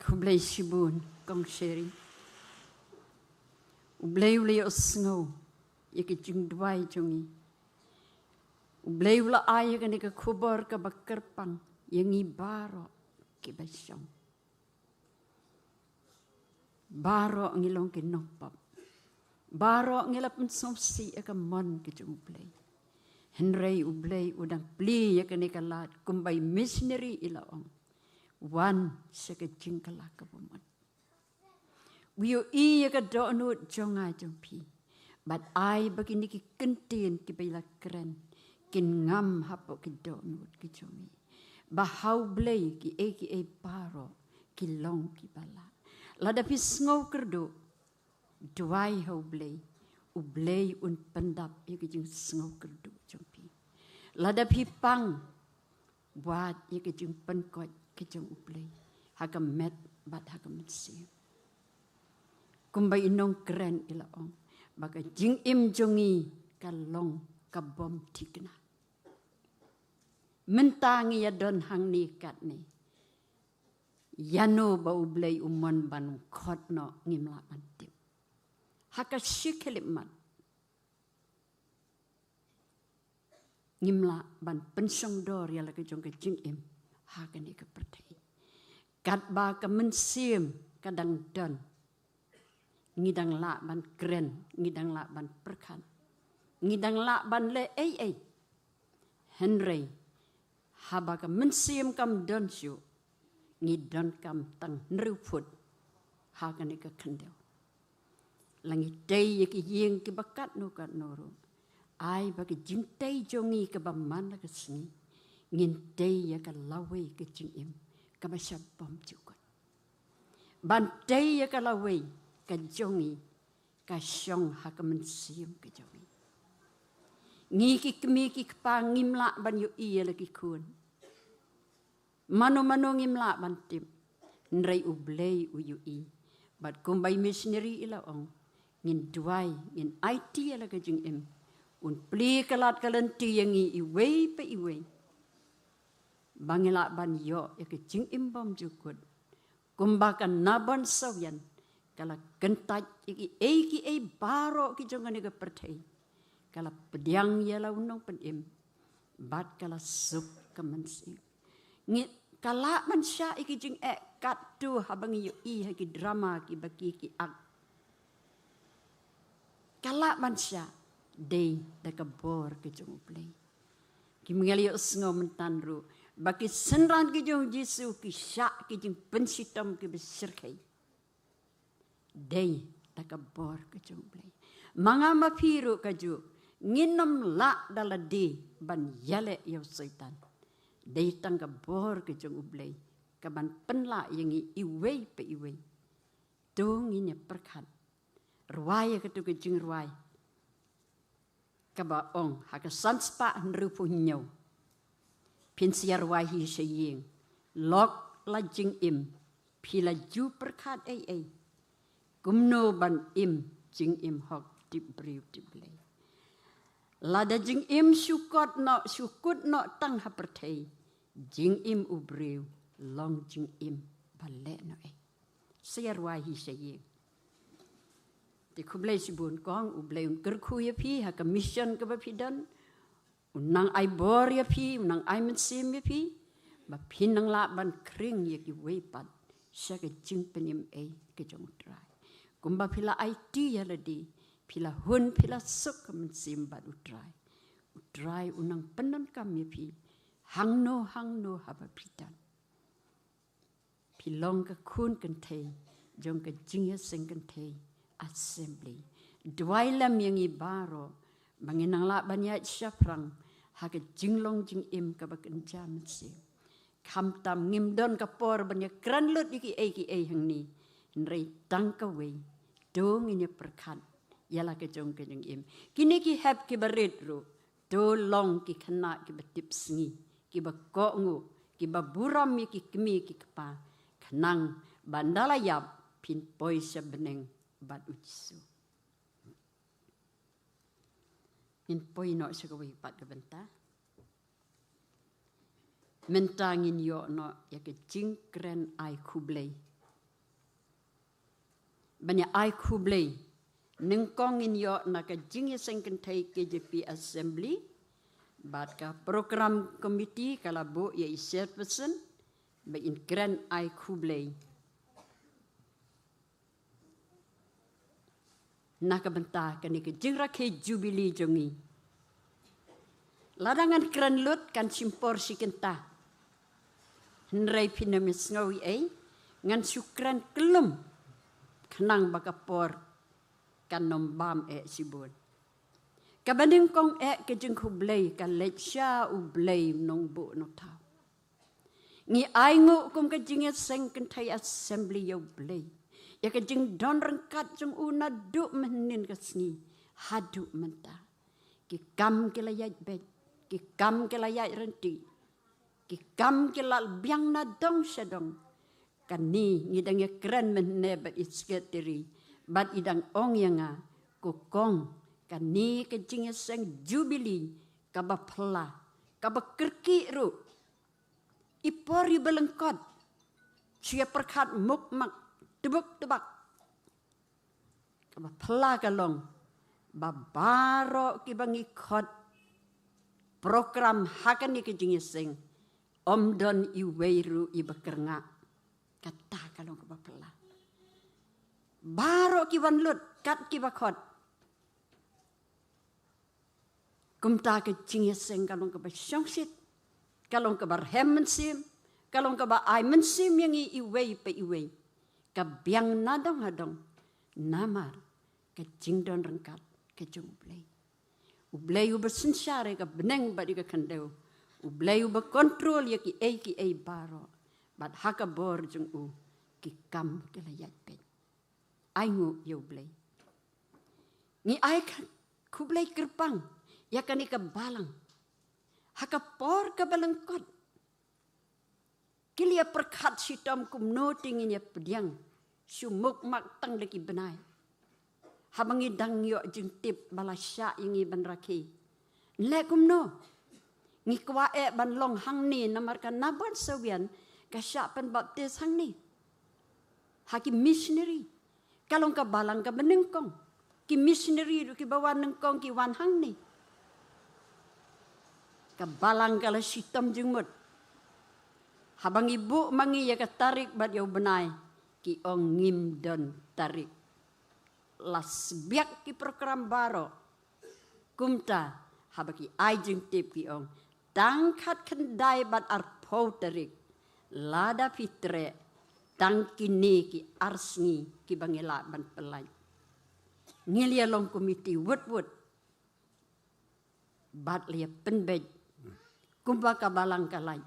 Khublei shibun, Kong Sherry. U Blei u la ïohsngew ïa ka jingduwai jong ngi. U Blei u la ai ïa kane ka khubor kaba kyrpang ïa ngi baroh kiba shong. Baroh ngi long ki nongpop. Baroh ngi la pynsngewsih ïa ka mon ka jong U Blei. Hynrei U Blei u dang plie ïa kane ka lad kumba i missionary i la ong. Wan sha ka jingkylla kaba mut. U ïohi ïa ka dohnud jong nga jong phi. Bad ai ba kine ki kyntien kiba i la kren kin ngam hapoh ki dohnud ki jong ngi. ba ha U Blei kiei kiei baroh ki long kiba lah. Lada phi sngewkyrduh, duwai ha U Blei, U Blei un pyndap ïa ka jingsngewkyrduh jong phi. Lada phi pang, wad ïa ka jingpynkhuid ka jong U Blei ha ka met bad ha ka mynsiem. Kumba i nongkren i la ong ba ka jingim jong ngi ka long ka bym thikna. Mynta ngi ïa don hangne katne, ïano ba U Blei u mon ban khot noh ngim lah ban tip. Ha ka shi khyllipmat ngim lah ban pynshongdor ïa la ka jong ka jingim ha kane ka pyrthei. Katba ka mynsiem ka dang don, ngi dang lah ban kren, ngi dang lah ban pyrkhat, ngi dang lah ban leh ei ei. Hynrei haba ka mynsiem kam don shuh, ngi donkam tang hynriew phut ha kane ka khyndew. La ngi tei ïa ki ïing kiba katno katno ruh, ai ba ka jingtei jong ngi kaba man la ka sngi, ngin tei ïa ka lawei ka jingim kaba sha bymjukut. Ban tei ïa ka lawei ka jong ngi ka shong ha ka mynsiem ka jong ngi. Ngi ki kmie ki kpa ngim lah ban ïohi ïa la ki khun. Mano mano ngim lah ban tip. Hynrei U Blei u ïohi. Bad kumba i missionary i la ong, ngin duwai, ngin aiti ïa la ka jingim. Un plie ka lad ka lynti ïa ngi iwei pa iwei, ba ngi lah ban ïoh ïa ka jingim bymjukut. Kumba ka Nabon Sawian ka la kyntait ïa kiei kiei baroh ki jong kane ka pyrthei, ka la pdiang ïa la u Nongpynim bad ka la suk ka mynsiem. Ngi, ka lah ban shah ïa ki jingeh katto haba ngi ïohi ha ki drama kiba ki ki ak. Ka lah ban shah dei da ka bor ka jong U Blei. Ki mngial ïohsngew mynta ruh ba ki synran ki jong U Jisu ki shah ki jingpynshitom kiba shyrkhei dei da ka bor ka jong U Blei. Ma nga ma phi ruh kajuh, ngin ym lah da lade ban ïaleh ïa u Soitan. Dei tang ka bor ka jong U Blei ka ban pynlah ïa ngi iwei pa iwei. To ngin ïa pyrkhat. Rwai ïa katu ka jingrwai kaba ong ha ka san spah hynriewphew hynñiew. Phin sa ïa rwai hi sha ïing. Lok la jingim, phi la ju pyrkhat ei ei. Kumno ban im jingim hok tip briew tip Blei. Lada jingim shu kut noh, shu kut noh tang ha pyrthei, jingim u briew long jingim ba leh noh ei. Sa ïa rwai hi sha ïing. Te khublei shibun kong, U Blei un kyrkhu ïa phi ha ka mission kaba phi don. Un nang ai bor ïa phi, un nang ai mynsiem ïa phi, ba phin nang lah ban khring ïa kiwei pat sha ka jingpynim ei ka jong U Trai. Kumba phi la aiti ïa lade, phi la hun, phi la suk ka mynsiem bad U Trai. U Trai un nang pyndonkam ïa phi hangno hangno haba phi don. Phi long ka khun kynthei jong ka jingïaseng kynthei Assembly. Duwai lem ïa ngi baroh ba ngin nang lah ban ïaid shaphrang ha ka jinglong jingim kaba kynja mynsiem. Khamtam ngim don ka por ban ïakren lut ïa kiei kiei hangne, hynrei tang kawei, to ngin ïa pyrkhat ïa la ka jong ka jingim. Kine ki hep kiba rit ruh, to long ki khynnah kiba tipsngi, kiba kohnguh, kiba burom ïa ki kmie ki kpa, khnang ba ynda la ïap phin poi sha bneng bad U Jisu. Ngin poi noh sha kawei pat ka bynta. Mynta ngin ïoh noh ïa ka jingkren ai khublei. Ban ïa ai khublei, nyngkong ngin ïoh na ka jingïaseng kynthei K J P Assembly, bad ka program committee ka la buh ïa i chairperson ba in kren ai khublei na ka bynta kane ka jingrakhe jubili jong ngi. Lada ngan kren lut kan shim por shi kynta. Hynrei phin ym sngew ei, ngan shu kren kyllum khnang ba ka por kan ym bam eh shibun. Kaba nyngkong eh ka jingkhublei ka leit sha U Blei Nongbuh Nongthaw. Ngi ai nguh kum ka jingïaseng kynthei assembly ïa U Blei, ïa ka jingdon ryngkat jong u naduh mynhynnin ka sngi haduh mynta. Ki kam ki la ïaid beit, ki kam ki la ïaid ryntih, ki kam ki la biang na dong sha dong. Kane ngi dang ïakren mynhynne bad i secretary, bad i dang ong ïa nga, ko kong, kane ka jingïaseng jubili kaba phylla, kaba kyrkieh ruh. I por iba lyngkot, shu ïa pyrkhat mukmak, tbuk tbak. Kaba phylla ka long ba baroh kiba ngi khot program ha kane ka jingïaseng, ym don iwei ruh iba kyrngah. Kata ka long kaba phylla. Baroh ki wan lut kat kiba khot. Kumta ka jingïaseng ka long kaba shongshit, ka long kaba rhem mynsiem, ka long kaba ai mynsiem ïa ngi iwei pa iwei. Ka biang na dong ha dong, namar ka jingdon ryngkat ka jong U Blei. U Blei uba synshar ïa ka bneng bad ïa ka khyndew. U Blei uba kontrol ïa kiei kiei baroh. Bad ha ka bor jong u ki kam ki la ïaid beit. Ai nguh ïa U Blei. Ngi ai ka, khublei kyrpang ïa kane ka balang. Ha ka por kaba lyngkot, ki la ïa pyrkhat shitom kumno te ngin ïa pdiang, shu mukmak tang da ki bnai. Haba ngi dang ïoh jingtip ba la shah ïa ngi ban rakhe, ngi leh kumno? Ngi kwah eh ban long hangne namar ka Naboth Sawian ka shah pynbaptis hangne ha ki missionary. Ka long ka balang kaba nyngkong. Ki missionary ruh kiba wan nyngkong ki wan hangne. Ka balang ka la shitom jingmut. Haba ngi buh ma ngi ïa ka tarik bad ïa u bnai, ki ong ngim don tarik. La sbiak ki program baroh. Kumta haba ki ai jingtip ki ong, tang khatkhyndai bad arphew tarik, lada phi treh, tang kine ki ar sngi kiba ngi lah ban pyllait. Ngi la ïa long komiti wut wut bad la ïa pynbeit kumba ka balang ka lait.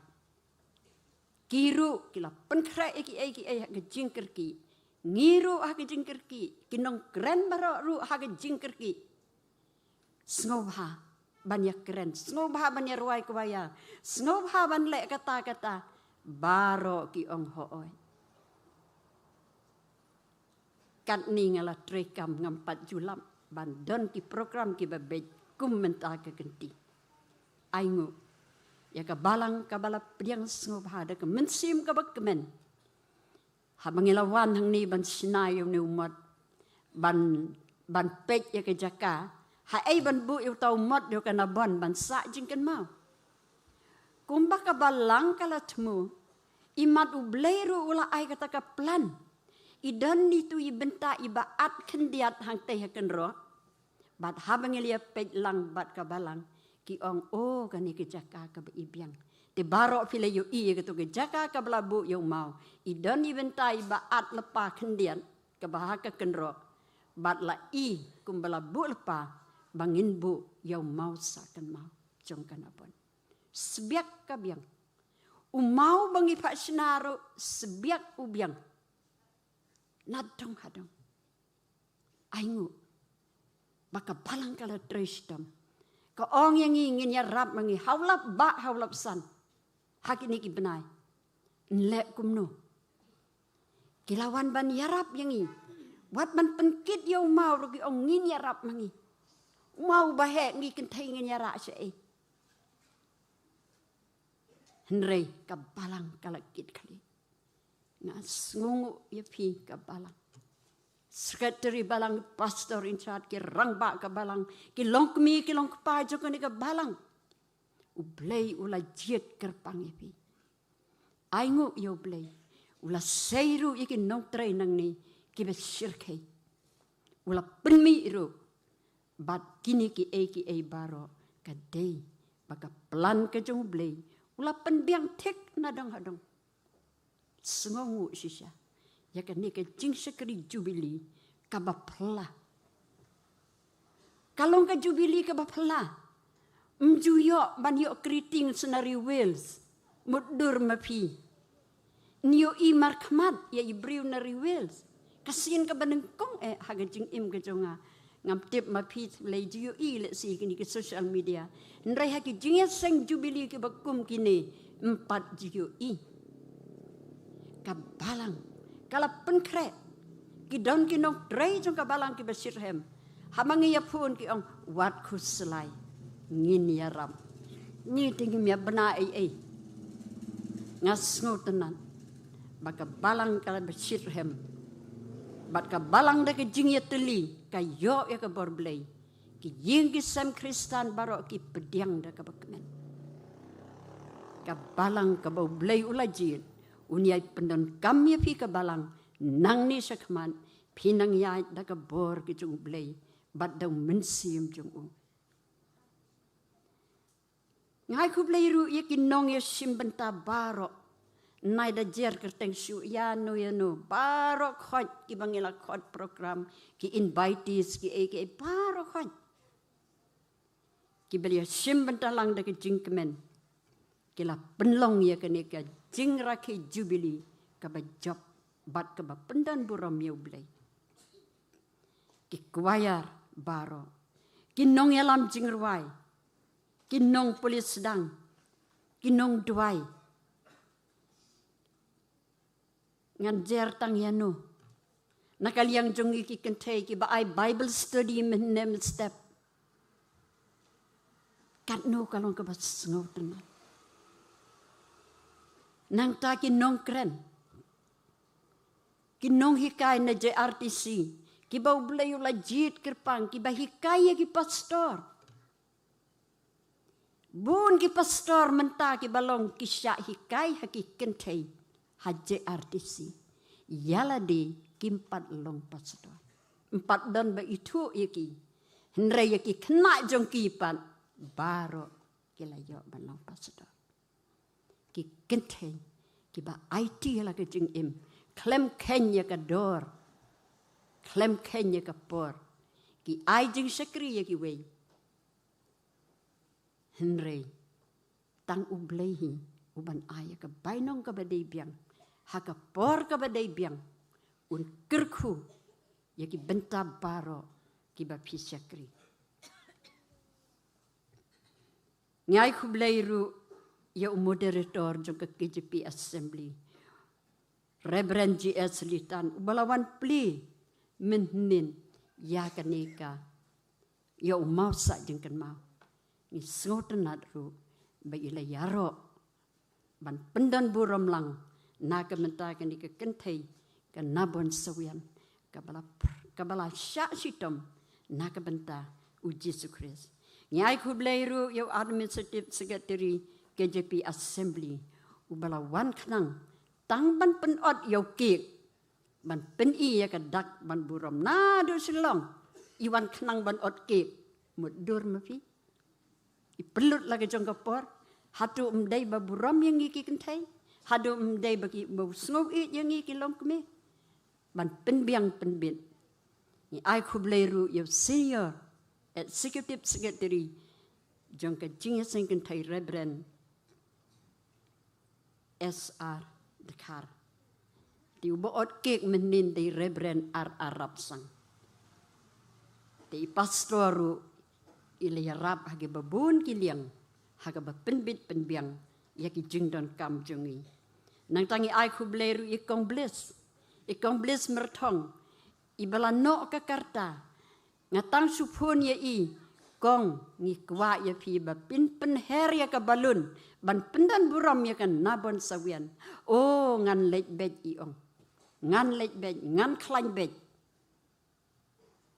Ki ruh ki la pynkhreh ïa kiei kiei ha ka jingkyrkieh. Ngi ruh ha ka jingkyrkieh. Ki nongkren baroh ruh ha ka jingkyrkieh. Sngewbha ban ïa kren, sngewbha ban ïa rwai kwaya, sngewbha ban leh kata kata. Baroh ki ong hooid. Katne nga la treikam, ngam pat ju lap ban don ki program kiba beit kum mynta ka kynti. Ai nguh ïa ka balang kaba la pdiang sngewbha da ka mynsiem kaba kmen. Haba ngi la wan hangne ban shna ïa une u mot, ban, ban peit ïa ka jaka, haei ban buh ïa uta u mot ïa ka Nabon ban sah jingkynmaw. Kumba ka balang ka la thmu, imat U Blei ruh u la ai kata ka plan. I don itu i bynta iba at khyndiat hangtei ha kynroh. Bad haba ngi la ïa peit lang bad ka balang, ki ong, o, kane ka jaka kaba i biang. Te baroh phi la ïohi ïa kato ka jaka kaba la buh ïa u maw. I don i bynta iba at lypa khyndiat kaba ha ka kynroh. Bad la i kumba la buh lypa ba ngin buh ïa u maw sah kynmaw jong ka Nabon. Sbiak ka biang. U maw ba ngi phah shna ruh sbiak u biang. Na dong ha dong. Ai nguh ba ka balang ka la trei shitom. Ka ong ïa ngi ngin ïarap ma ngi ha u lap bah ha u lap san ha kine ki bnai. Ngi leh kumno? Ki la wan ban ïarap ïa ngi. Wat ban pynkit ïa u maw ruh ki ong ngin ïarap ma ngi. U maw ba heh ngi kynthei ngin ïarap shaei? Hynrei ka balang ka la kit khlieh. Nga sngewnguh ïa phi ka balang. Secretary balang, pastor in charge, ki rangbah ka balang, ki longkmie, ki longkpa jong kane ka balang. U Blei u la jied kyrpang ïa phi. Ai nguh ïa U Blei. U la sei ruh ïa ki nongtrei nangne kiba shyrkhei. U la pynmih ruh bad kine kiei kiei baroh ka dei ba ka plan ka jong U Blei u la pynbiang thik na dong ha dong. Sngewnguh shisha ïa kane ka jingshakri jubili kaba phylla. Ka long ka jubili kaba phylla. Ym ju ïoh ban ïoh kyrteng scenery wheels. Mutdur ma phi. Ngi ïohi markhmat ïa i briew na Ri Wales. Ka sien kaba nyngkong eh ha ka jingim ka jong nga. Ngam tip ma phi la ju ïohi lehse ha kine ki social media. Hynrei ha ki jingïaseng Jubilee kiba kum kine, ym pat ju ïohi. Ka balang ka la pynkhreh. Ki don ki nongtrei jong ka balang kiba shitrhem. Haba ngi ïa phone ki ong, wat khuslai, ngin ïarap. Ngi te ngim ïa bna ei ei. Nga sngewtynnat ba ka balang kaba shitrhem, bad ka balang da ka jingïatylli ka ïoh ïa ka bor Blei. Ki ïing ki sem Khristan baroh ki pdiang da kaba kmen. Ka balang kaba U Blei u la jied, un ïai pyndonkam ïa phi ka balang, nangne shakhmat, phin nang ïaid da ka bor ka jong U Blei bad da U Mynsiem jong u. Nga ai khublei ruh ïa ki nongïashim bynta baroh. Nai da jer kyrteng shuh ïano ïano, baroh khoit kiba ngi la khot program, ki invitees, ki ei ki ei, baroh khoit kiba la ïashim bynta lang da ka jingkmen. Ki la pynlong ïa kane ka jingrakhe Jubilee kaba jop bad kaba pyndonburom ïa U Blei. Ki kwayar baroh, ki nongïalam jingrwai, ki nongpule sdang, ki nongduwai. Ngan jer tang ïano na ka liang jong ngi ki kynthei kiba ai Bible study mynne mynstep. Katno ka long kaba sngewtynnat. Nangta ki nongkren, ki nonghikai na J R T C, kiba U Blei u la jied kyrpang, kiba hikai ïa ki pastor. Bun ki pastor mynta kiba long ki shah hikai ha ki kynthei ha J R T C. Ïa lade kim pat long pastor, ym pat don ba ithuh ïa ki. Hynrei ïa ki khynnah jong ki pat baroh ki la ïoh ban long pastor. Ki kynthei kiba aiti la ka jingim, khlem kheiñ ïa ka dor, khlem kheiñ ïa ka por, ki ai jingshakri ïa kiwei. Hynrei tang U Blei hi uban ai ïa ka bainong kaba dei biang ha ka por kaba dei biang. Un kyrkhu ïa ki bynta baroh kiba phi shakri. Ngi ai khublei ruh ïa u moderator jong ka K J P Assembly, Reverend G S Litan, uba la wan plie mynhynnin ïa kane ka, ïa u mawsah jingkynmaw. Ngi sngewtynnat ruh ba i la ïaroh ban pyndonburom lang na ka bynta kane ka kynthei ka Nabon Sawian, kaba la pr-, kaba la shah shitom na ka bynta U Jisu Khrist. Ngi ai khublei ruh ïa u Administrative Secretary K J P Assembly, uba la wan khnang tang ban pynot ïa u cake, ban pyni ïa ka dak ban burom. Naduh Shillong i wan khnang ban ot cake. Mutdur ma phi? I pynlut la ka jong ka por. Haduh ym dei ba burom ïa ngi ki kynthei? Haduh ym dei ba ki, ba u sngew ïeit ïa ngi ki longkmie? Ban pynbiang pynbit. Ngi ai khublei ruh ïa u Senior Executive Secretary jong ka Jingïaseng Kynthei, Reverend S R Dkhar. Te uba ot cake mynhynnin dei Reverend R R Rapsang. Te i pastor ruh i la ïarap ha kiba bun ki liang ha kaba pynbit pynbiang ïa ki jingdonkam jong ngi. Nangta ngi ai khublei ruh ïa i Kong Bliss, i Kong Bliss Myrthong, iba la noh ka karta. Nga tang shu phone ïa i, Kong, ngi kwah ïa phi ba phin pynher ïa ka balloon ban pyndonburom ïa ka Nabon Sawian. O, ngan leit beit, i ong. Ngan leit beit, ngan khlaiñ beit.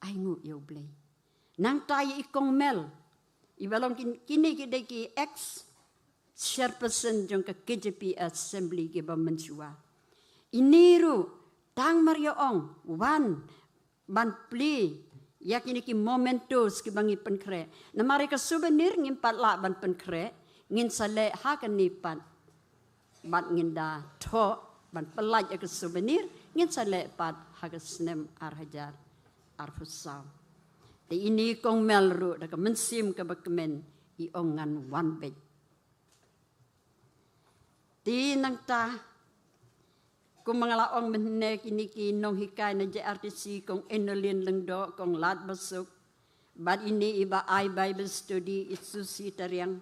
Ai nguh ïa U Blei. Nangta ïa i Kong Mel, iba long kin-, kine ki dei ki ex chairperson jong ka K J P Assembly kiba mynshuwa. Ine ruh tang mar ïa ong, wan ban plie ïa kine ki mementos kiba ngi pynkhreh. Namar ïa ka souvenir ngim pat lah ban pynkhreh, ngin sa leh ha kane pat. Bad ngin da thoh ban pyllait ïa ka souvenir, ngin sa leh pat ha ka snem ar hajar arphew saw. Te ine i Kong Mel ruh da ka mynsiem kaba kmen i ong ngan wan beit. Te nangta Kumba nga la ong mynne, kine ki nonghikai na J R T C, kong Enolin Lyngdoh, kong Lad Basuk, bad ine i ba ai Bible study, i Susi Tariang.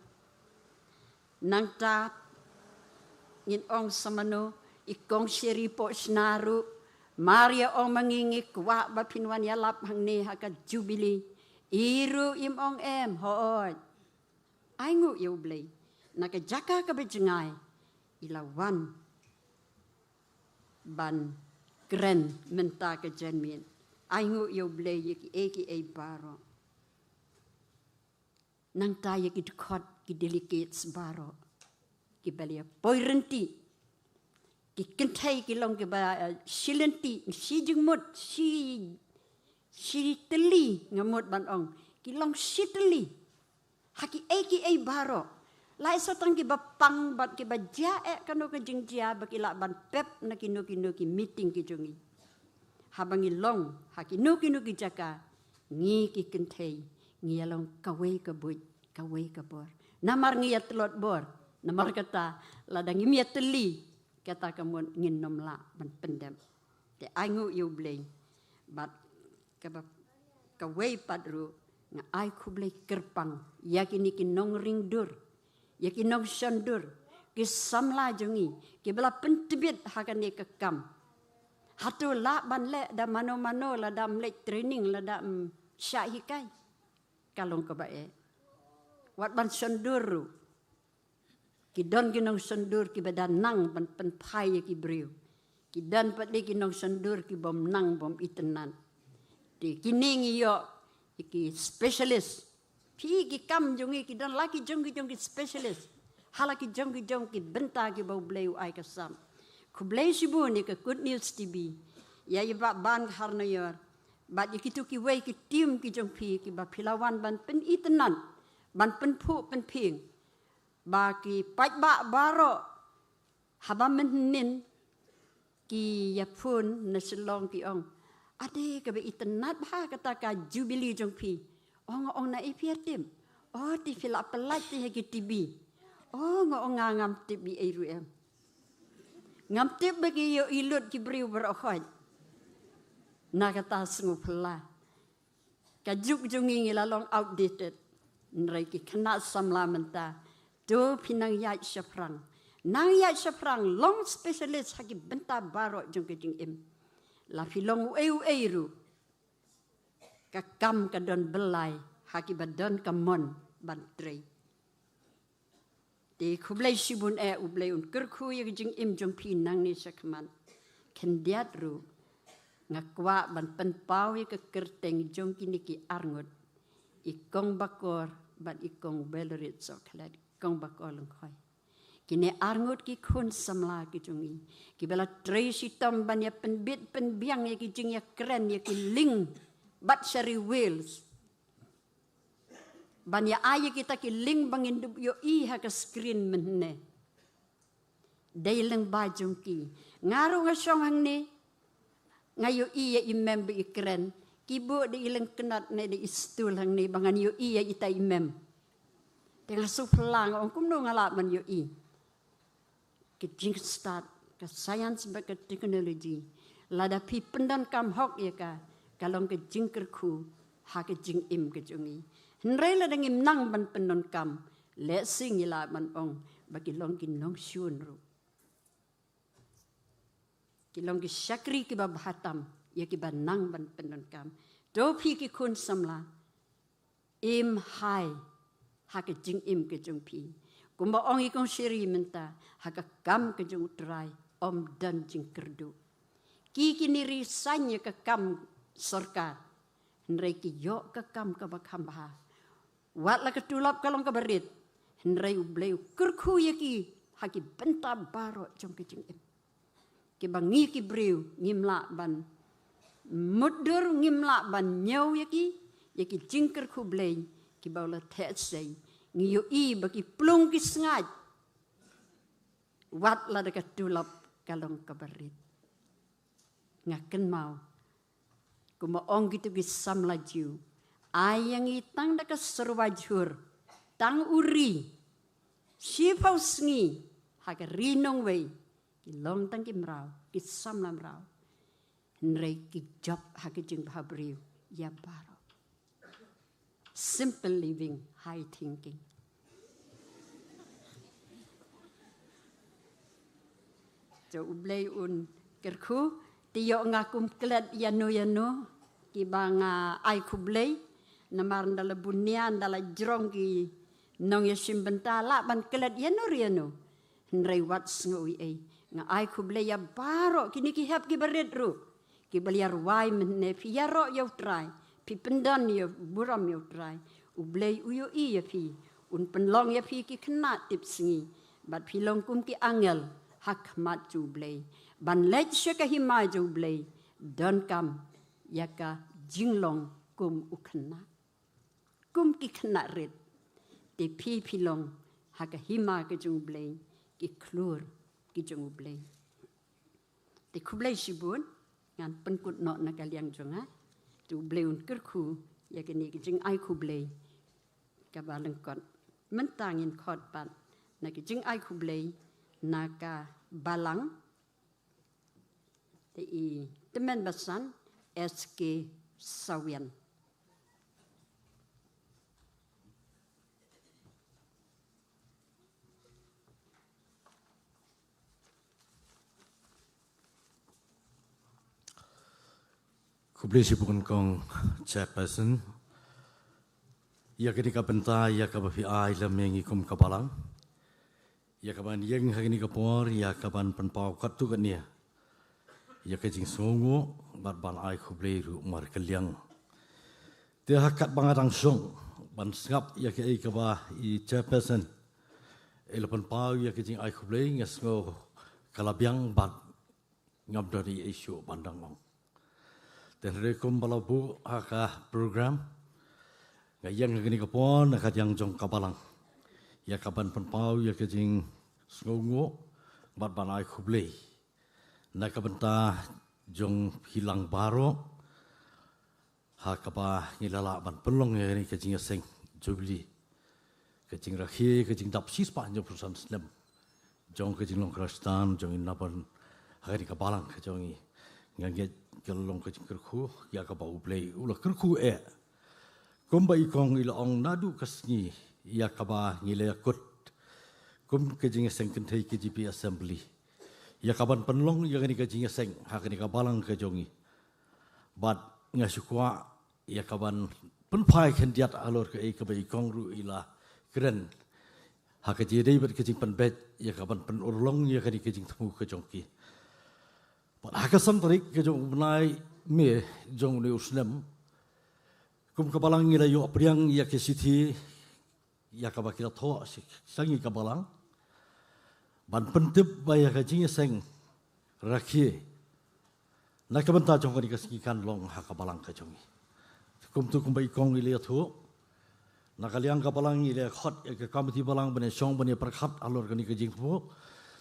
Nangta ngin ong sa mano, i kong Sheri Pohshna ruh, mar ïa ong ma ngi, ngi kwah ba phin wan ïalap hangne ha ka Jubilee. I ruh im ong em, hooid. Ai nguh ïa U Blei, na ka jaka kaba jngai i la wan ban kren mynta ka janmiet. Ai nguh ïa U Blei ïa kiei kiei baroh. Nangta ïa ki dkhot, ki delegates baroh, kiba la ïa poi ryntih. Ki kynthei ki long kiba, eh, shi lynti, shi jingmut, shi, shi tylli, nga mut ban ong, ki long shi tylli ha kiei kiei baroh. Lait sa tang kiba pang bad kiba jia eh kano ka jingjia ba ki lah ban pep na kino kino ki meeting ki jong ngi. Haba ngi long ha kino kino ki jaka, ngi ki kynthei ngi ïa long kawei ka buit, kawei ka bor. Namar ngi ïa tlot bor, namar kata lada ngim ïa tylli, kata ka mut ngin nym lah ban pyndep. Te ai nguh ïa U Blei. Bad kaba, kawei pat ruh, nga ai khublei kyrpang ïa kine ki nongring dur, ïa ki nongshon dur, ki samla jong ngi kiba la pyntbit ha kane ka kam. Hato lah ban leh da mano mano lada ym leit training, lada ym shah hikai? Ka long kaba eh. Wat ban shon dur ruh, ki don ki nongshon dur kiba da nang ban pynphai ïa ki briew. Ki don pat de ki nongshon dur kibym nang, bym itynnad. Te kine ngi ïoh ïa ki specialist. Phi, ki kam jong ngi ki don la ki jong ki jong ki specialist ha la ki jong ki jong ki bynta kiba U Blei u ai ka sap. Khublei shibun ïa ka Good News T V, ïa i Bah Ban Kharnaior, bad ïa kito kiwei ki team ki jong phi kiba phi la wan ban pynitynnad, ban pynphuh pynphieng. Ba ki paidbah baroh haba mynhynnin ki ïa phone na Shillong ki ong, ade kaba itynnad bha kata ka Jubilee jong phi. Ong, ong, naei phi ïa tip? O, te phi la pyllait te ha ki T V. O, nga ong, nga ngam tip ei ei ruh em. Ngam tip ba ki ïohi lut ki briew baroh khoit na kata sngewphylla. Ka juk jong ngi ngi la long outdated. Hynrei ki khynnah samla mynta, to phi nang ïaid shaphrang. Nang ïaid shaphrang, long specialist ha ki bynta baroh jong ka jingim. La phi long uei uei ruh, ka kam ka don byllai ha kiba don ka mon ban trei. Te khublei shibun eh, U Blei un kyrkhu ïa ka jingim jong phi nangne shakhmat. Khyndiat ruh nga kwah ban pynpaw ïa ka kyrteng jong kine ki arngut, i Kong Bakor bad i Kong Valerie Soklet, Kong Bakor Lyngkhoi. Kine arngut ki khun samla ki jong ngi kiba la trei shitom ban ïa pynbit pynbiang ïa ki jingïakren ïa ki link bad sha ri Wales. Ban ïa ai ïa kita ki link ba ngin dup ïohi ha ka screen mynne. Dei lyngba jong ki. Nga ruh nga shong hangne, nga ïohi ïa i mem ba i kren. Ki buh da i lyngknot ne da i stool hangne ba ngan ïohi ïa ita i mem. Te nga sngewphylla, nga ong kumno nga lah ban ïohi. Ka jingstad ka science bad ka technology, lada phi pyndonkam hok ïa ka, ka long ka jingkyrkhu ha ka jingim ka jong ngi. Hynrei lada ngim nang ban pyndonkam, lehse ngi lah ban ong ba ki long ki nongshun ruh. Ki long ki shakri kiba bha tam ïa kiba nang ban pyndonkam. To phi ki khun samla, im hai ha ka jingim ka jong phi. Kumba ong i Kong Sheri mynta, ha ka kam ka jong U Trai ym don jingkyrduh. Ki, kine ri saiñ ïa ka kam sorkar, hynrei ki ïoh ka kam kaba kham bha. Wat la ka tulop ka long kaba rit, hynrei U Blei u kyrkhu ïa ki ha ki bynta baroh jong ka jingim. Kiba ngi ki briew ngim lah ban mutdur, ngim lah ban ñiew ïa ki, ïa ki jingkyrkhu Blei kiba u la theh sei. Ngi ïohi ba ki plung ki sngaid wat lada ka tulop ka long kaba rit. Nga kynmaw kumba ong kito ki samla Jiw, ai ïa ngi tang da ka syrwa jhur, tang u ri. Shiphew sngi ha ka ri nongwei ki long tang ki mraw. ki samla mraw. Hynrei ki jop ha ki jingbhabriew ïa baroh. Simple living, high thinking. To U Blei un kyrkhu, te ïoh nga kum klet ïano ïano kiba nga ai khublei, namar ynda la bun nia, ynda la jrong ki nongïashim bynta lah ban klet ïano re ïano. Hynrei wat sngew ei ei, nga ai khublei ïa baroh kine ki hep kiba rit ruh, kiba la rwai mynne. Phi ïaroh ïa U Trai, phi pyndon ïa u burom ïa U Trai. U Blei u ïohi ïa phi, un pynlong ïa phi ki khynnah tip sngi, bad phi long kum ki angel ha khmat jong U Blei, ban leit sha ka hima jong U Blei, donkam ïa ka jinglong kum u khynnah, kum ki khynnah rit. Te phi phi long ha ka hima ka jong U Blei, ki khlur ki jong U Blei. Te khublei shibun, ngan pynkut noh na ka liang jong nga. To U Blei un kyrkhu ïa kane ka jingai khublei kaba lyngkot. Mynta ngin khot pat na ka jingai khublei na ka balang. Te i tymmen basan S K Sawian. Khublei shibun kong Chairperson. Ïa kane ka bynta ïa kaba phi ai lem ïa ngi kum ka balang, ïa kaban ïeng ha kane ka por ïa kaban pynpaw katto katne ïa ka jingsngewnguh bad ban ai khublei ruh markylliang. Te ha katba nga dang shong ban sngap ïa kaei kaba i Chairperson i la pynpaw ïa ka jingai khublei, nga sngew ka la biang bad ngam don ei ei shuh ban dang ong. Te hynrei kumba la buh ha ka program, nga ïeng ha kane ka por na ka liang jong ka balang ïa kaban pynpaw ïa ka jingsngewnguh bad ban ai khublei na ka bynta jong phi lang baroh, ha kaba ngi la lah ban pynlong ïa kane ka jingïaseng Jubilee, ka jingrakhe, ka jingdap shispah hynñiewphew san snem jong ka jinglong Khristan jong ngi. Naba ha kane ka balang ka jong ngi, nga ngeit ka la long ka jingkyrkhu ïa kaba U Blei u la kyrkhu eh. Kumba i kong i la ong naduh ka sngi ïa kaba ngi la ïakut kum ka jingïaseng kynthei K J P Assembly ïa kaban pynlong ïa kane ka jingïaseng ha kane ka balang ka jong ngi. Bad nga shu kwah ïa kaban pynphai khyndiat halor kaei kaba i kong ruh i la kren ha ka jingïadei bad ka jingpynbeit ïa kaban pynurlong ïa kane ka jingthmu ka jong ki. Bad ha ka san tarik ka jong u bnai May jong une u snem, kum ka balang ngi la ïoh pdiang ïa ka shithi ïa kaba ki la thoh sha ngi ka balang ban pyntip ba ïa ka jingïaseng rakhe na ka bynta jong kane ka sngi kan long ha ka balang ka jong ngi. Kumta kumba i kong i la ïathuh, na ka liang ka balang ngi la khot ïa ka komiti balang ban ïashong ban ïapyrkhat halor kane ka jingthmu.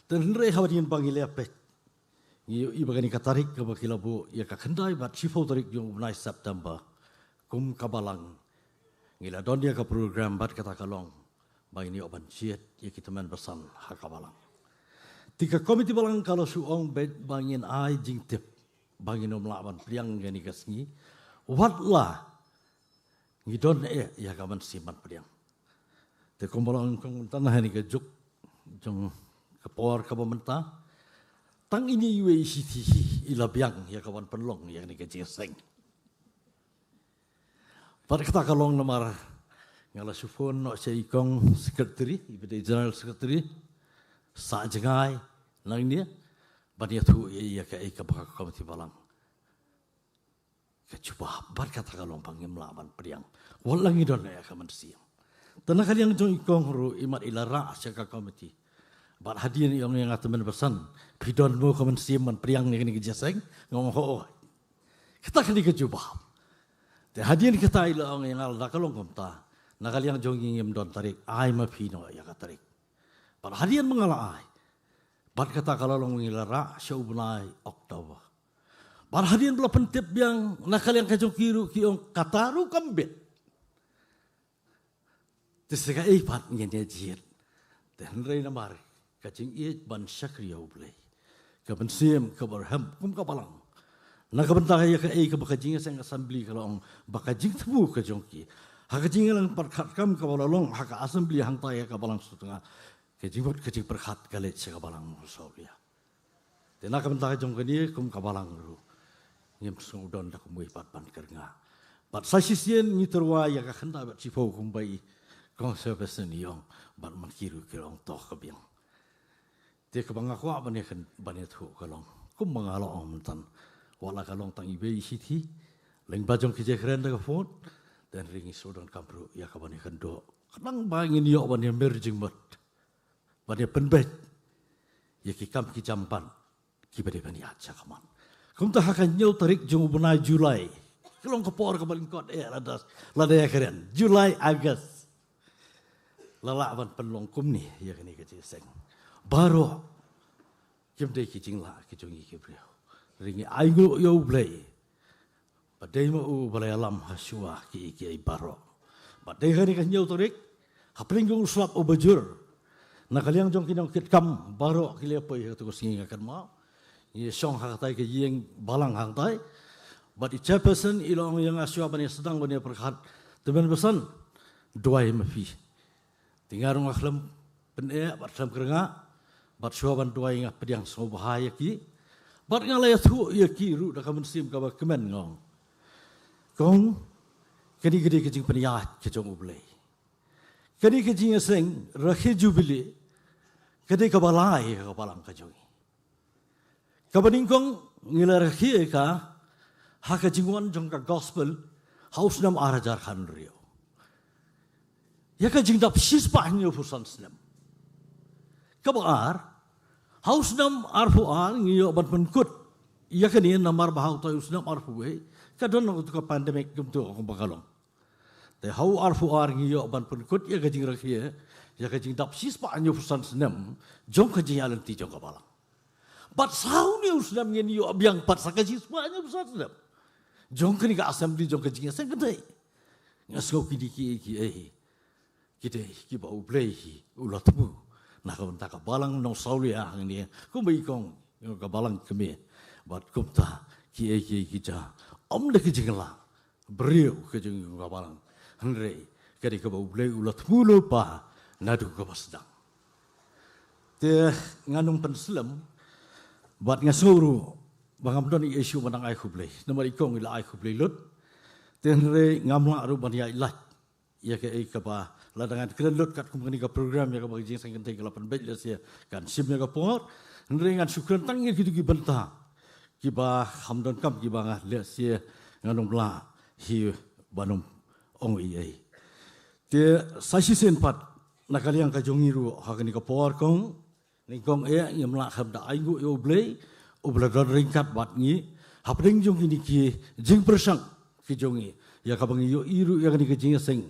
Te hynrei haba dien ba ngi la peit, ngi ïohi ba kane ka tarik kaba ki la buh ïa ka khyndai bad shiphew tarik jong u bnai September, kum ka balang ngi la don ïa ka program bad kata ka long ba ngin ïoh ban jied ïa ki tymmen basan ha ka balang. Te ka komiti balang ka la shu ong beit ba ngin ai jingtip ba ngin ym lah ban pdiang ïa kane ka sngi wat la ngi don eh ïa ka mynsiem ban pdiang. Te kumba la ong kong mynta, ha kane ka juk jong ka por kaba mynta, tang ine iwei i shithi hi i la biang ïa kaban pynlong ïa kane ka jingïaseng. Bad kata ka long namar nga la shu phone noh sha i kong secretary, iba dei general secretary, sah jngai nangne ban ïathuh ïa, ïa kaei kaba ka komiti balang ka jubab, bad kata ka long ba ngim lah ban pdiang wat la ngi don ïa ka mynsiem. Te na ka liang jong i kong ruh i mat i la rah sha ka komiti. Bad hadien i ong ïa nga, tymmen basan, phi don mo ka mynsiem ban pdiang ïa kane ka jingïaseng? Nga ong hooid. Kata kane ka jubab. Te hadien kata i la ong ïa nga, lada ka long kumta, na ka liang jong ngi ngim don tarik, ai ma phi noh ïa ka tarik. Bad hadien ba nga la ai, bad kata ka la long ngi la rah sha u bnai October. Bad hadien ba la pyntip biang na ka liang ka jong ki ruh ki ong kata ruh kam bit. Te sa kaei pat ngin ïa jied? Te hynrei namar ka jingïeit ban shakri ïa u Blei, ka mynsiem kaba rhem kum ka balang. Na ka bynta ïa kaei kaba ka jingïaseng assembly ka long, ba ka jingthmu ka jong ki ha ka jingïalang pyrkhat kam kaba la long ha ka assembly hangta ïa ka balang Sutnga, ka jingmut ka jingpyrkhat ka leit sha ka balang Mawsawlia. Te na ka bynta ka jong kane kum ka balang ruh ngim sngewdon da kumwei pat ban kyrngah. Bad sa shisien ngi tyrwa ïa ka khyndai bad shiphew kumba i Kong Chairperson i ong, bad man ki ruh ki ong to ka biang. Te kaba nga kwah ban ïa khan ban ïathuh ka long, kumba nga la ong myntan, wat la ka long tang iwei i shithi, lyngba jong ki jingkren da ka phone, te hynrei ngi sngewdon kam ruh ïa ka ban ïa khan doh, khnang ba ngin ïoh ban ïa mir jingmut, ban ïa pynbeit ïa ki kam ki jam ban kiba dei ban ïaid sha khmat. Kumta ha ka hynñiew tarik jong u bnai July, ka long ka por kaba lyngkot eh lada, lada ïa kren July, August, la lah ban pynlong kumne ïa kane ka jingïaseng. Baroh kim dei ki jinglah ki jong ngi ki briew. Hynrei ngi ainguh ïa U Blei ba dei ma u ba la ïalam ha shuwa kiei kiei baroh. Bad dei ha kane ka hynñiew tarik, hapdeng jong u slap uba jur, na ka liang jong ki nongkitkam baroh ki la poi ha kato ka sngi, nga kynmaw ngi shong ha katai ka ïing balang hangtai. Bad i Chairperson i la ong ïa nga shuwa ban ïa sdang ban ïa pyrkhat, te mynba san duwai ma phi. Te nga ruh nga khlem pyneh bad khlem kyrngah, bad shuwa ban duwai nga pdiang sngewbha ïa ki. Bad nga la ïathuh ïa ki ruh da ka mynsiem kaba kmen, nga ong, Kong, kane ka dei ka jingpynïaid ka jong U Blei. Kane ka jingïaseng rakhe Jubilee ka dei kaba lai ka balang ka jong ngi. Kaba nyngkong ngi la rakhe ïa ka ha ka jingwan jong ka gospel ha u snem ar hajar khathynriew, ïa ka jingdap shispah hynñiewphew san snem. Kaba ar, ha u snem arphew ar ngi ïoh ban pynkut ïa kane namar ba ha utai u snem arphew wei ka don na uta ka pandemic kumto kumba ka long. Te ha u arphew ar ngi ïoh ban pynkut ïa ka jingrakhe ïa ka jingdap shispah hynñiewphew san snem jong ka jingïaid lynti jong ka balang. Bad sa une u snem ngin ïoh biang pat sa ka shispah hynñiewphew san snem jong kane ka assembly jong ka jingïaseng kynthei. Nga sngew kine kiei kiei ki dei kiba U Blei hi u la thmu na ka bynta ka balang Mawsawlia hangne, kumba i kong jong ka balang kmie. Bad kumta kiei kiei ki jia, ym da ki jinglah briew ka jong ka balang, hynrei ka dei kaba U Blei u la thmu lypa naduh kaba sdang. Te ngan ym pynslem, bad nga sngew ruh ba ngam don ei ei shuh ban dang ai khublei, namar i kong i la ai khublei lut. Te hynrei ngam lah ruh ban ïaid lait ïa kaei kaba lada ngan kren lut katkum kane ka program ïa kaba ka jingïaseng kynthei ka la pynbeit lehse kan shim ïa ka por. Hynrei ngan shu kren tang ïa kito ki bynta kiba kham donkam kiba nga lehse ngan ym lah hi ban ym ong ei ei. Te sa shisien pat na ka liang ka jong ngi ruh ha kane ka por, kong, nyngkong eh ngim lah khlem da ainguh ïa U Blei uba la don ryngkat bad ngi hapdeng jong kine ki jingpyrshang ki jong ngi, ïa kaba ngi ïohi ruh ïa kane ka jingïaseng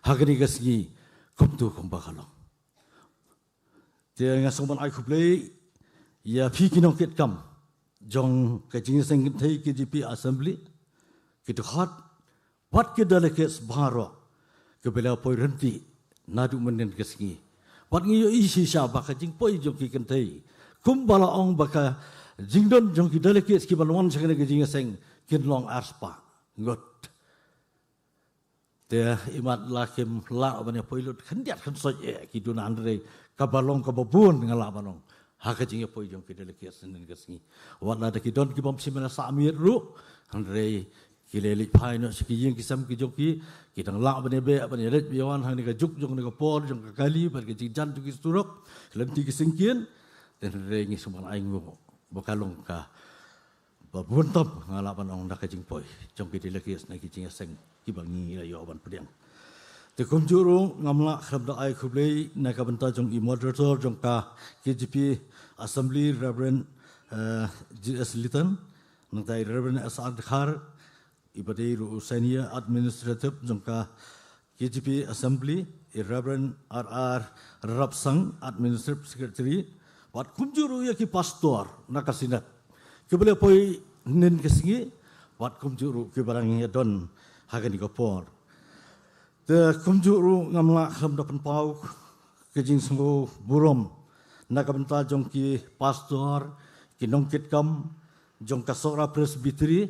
ha kane ka sngi kumto kumba ka long. Te nga sngew ban ai khublei ïa phi ki nongkitkam jong ka jingïaseng kynthei K J P Assembly, ki dkhot bad ki delegates baroh kiba la poi ryntih naduh mynhynnin ka sngi. Bad ngi ïohi shisha ba ka jingpoi jong ki kynthei, kumba la ong ba ka jingdon jong ki delegates kiban wan sha kane ka jingïaseng kin long arspah ngut. Te imat la kim lah ban ïa poi lut khyndiat khynsoit eh ki duna, hynrei kaba long kaba bun nga lah ban ong ha ka jingïapoi jong ki delegates hynnin ka sngi. Wat la da ki don ki bym shim ïa la sah miet ruh, hynrei ki la leit phai noh sha ki ïing ki sem ki jong ki, ki dang lah ban ïa beh ban ïa leit ïa wan hangne ka juk jong kane ka por jong ka kali bad ka jingjan jong ki surok, ki lynti ki syngkien. Te hynrei ngi sngewbha ban ainguh ba ka long ka ba bun tam nga lah ban ong na ka jingpoi jong ki delegates na ki jingïaseng kiba ngi la ïoh ban pdiang. Te kumjuh ruh ngam lah khlem da ai khublei na ka bynta jong i moderator jong ka K J P Assembly, Reverend, eh, G S Litan, nangta i Reverend S R Dkhar, iba dei ruh u Senior Administrative jong ka K J P Assembly, i Reverend R R Rapsang, Administrative Secretary, bad kumjuh ruh ïa ki pastor na ka Synod kiba la poi hynnin ka sngi, bad kumjuh ruh kiba dang ïa don ha kane ka por. Te kumjuh ruh ngam lah khlem da pynpaw ka jingsngewburom na ka bynta jong ki pastor, ki nongkitkam jong ka Sohra Presbytery,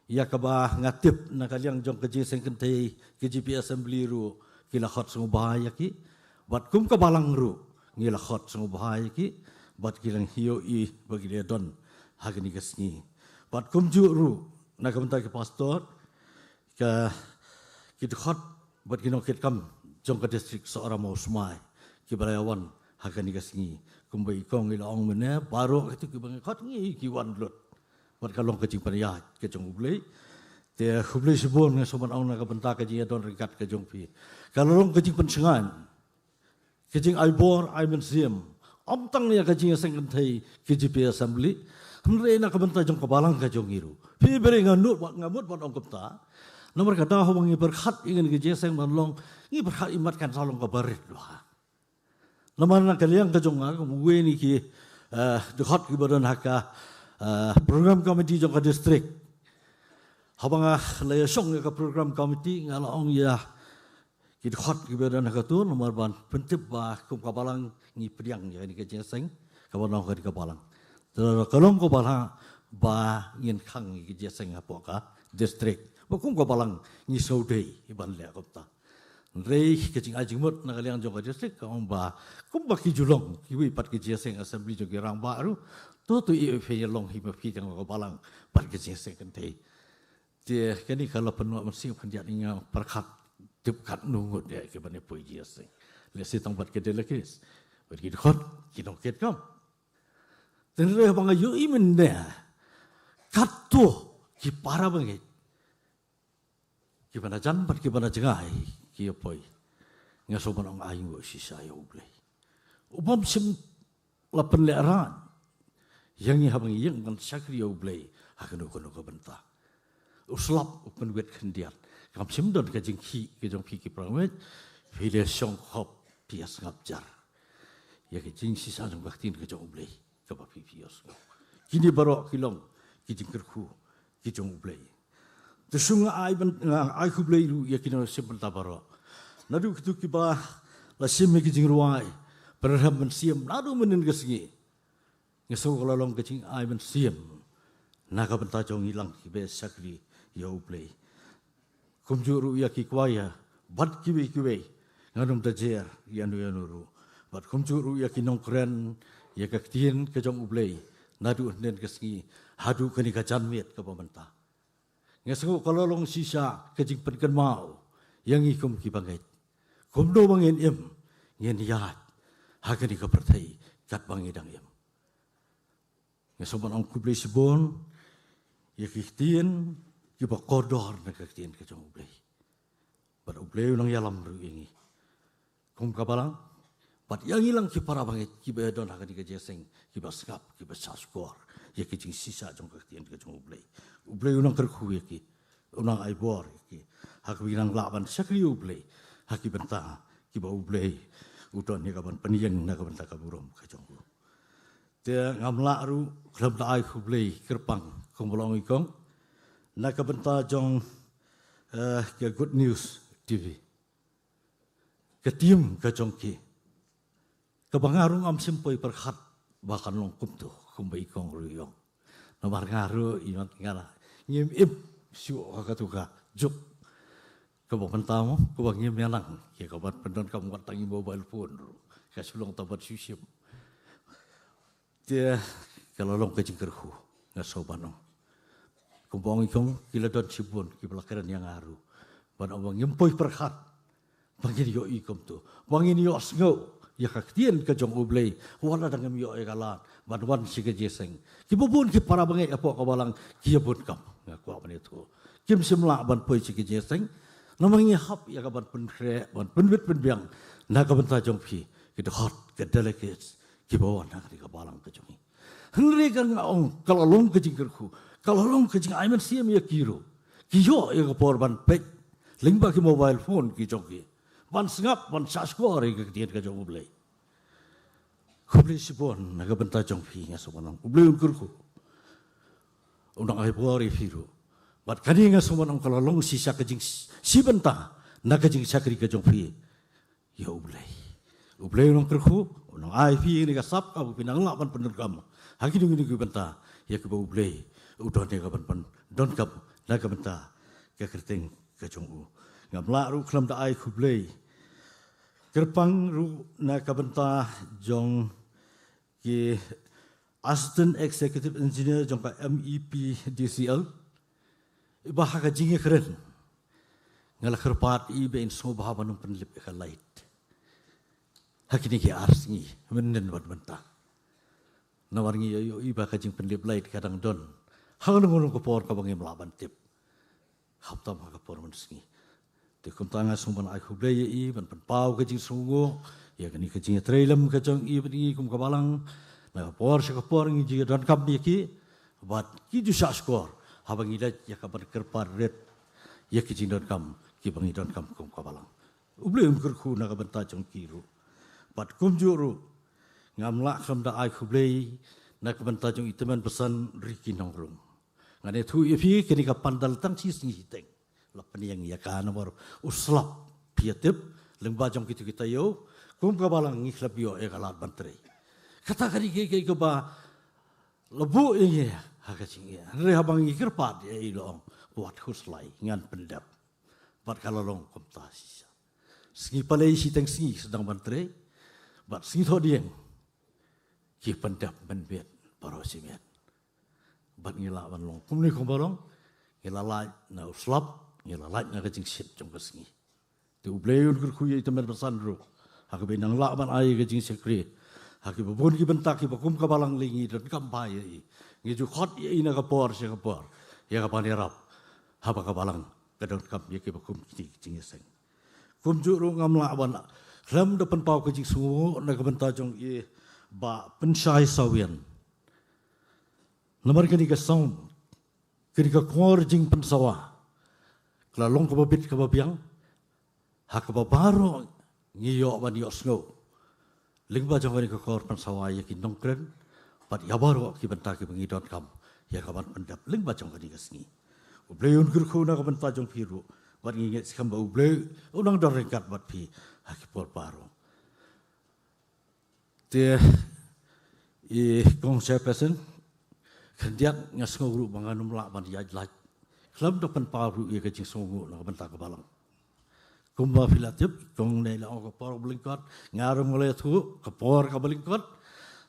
ïa kaba nga tip na ka liang jong ka jingïaseng kynthei ka G P Assembly ruh ki la khot sngewbha ïa ki. Bad kum ka balang ruh ngi la khot sngewbha ïa ki, bad ki la ïohi ba ki la don ha kane ka sngi. Bad kumjuh ruh na ka bynta ki pastor, ka, ki dkhot bad ki nongkitkam jong ka district Sohra Mawsmai kiba la ïa wan ha kane ka sngi. Kumba i kong i la ong mynne, baroh kito kiba ngi khot ngi ki wan lut. Bad ka long ka jingpynïaid ka jong U Blei. Te khublei shibun nga sngewbha ban ong na ka bynta ka jingïadon ryngkat ka jong phi. Ka la long ka jingpynshngaiñ, ka jingai bor ai mynsiem, ym tang ïa ka jingïaseng kynthei ka G P Assembly, hynrei na ka bynta jong ka balang ka jong ngi ruh. Phi bri nga mut, nga mut ban ong kumta. Namar ka daw haba ngi pyrkhat ïa kane ka jingïaseng ban long, ngi pyrkhat imat kan sa long kaba rit bha. Namar na ka liang ka jong nga, kum uwei na ki, eh, dkhot kiba don ha ka, eh, program committee jong ka district. Haba nga la ïashong ïa ka program committee, nga la ong ïa ki dkhot kiba don ha kato, namar ban pyntip ba kum ka balang ngi pdiang ïa kane ka jingïaseng kaba long ha kane ka balang. Te ka long kaba lah ba ngin khang ïa ka jingïaseng hapoh ka district. Ba kum ka balang ngi sngewdei ban leh kumta. Hynrei ka jingai jingmut na ka liang jong ka district ka ong ba kumba ki ju long kiwei pat ki jingïaseng assembly jong ki rangbah ruh, to to ïa phi ïa long hi ma phi tang ka balang bad ka jingïaseng kynthei. Te kane ka la pynwah mynsiem khyndiat ïa nga pyrkhat tip katno ngut ïa kiban ïa poi jingïaseng. Lehse tang bad ki delegates, bad ki dkhot, ki nongkitkam. Te hynrei haba nga ïohi mynne, katto ki para bangeit kiba na jan bad kiba na jngai ki ïa poi. Nga sngewbha ban ong ai nguh shisha ïa U Blei. U bym shym la pynlehraiñ ïa ngi haba ngi ïeng ban shakri ïa U Blei ha kano kano ka bynta. U slap u pynwit khyndiat. Kam shym don ka jingkhih ka jong phi ki para bangeit, phi la shong khop, phi ïa sngap jar ïa ka jingshisha jong ka ktien ka jong U Blei kaba phi phi ïohsngew. Kine baroh ki long ki jingkyrkhu ki jong U Blei. Te shu nga ai ban, nga ai khublei ruh ïa ki nongshim bynta baroh. Naduh kito kiba la shim ïa ki jingrwai, pynrem mynsiem naduh mynnin ka sngi. Nga sngew ka la long ka jingai mynsiem na ka bynta jong ngi lang kiba shakri ïa U Blei. Kumjuh ruh ïa ki choir bad kiwei kiwei, ngan ym da jer ïano ïano ruh. Bad kumjuh ruh ïa ki nongkren ïa ka ktien ka jong U Blei naduh hynnin ka sngi haduh kane ka janmiet kaba mynta. Nga sngew ka la long shisha ka jingpynkynmaw ïa ngi kum ki bangeit. Kumno ba ngin im, ngin ïaid ha kane ka pyrthei katba ngi dang im. Nga sngewbha ban ong khublei shibun ïa ki ktien kiba kordor na ka ktien ka jong U Blei. Bad U Blei u nang ïalam ruh ïa ngi kum ka balang bad ïa ngi lang ki para bangeit kiba ïa don ha kane ka jingïaseng, kiba sngap, kiba shahshkor ïa ki jingshisha jong ka ktien ka jong U Blei. U Blei u nang kyrkhu ïa ki, u nang ai bor ïa ki ha kaba ki nang lah ban shakri ïa U Blei ha ki bynta kiba U Blei u don ïa ka ban pynïeng na ka bynta ka burom ka jong u. Te ngam lah ruh khlem da ai khublei kyrpang kumba la ong i kong na ka bynta jong, eh, ka Good News T V, ka team ka jong ki, kaba nga ruh ngam shym poi pyrkhat ba kan long kumto kumba i kong ruh i ong. Namar nga ruh i mat nga la ngim im shuh ha kato ka juk kaba mynta mo, kaba ngim ïalang ïa ka ban pyndonkam wat tang i mobile phone ruh, ka shu long tang ban shu shim. Te ka la long ka jingkyrkhu, nga sngewbha ban ong. Kumba ong i kong, ki la don shibun kiba la kren ïa nga ruh ban ong ba ngim poi pyrkhat ba ngin ïohi kumto, ba ngin ïohsngew ïa ka ktien ka jong U Blei wat la dang ngim ïoh ïa ka lad ban wan sha ka jingïaseng. Kiba bun ki para bangeit hapoh ka balang ki ïa bun kam, nga kwah ban ïathuh, kim shym lah ban poi sha ka jingïaseng. Namar ngi hap ïa ka ban pynkhreh, ban pynbit pynbiang na ka bynta jong phi ki dkhot, ki delegates kiba wan ha kane ka balang ka jong ngi. Hynrei ka nga ong ka la long ka jingkyrkhu, ka la long ka jingai mynsiem ïa ki ruh, ki ïoh ïa ka por ban peit lyngba ki mobile phone ki jong ki, ban sngap, ban shahshkor ïa ka ktien ka jong U Blei. Khublei shibun na ka bynta jong phi, nga sngewbha ban ong U Blei un kyrkhu, u nang ai bor ïa phi ruh. Bad kane nga sngewbha ban ong ka la long shisha ka jingshibynta na ka jingshakri ka jong phi ïa U Blei. U Blei u nang kyrkhu, u nang ai phi ïa kane ka sap kaba phi nang lah ban pyndonkam Ha kino kino ki bynta ïa kiba U Blei u don ïa ka ban pyndonkam na ka bynta ka kyrteng ka jong u. Ngam lah ruh khlem da ai khublei kyrpang ruh na ka bynta jong ki Assistant Executive Engineer jong ka M E P D C L, iba ha ka jingïakren nga la kyrpad ïa i ba in sngewbha ban ym pynlip ïa ka light ha kine ki ar sngi mynnin bad mynta. Namar ngi ïohi ba ka jingpynlip light ka dang don ha kano kano ka por kaba ngim lah ban tip, khamtam ha ka por mynsngi. Te kumta nga sngew ban ai khublei ïa i, ban pynpaw ka jingsngewnguh ïa kane ka jingïatreilang ka jong i bad ngi kum ka balang. Na ka por sha ka por ngi ju ïadonkam ïa ki bad ki ju shahshkor haba ngi leit ïa ka ban kyrpad rit ïa ki jingdonkam kiba ngi donkam kum ka balang. U Blei un kyrkhu na ka bynta jong ki ruh. Bad kumjuh ruh ngam lah khlem da ai khublei na ka bynta jong i tymmen basan Ricky Nongrung. Ngan ïathuh ïa phi, kane ka pandal tang shi sngi shiteng la pynïeng ïa ka, namar u slap, phi ïa tip, lyngba jong kito ki taïew kum ka balang ngi khlem ïoh ïa ka lad ban trei. Kata ka dei kaei kaei kaba la buh ïa ngi ha ka jingïeit. Hynrei haba ngi kyrpad ïa i, la ong, wat khuslai, ngan pyndep. Bad ka la long kumta shisha. Sngi Palei shiteng sngi sdang ban trei, bad Sngi Thohdieng ki pyndep mynmiet baroh shi miet. Bad ngi lah ban long kumne kumba long, ngi la lait na u slap, ngi la lait na ka jingshit jong ka sngi. Te U Blei un kyrkhu ïa i tymmen basan ruh ha kaba i nang lah ban ai ka jingshakri ha kiba bun ki bynta kiba kum ka balang lei ngi donkam bha ïa i. Ngi ju khot ïa i na ka por sha ka por ïa ka ban ïarap haba ka balang ka donkam ïa kiba kum kine ki jingïaseng. Kumjuh ruh ngam lah ban khlem da pynpaw ka jingsngewnguh na ka bynta jong i Bah Pynshai Sawian. Namar kane ka sound, kane ka kor jingpynsawa ka la long kaba bit kaba biang ha kaba baroh ngi ïoh ban ïohsngew lyngba jong kane ka kor pynsawa ïa ki nongkren bad ïa baroh ki bynta kiba ngi donkam ïa ka ban pyndep lyngba jong kane ka sngi. U Blei un kyrkhu na ka bynta jong phi ruh bad ngi ngeit skhem ba U Blei un nang don ryngkat bad phi ha ki por baroh. Te i Kong Chairperson, khyndiat nga sngew ruh ba ngan ym lah ban ïaid lait khlem da pynpaw ruh ïa ka jingsngewnguh na ka bynta ka balang. Kumba phi la tip, i Kong ne la ong ka por ba lyngkot, nga ruh nga la ïathuh ka por kaba lyngkot.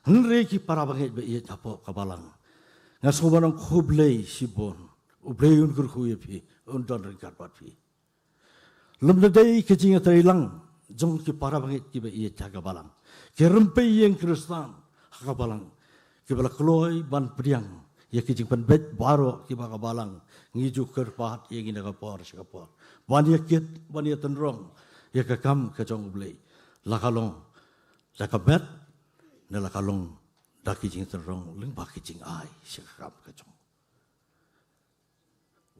Hynrei ki para bangeit ba ïeit hapoh ka balang, nga sngew ban ong khublei shibun. U Blei un kyrkhu ïa phi, un don ryngkat bad phi. Lymda dei ka jingïatreilang jong ki para bangeit kiba ïeit ha ka balang, ki rympei ïing Khristan ha ka balang, kiba la kloi ban pdiang ïa ki jingpynbeit baroh kiba ka balang ngi ju kyrpad ïa ngi na ka por sha ka por ban ïa kit, ban ïa tynrong ïa ka kam ka jong U Blei, la ka long da ka met ne la ka long da ki jingtynrong lyngba ki jingai sha ka kam ka jong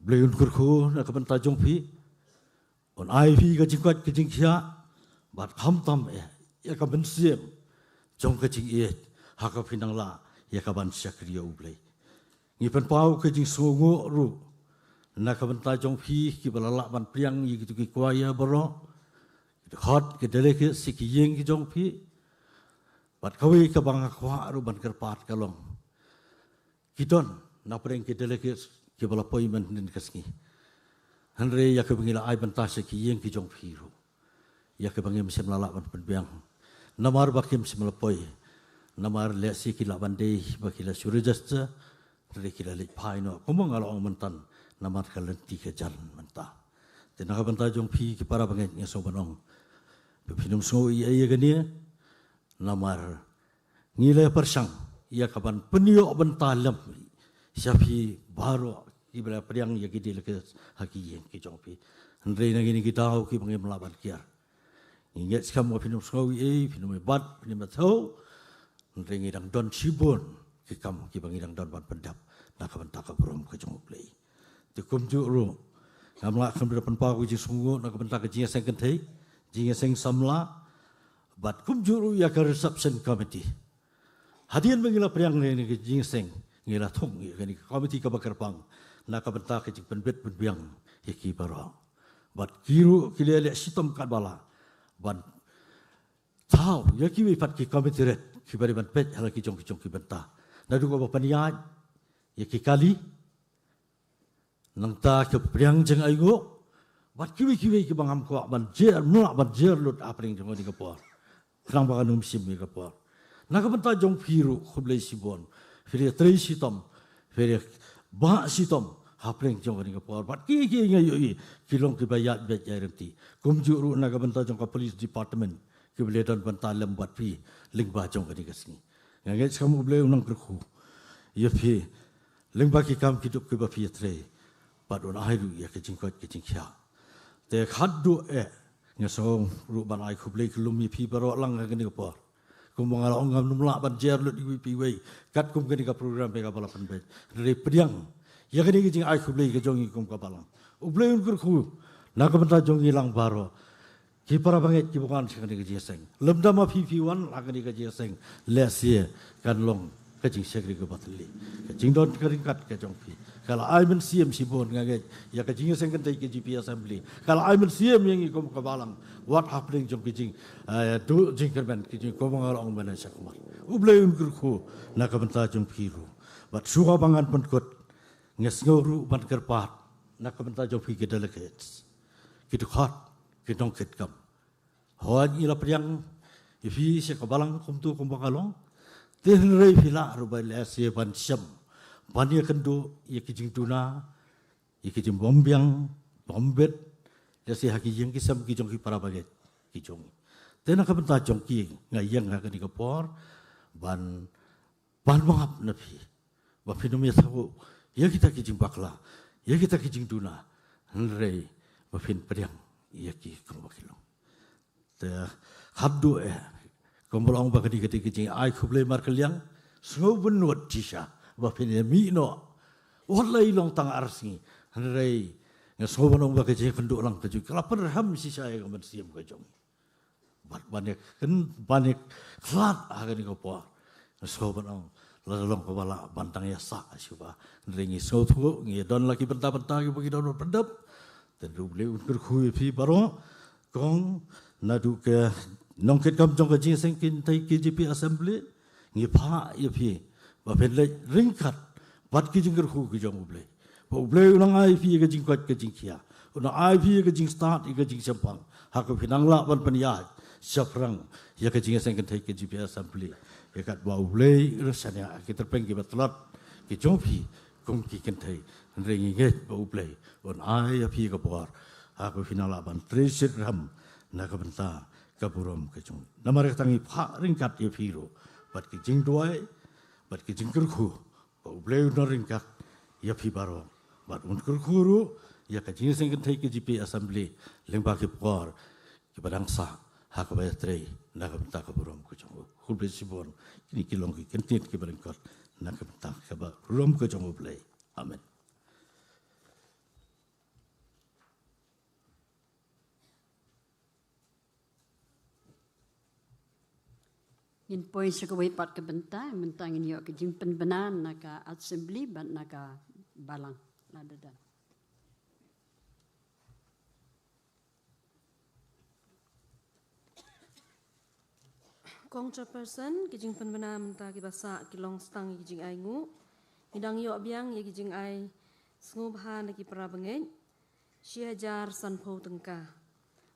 U Blei. Un kyrkhu na ka bynta jong phi, un ai phi ka jingkoit ka jingkhiah bad khamtam eh ïa ka mynsiem jong ka jingïeit ha ka phi nang lah ïa ka ban shakri ïa U Blei. Ngi pynpaw ka jingsngewnguh ruh na ka bynta jong phi kiba la lah ban pdiang ïa kito ki choir baroh, ki dkhot, ki delegates sha ki ïing ki jong phi. Bad kawei kaba nga kwah ruh ban kyrpad ka long, ki don na pdeng ki delegates kiba la poi mynhynnin ka sngi. Hynrei ïa kiba ngi la ai bynta sha ki ïing ki jong phi ruh, ïa kiba ngim shym la lah ban pynbiang namar ba kim shym la poi, namar lehse ki lah ban dei ba ki la shu register, hynrei ki la leit phai noh kumba nga la ong mynta namar ka lynti ka jan mynta. Te na ka bynta jong phi ki para bangeit nga sngew ban ong ba phin ym sngew ei ei ïa kane, namar ngi la pyrshang ïa ka ban pynïoh bynta lem sha phi baroh kiba la pdiang ïa ki delegates ha ki ïing ki jong phi. Hynrei na kine ki daw kiba ngim lah ban kiar, ngi ngeit skhem ba phin ym sngew ei ei, phin ym bat, phin ym thew. Hynrei ngi dang don shibun ki kam kiba ngi dang don ban pyndep na ka bynta ka burom ka jong U Blei. Te kumjuh ruh ngam lah khlem da pynpaw ka jingsngewnguh na ka bynta ka jingïaseng kynthei, jingïaseng samla, bad kumjuh ruh ïa ka reception committee. Hadien ba ngi la pdiang ïa kane ka jingïaseng, ngi la thung ïa kane ka committee kaba kyrpang na ka bynta ka jingpynbit pynbiang ïa ki baroh. Bad ki ruh ki la leh shitom katba lah ban thaw ïa kiwei pat ki committee rit kiba dei ban peit ha la ki jong ki jong ki bynta. Naduh kaba pynïaid ïa ki kali, nangta ki pdiang jong ainguh, bad kiwei kiwei kiba ngam kwah ban jer, mlah ban jer lut hapdeng jong kane ka por. Khnang ba kan ym shim ïa ka por. Na ka bynta jong phi ruh khublei shibun. Phi la trei shitom, phi la bah shitom hapdeng jong kane ka por. Bad ki ki nga ïohi ki long kiba ïaid beit ïaid ryntih. Kumjuh ruh na ka bynta jong ka police department, kiba la don bynta lem bad phi lyngba jong kane ka sngi. Nga ngeit skhem U Blei un nang kyrkhu ïa phi lyngba ki kam ki duk kiba phi ïatrei, bad un ai ruh ïa ka jingkoit ka jingkhiah. Te khatduh eh, nga sngew ruh ban ai khublei khyllem ïa phi baroh lang ha kane ka por. Kumba nga la ong, ngam lah ban jer lut iwei pa iwei katkum kane ka program ba ka Balang pynbeit. Hynrei pdiang ïa kane ka jingai khublei ka jong ngi kum ka Balang. U Blei un kyrkhu na ka bynta jong ngi lang baroh. Ki para bangeit kiba wan sha kane ka jingïaseng. Lymda ma phi phi wan ha kane ka jingïaseng, lehse kan long ka jingshakri kaba thylli. Ka jingdon ka ryngkat ka jong phi ka la ai mynsiem shibun, nga ngeit, ïa ka jingïaseng kynthei K J P Assembly. Ka la ai mynsiem ïa ngi kum ka Balang, wat hapdeng jong ka jing, eh, duh jingkyrmen ka jong, kumba nga la ong mynne shakhmat. U Blei un kyrkhu na ka bynta jong phi ruh. Bad shuwa ba ngan pynkut, nga sngew ruh ban kyrpad na ka bynta jong phi ki delegates, ki dkhot, ki nongkitkam. Hooid, ngi la pdiang ïa phi sha ka Balang kumto kumba ka long. Te hynrei phi lah ruh ba lehse ban shem, ban ïakynduh ïa ki jingduna, ïa ki jingbym biang bym bit, lehse ha ki ïing ki sem ki jong ki para bangeit ki jong. Te na ka bynta jong ki, nga ïeng ha kane ka por ban, ban bangap na phi ba phin ym ïathuh ïa kita ki jingbakla, ïa kita ki jingduna, hynrei ba phin pdiang ïa ki kumba ki long. Te khatduh eh, kumba la ong ba ka dei ka dei ka jingai khublei markylliang, sngew bynnud shisha ba phin ïa mih noh. Wat la i long tang ar sngi, hynrei nga sngew ban ong ba ka jingkynduh lang ka jong ka la pynrhem shisha ïa ka mynsiem ka jong. Bad ban ïa kyn, ban ïa khlad ha kane ka por, nga sngew ban ong la long kaba lah ban dang ïasah shuwa. Hynrei ngi sngewthuh ngi don la ki bynta bynta kiba ngi don ban pyndep. Te U Blei un kyrkhu ïa phi baroh. Kong, naduh ki nongkitkam jong ka jingïaseng kynthei K J P Assembly, ngi phah ïa phi ba phin leit ryngkat bad ki jingkyrkhu ki jong U Blei. Ba U Blei un nang ai phi ïa ka jingkoit ka jingkhiah, un nang ai phi ïa ka jingstad, ïa ka jingshemphang, ha kaba phin nang lah ban pynïaid shaphrang ïa ka jingïaseng kynthei K J P Assembly. Ïa katba U Blei u la shaniah ha ki tyrpeng kiba tlot ki jong phi kum ki kynthei, hynrei ngi ngeit ba U Blei un ai ïa phi ka bor ha kaba phin nang lah ban trei shitrhem na ka bynta ka burom ka jong. Namar kata ngi phah ryngkat ïa phi ruh bad ki jingduwai, bad ki jingkyrkhu, ba U Blei un nang ryngkat ïa phi baroh, bad un kyrkhu ruh ïa ka jingïaseng kynthei K J P Assembly lyngba ki por kiba dang sah ha kaba ïatrei na ka bynta ka burom ka jong U. Khublei shibun, kine ki long ki kyntien kiba lyngkot na ka bynta ka burom ka jong U Blei. Amen. Ngin poi sha kawei pat ka bynta, mynta ngin ïoh ka jingpynbna na ka assembly bad na ka balang. Lada don. Kong Chairperson, ki jingpynbna mynta kiba sah ki long sa tang ïa ki jingainguh. Ngi dang ïoh biang ïa ki jingai sngewbha na ki para bangeit, shi hajar sanphew tyngka.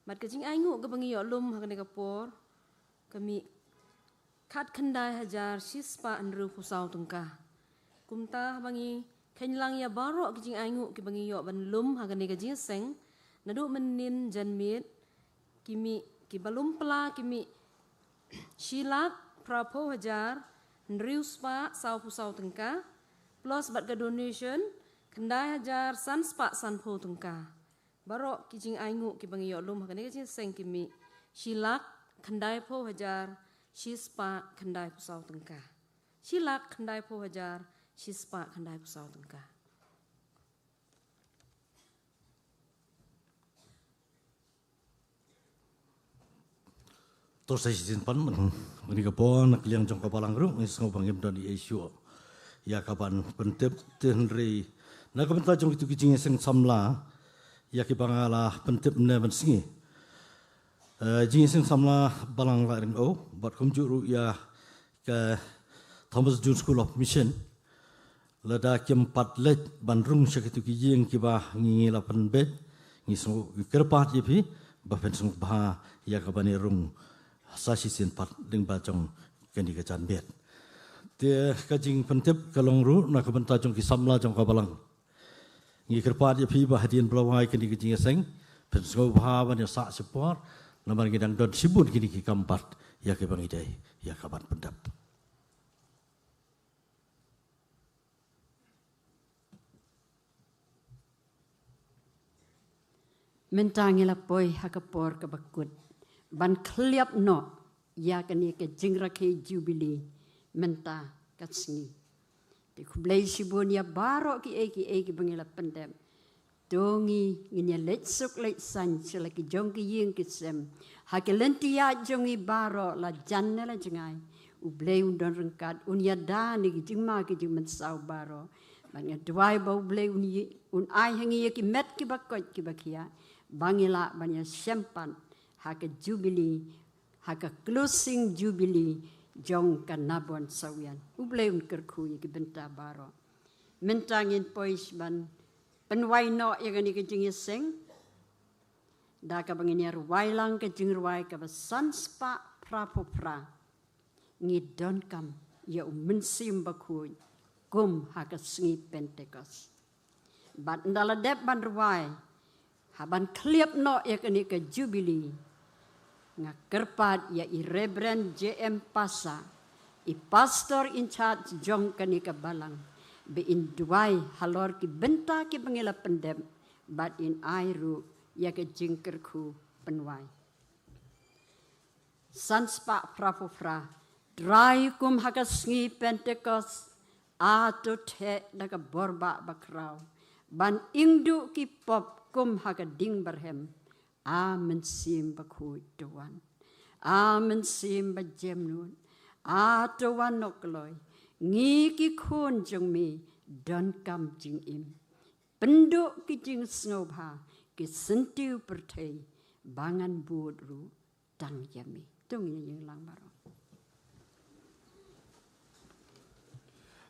Bad ka jingainguh kaba ngi ïoh lum ha kane ka por ka mih khatkhyndai hajar shispah hynriewphew saw tyngka. Kumta haba ngi kheiñ lang ïa baroh ki jingainguh kiba ngi ïoh ban lum ha kane ka jingïaseng naduh mynnin janmiet, ki mih, kiba lum pla ki mih shi lak phraphew hajar hynriewspah sawphew saw tyngka, plus bad ka donation khyndai hajar sanspah sanphew tyngka. Baroh ki jingainguh kiba ngi ïoh lum ha kane ka jingïaseng ki mih shi lak khyndaiphew hajar shispah khyndaiphew saw tyngka. Shi lak khyndaiphew hajar shispah khyndaiphew saw tyngka. To sa shisien pat, mynta ka por na ka liang jong ka balang ruh ngi sngew ba ngim don ei ei shuh ïa kaban pyntip, te hynrei na ka bynta jong kito ki jingïaseng samla ïa kiba nga la pyntip mynne mynsngi. Eh, jingïaseng samla balang Laitryngkew bad kumjuh ruh ïa ka Thomas Jones School of Mission, lada kim pat leit ban rung sha kitu ki ïing kiba ngi la pynbeit, ngi sngewkyrpad ïa phi ba phin sngewbha ïa ka ban ïa rung sa shisien pat lyngba jong kane ka janmiet. Te ka jingpyntip ka long ruh na ka bynta jong ki samla jong ka balang. Ngi kyrpad ïa phi ba hadien ba la wai kane ka jingïaseng, phin sngewbha ban ïa sah shipor, namar ngi dang don shibun kine ki kam pat ïa kiba ngi dei ïa ka ban pyndep. Mynta ngi la poi ha ka por kaba kut ban khliap noh ïa kane ka jingrakhe Jubili mynta ka sngi. Te khublei shibun ïa baroh kiei kiei kiba ngi la pyndep. To ngi ngin ïa leit suk leit saiñ sha la ki jong ki ïing ki sem, ha ki lynti ïaid jong ngi baroh, la jan ne la jngai. U Blei un don ryngkat, un ïada na ki jingma ki jingmynsaw baroh. Bad nga duwai ba U Blei un ï-, un ai ha ngi ïa ki met kiba koit kiba khiah, ba ngi lah ban ïa shem pat ha ka Jubili, ha ka closing Jubili jong ka Nabon Sawian. U Blei un kyrkhu ïa ki bynta baroh. Mynta ngin poi sha ban pynwai noh ïa kane ka jingïaseng da kaba ngin ïa rwai lang ka jingrwai kaba san spah phra phew phra. Ngi donkam ïa U Mynsiem Bakhuid kum ha ka sngi Pentekost. Bad ynda la dep ban rwai, ha ban khliap noh ïa kane ka Jubili, nga kyrpad ïa i Reverend J M Pasa, i Pastor in charge jong kane ka balang, ba in duwai halor ki bynta kiba ngi la pyndep, bad in ai ruh ïa ka jingkyrkhu pynwai. San spah phra phew phra. Trai, kum ha ka sngi Pentekost, a to theh da ka bor ba bakhraw, ban ingduh ki pop kum ha ka ding barhem. A Mynsiem Bakhuid to wan. A Mynsiem Bajemnud, a to wan noh kloi. Ngi ki khun jong me donkam jingim. Pynduh ki jingsngewbha, ki syntiew pyrthei, ba ngan bud ruh tang ïa me. To ngin ïeng lang baroh.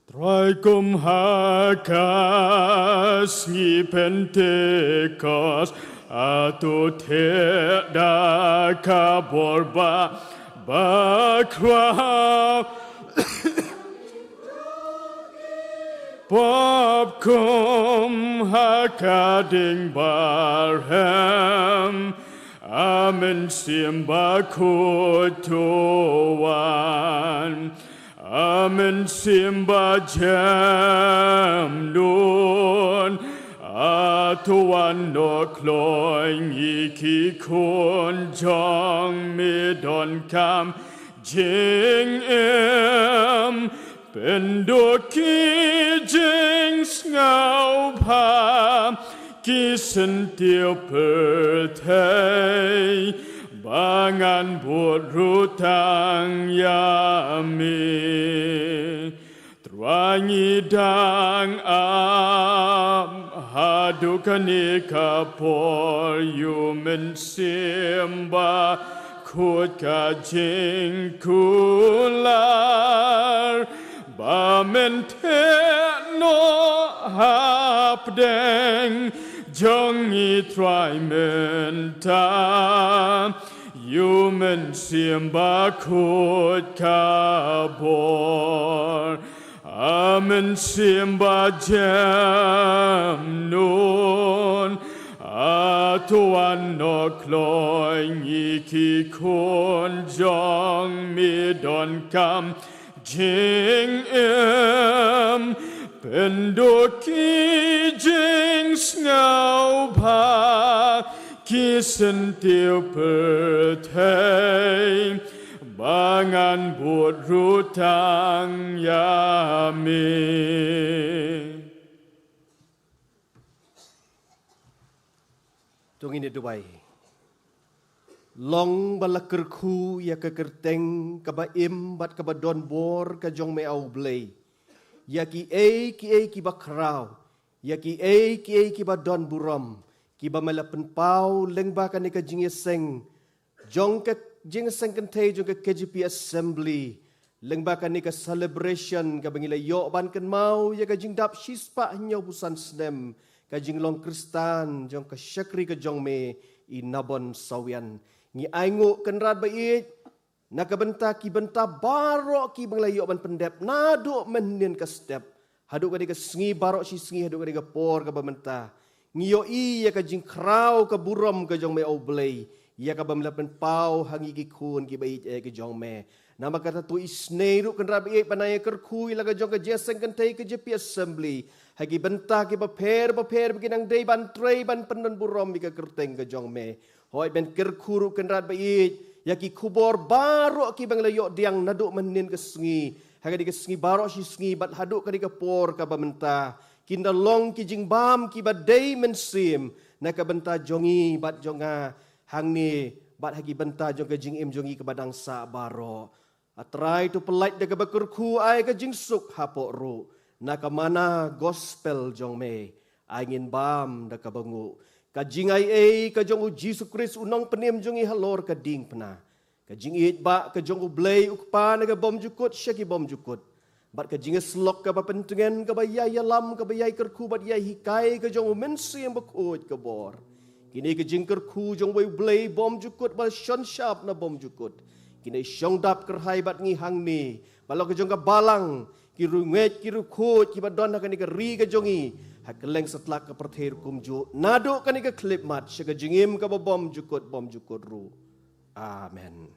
Trai, kum ha ka sngi Pentekost, a to theh da ka bor ba bakhraw. Pop kum ha ka ding barhem, a Mynsiem Bakhuid to wan. A Mynsiem Bajemnud, a to wan noh kloi. Ngi ki khun jong me donkam jingim. Pynduh ki jingsngewbha, ki syntiew pyrthei, ba ngan bud ruh tang ïa me. Trai, ngi dang ap haduh kane ka por ïa U Mynsiem Bakhuid, ka jingkular ba men theh noh hapdeng jong ngi, Trai, mynta. Ïa U Mynsiem Bakhuid ka bor. A Mynsiem Bajemnud, a to wan noh kloi. Ngi ki khun jong me donkam jingim. Pynduh ki jingsngewbha, ki syntiew pyrthei, ba ngan bud ruh tang ïa me. To ngin ïa duwai. Long ba la kyrkhu ïa ka kyrteng kaba im bad kaba don bor ka jong me, A U Blei, ïa kiei kiei kiba khraw, ïa kiei kiei kiba don burom, kiba me la pynpaw lyngba kane ka jingïaseng jong ka, jingïaseng kynthei jong ka K J P Assembly. Lyngba kane ka celebration kaba ngi la ïoh ban kynmaw ïa ka jingdap shispah hynñiewphew san snem ka jinglong Khristan jong ka shakri ka jong me i Nabon Sawian. Ngi ainguh Kynrad ba ïeit na ka bynta ki bynta baroh kiba ngi la ïoh ban pyndep naduh mynhynnin ka step haduh kane ka sngi baroh shi sngi haduh kane ka por kaba mynta. Ngi ïohi ïa ka jingkhraw ka burom ka jong me, O Blei, ïa kaba me la pynpaw ha ngi ki khun kiba ïeit eh ka jong me. Namar kata to isynei ruh Kynrad ba ïeit ban ai kyrkhu ïa la ka jong ka Jingïaseng Kynthei ka J P Assembly ha ki bynta kiba pher bapher ba ki nang dei ban trei ban pyndon burom ïa ka kyrteng ka jong me. Hooid, men kyrkhu ruh Kynrad ba ïeit ïa ki khubor baroh kiba ngi la ïoh pdiang naduh mynhynnin ka sngi ha kane ka sngi baroh shi sngi bad haduh kane ka por kaba mynta. Kin da long ki jingbam kiba dei mynsiem na ka bynta jong ngi bad jong nga hangne bad ha ki bynta jong ka jingim jong ngi kaba dang sah baroh. A Trai, to pyllait da kaba kyrkhu ai ka jingsuk hapoh ruh na ka mana gospel jong me. Ai ngin bam da kaba nguh ka jingai ei ka jong U Jisu Khrist U Nongpynim jong ngi halor ka diengphna. Ka jingïeit bah ka jong U Blei U Kpa na ka bymjukut sha ki bymjukut bad ka jingïasyllok kaba pyntngen kaba ïai ïalam kaba ïai kyrkhu bad ïai hikai ka jong U Mynsiem Bakhuid ka bor. Kine ka jingkyrkhu jong uwei U Blei bymjukut ba shon shap na bymjukut. Kine shong dap kyrhai bad ngi hangne ba la ka jong ka balang, ki riewngeit ki riewkhuid kiba don ha kane ka ri ka jong ngi ha kylleng satlak ka pyrthei ruh kumjuh, naduh kane ka khyllipmat sha ka jingim kaba bymjukut bymjukut ruh. Amen.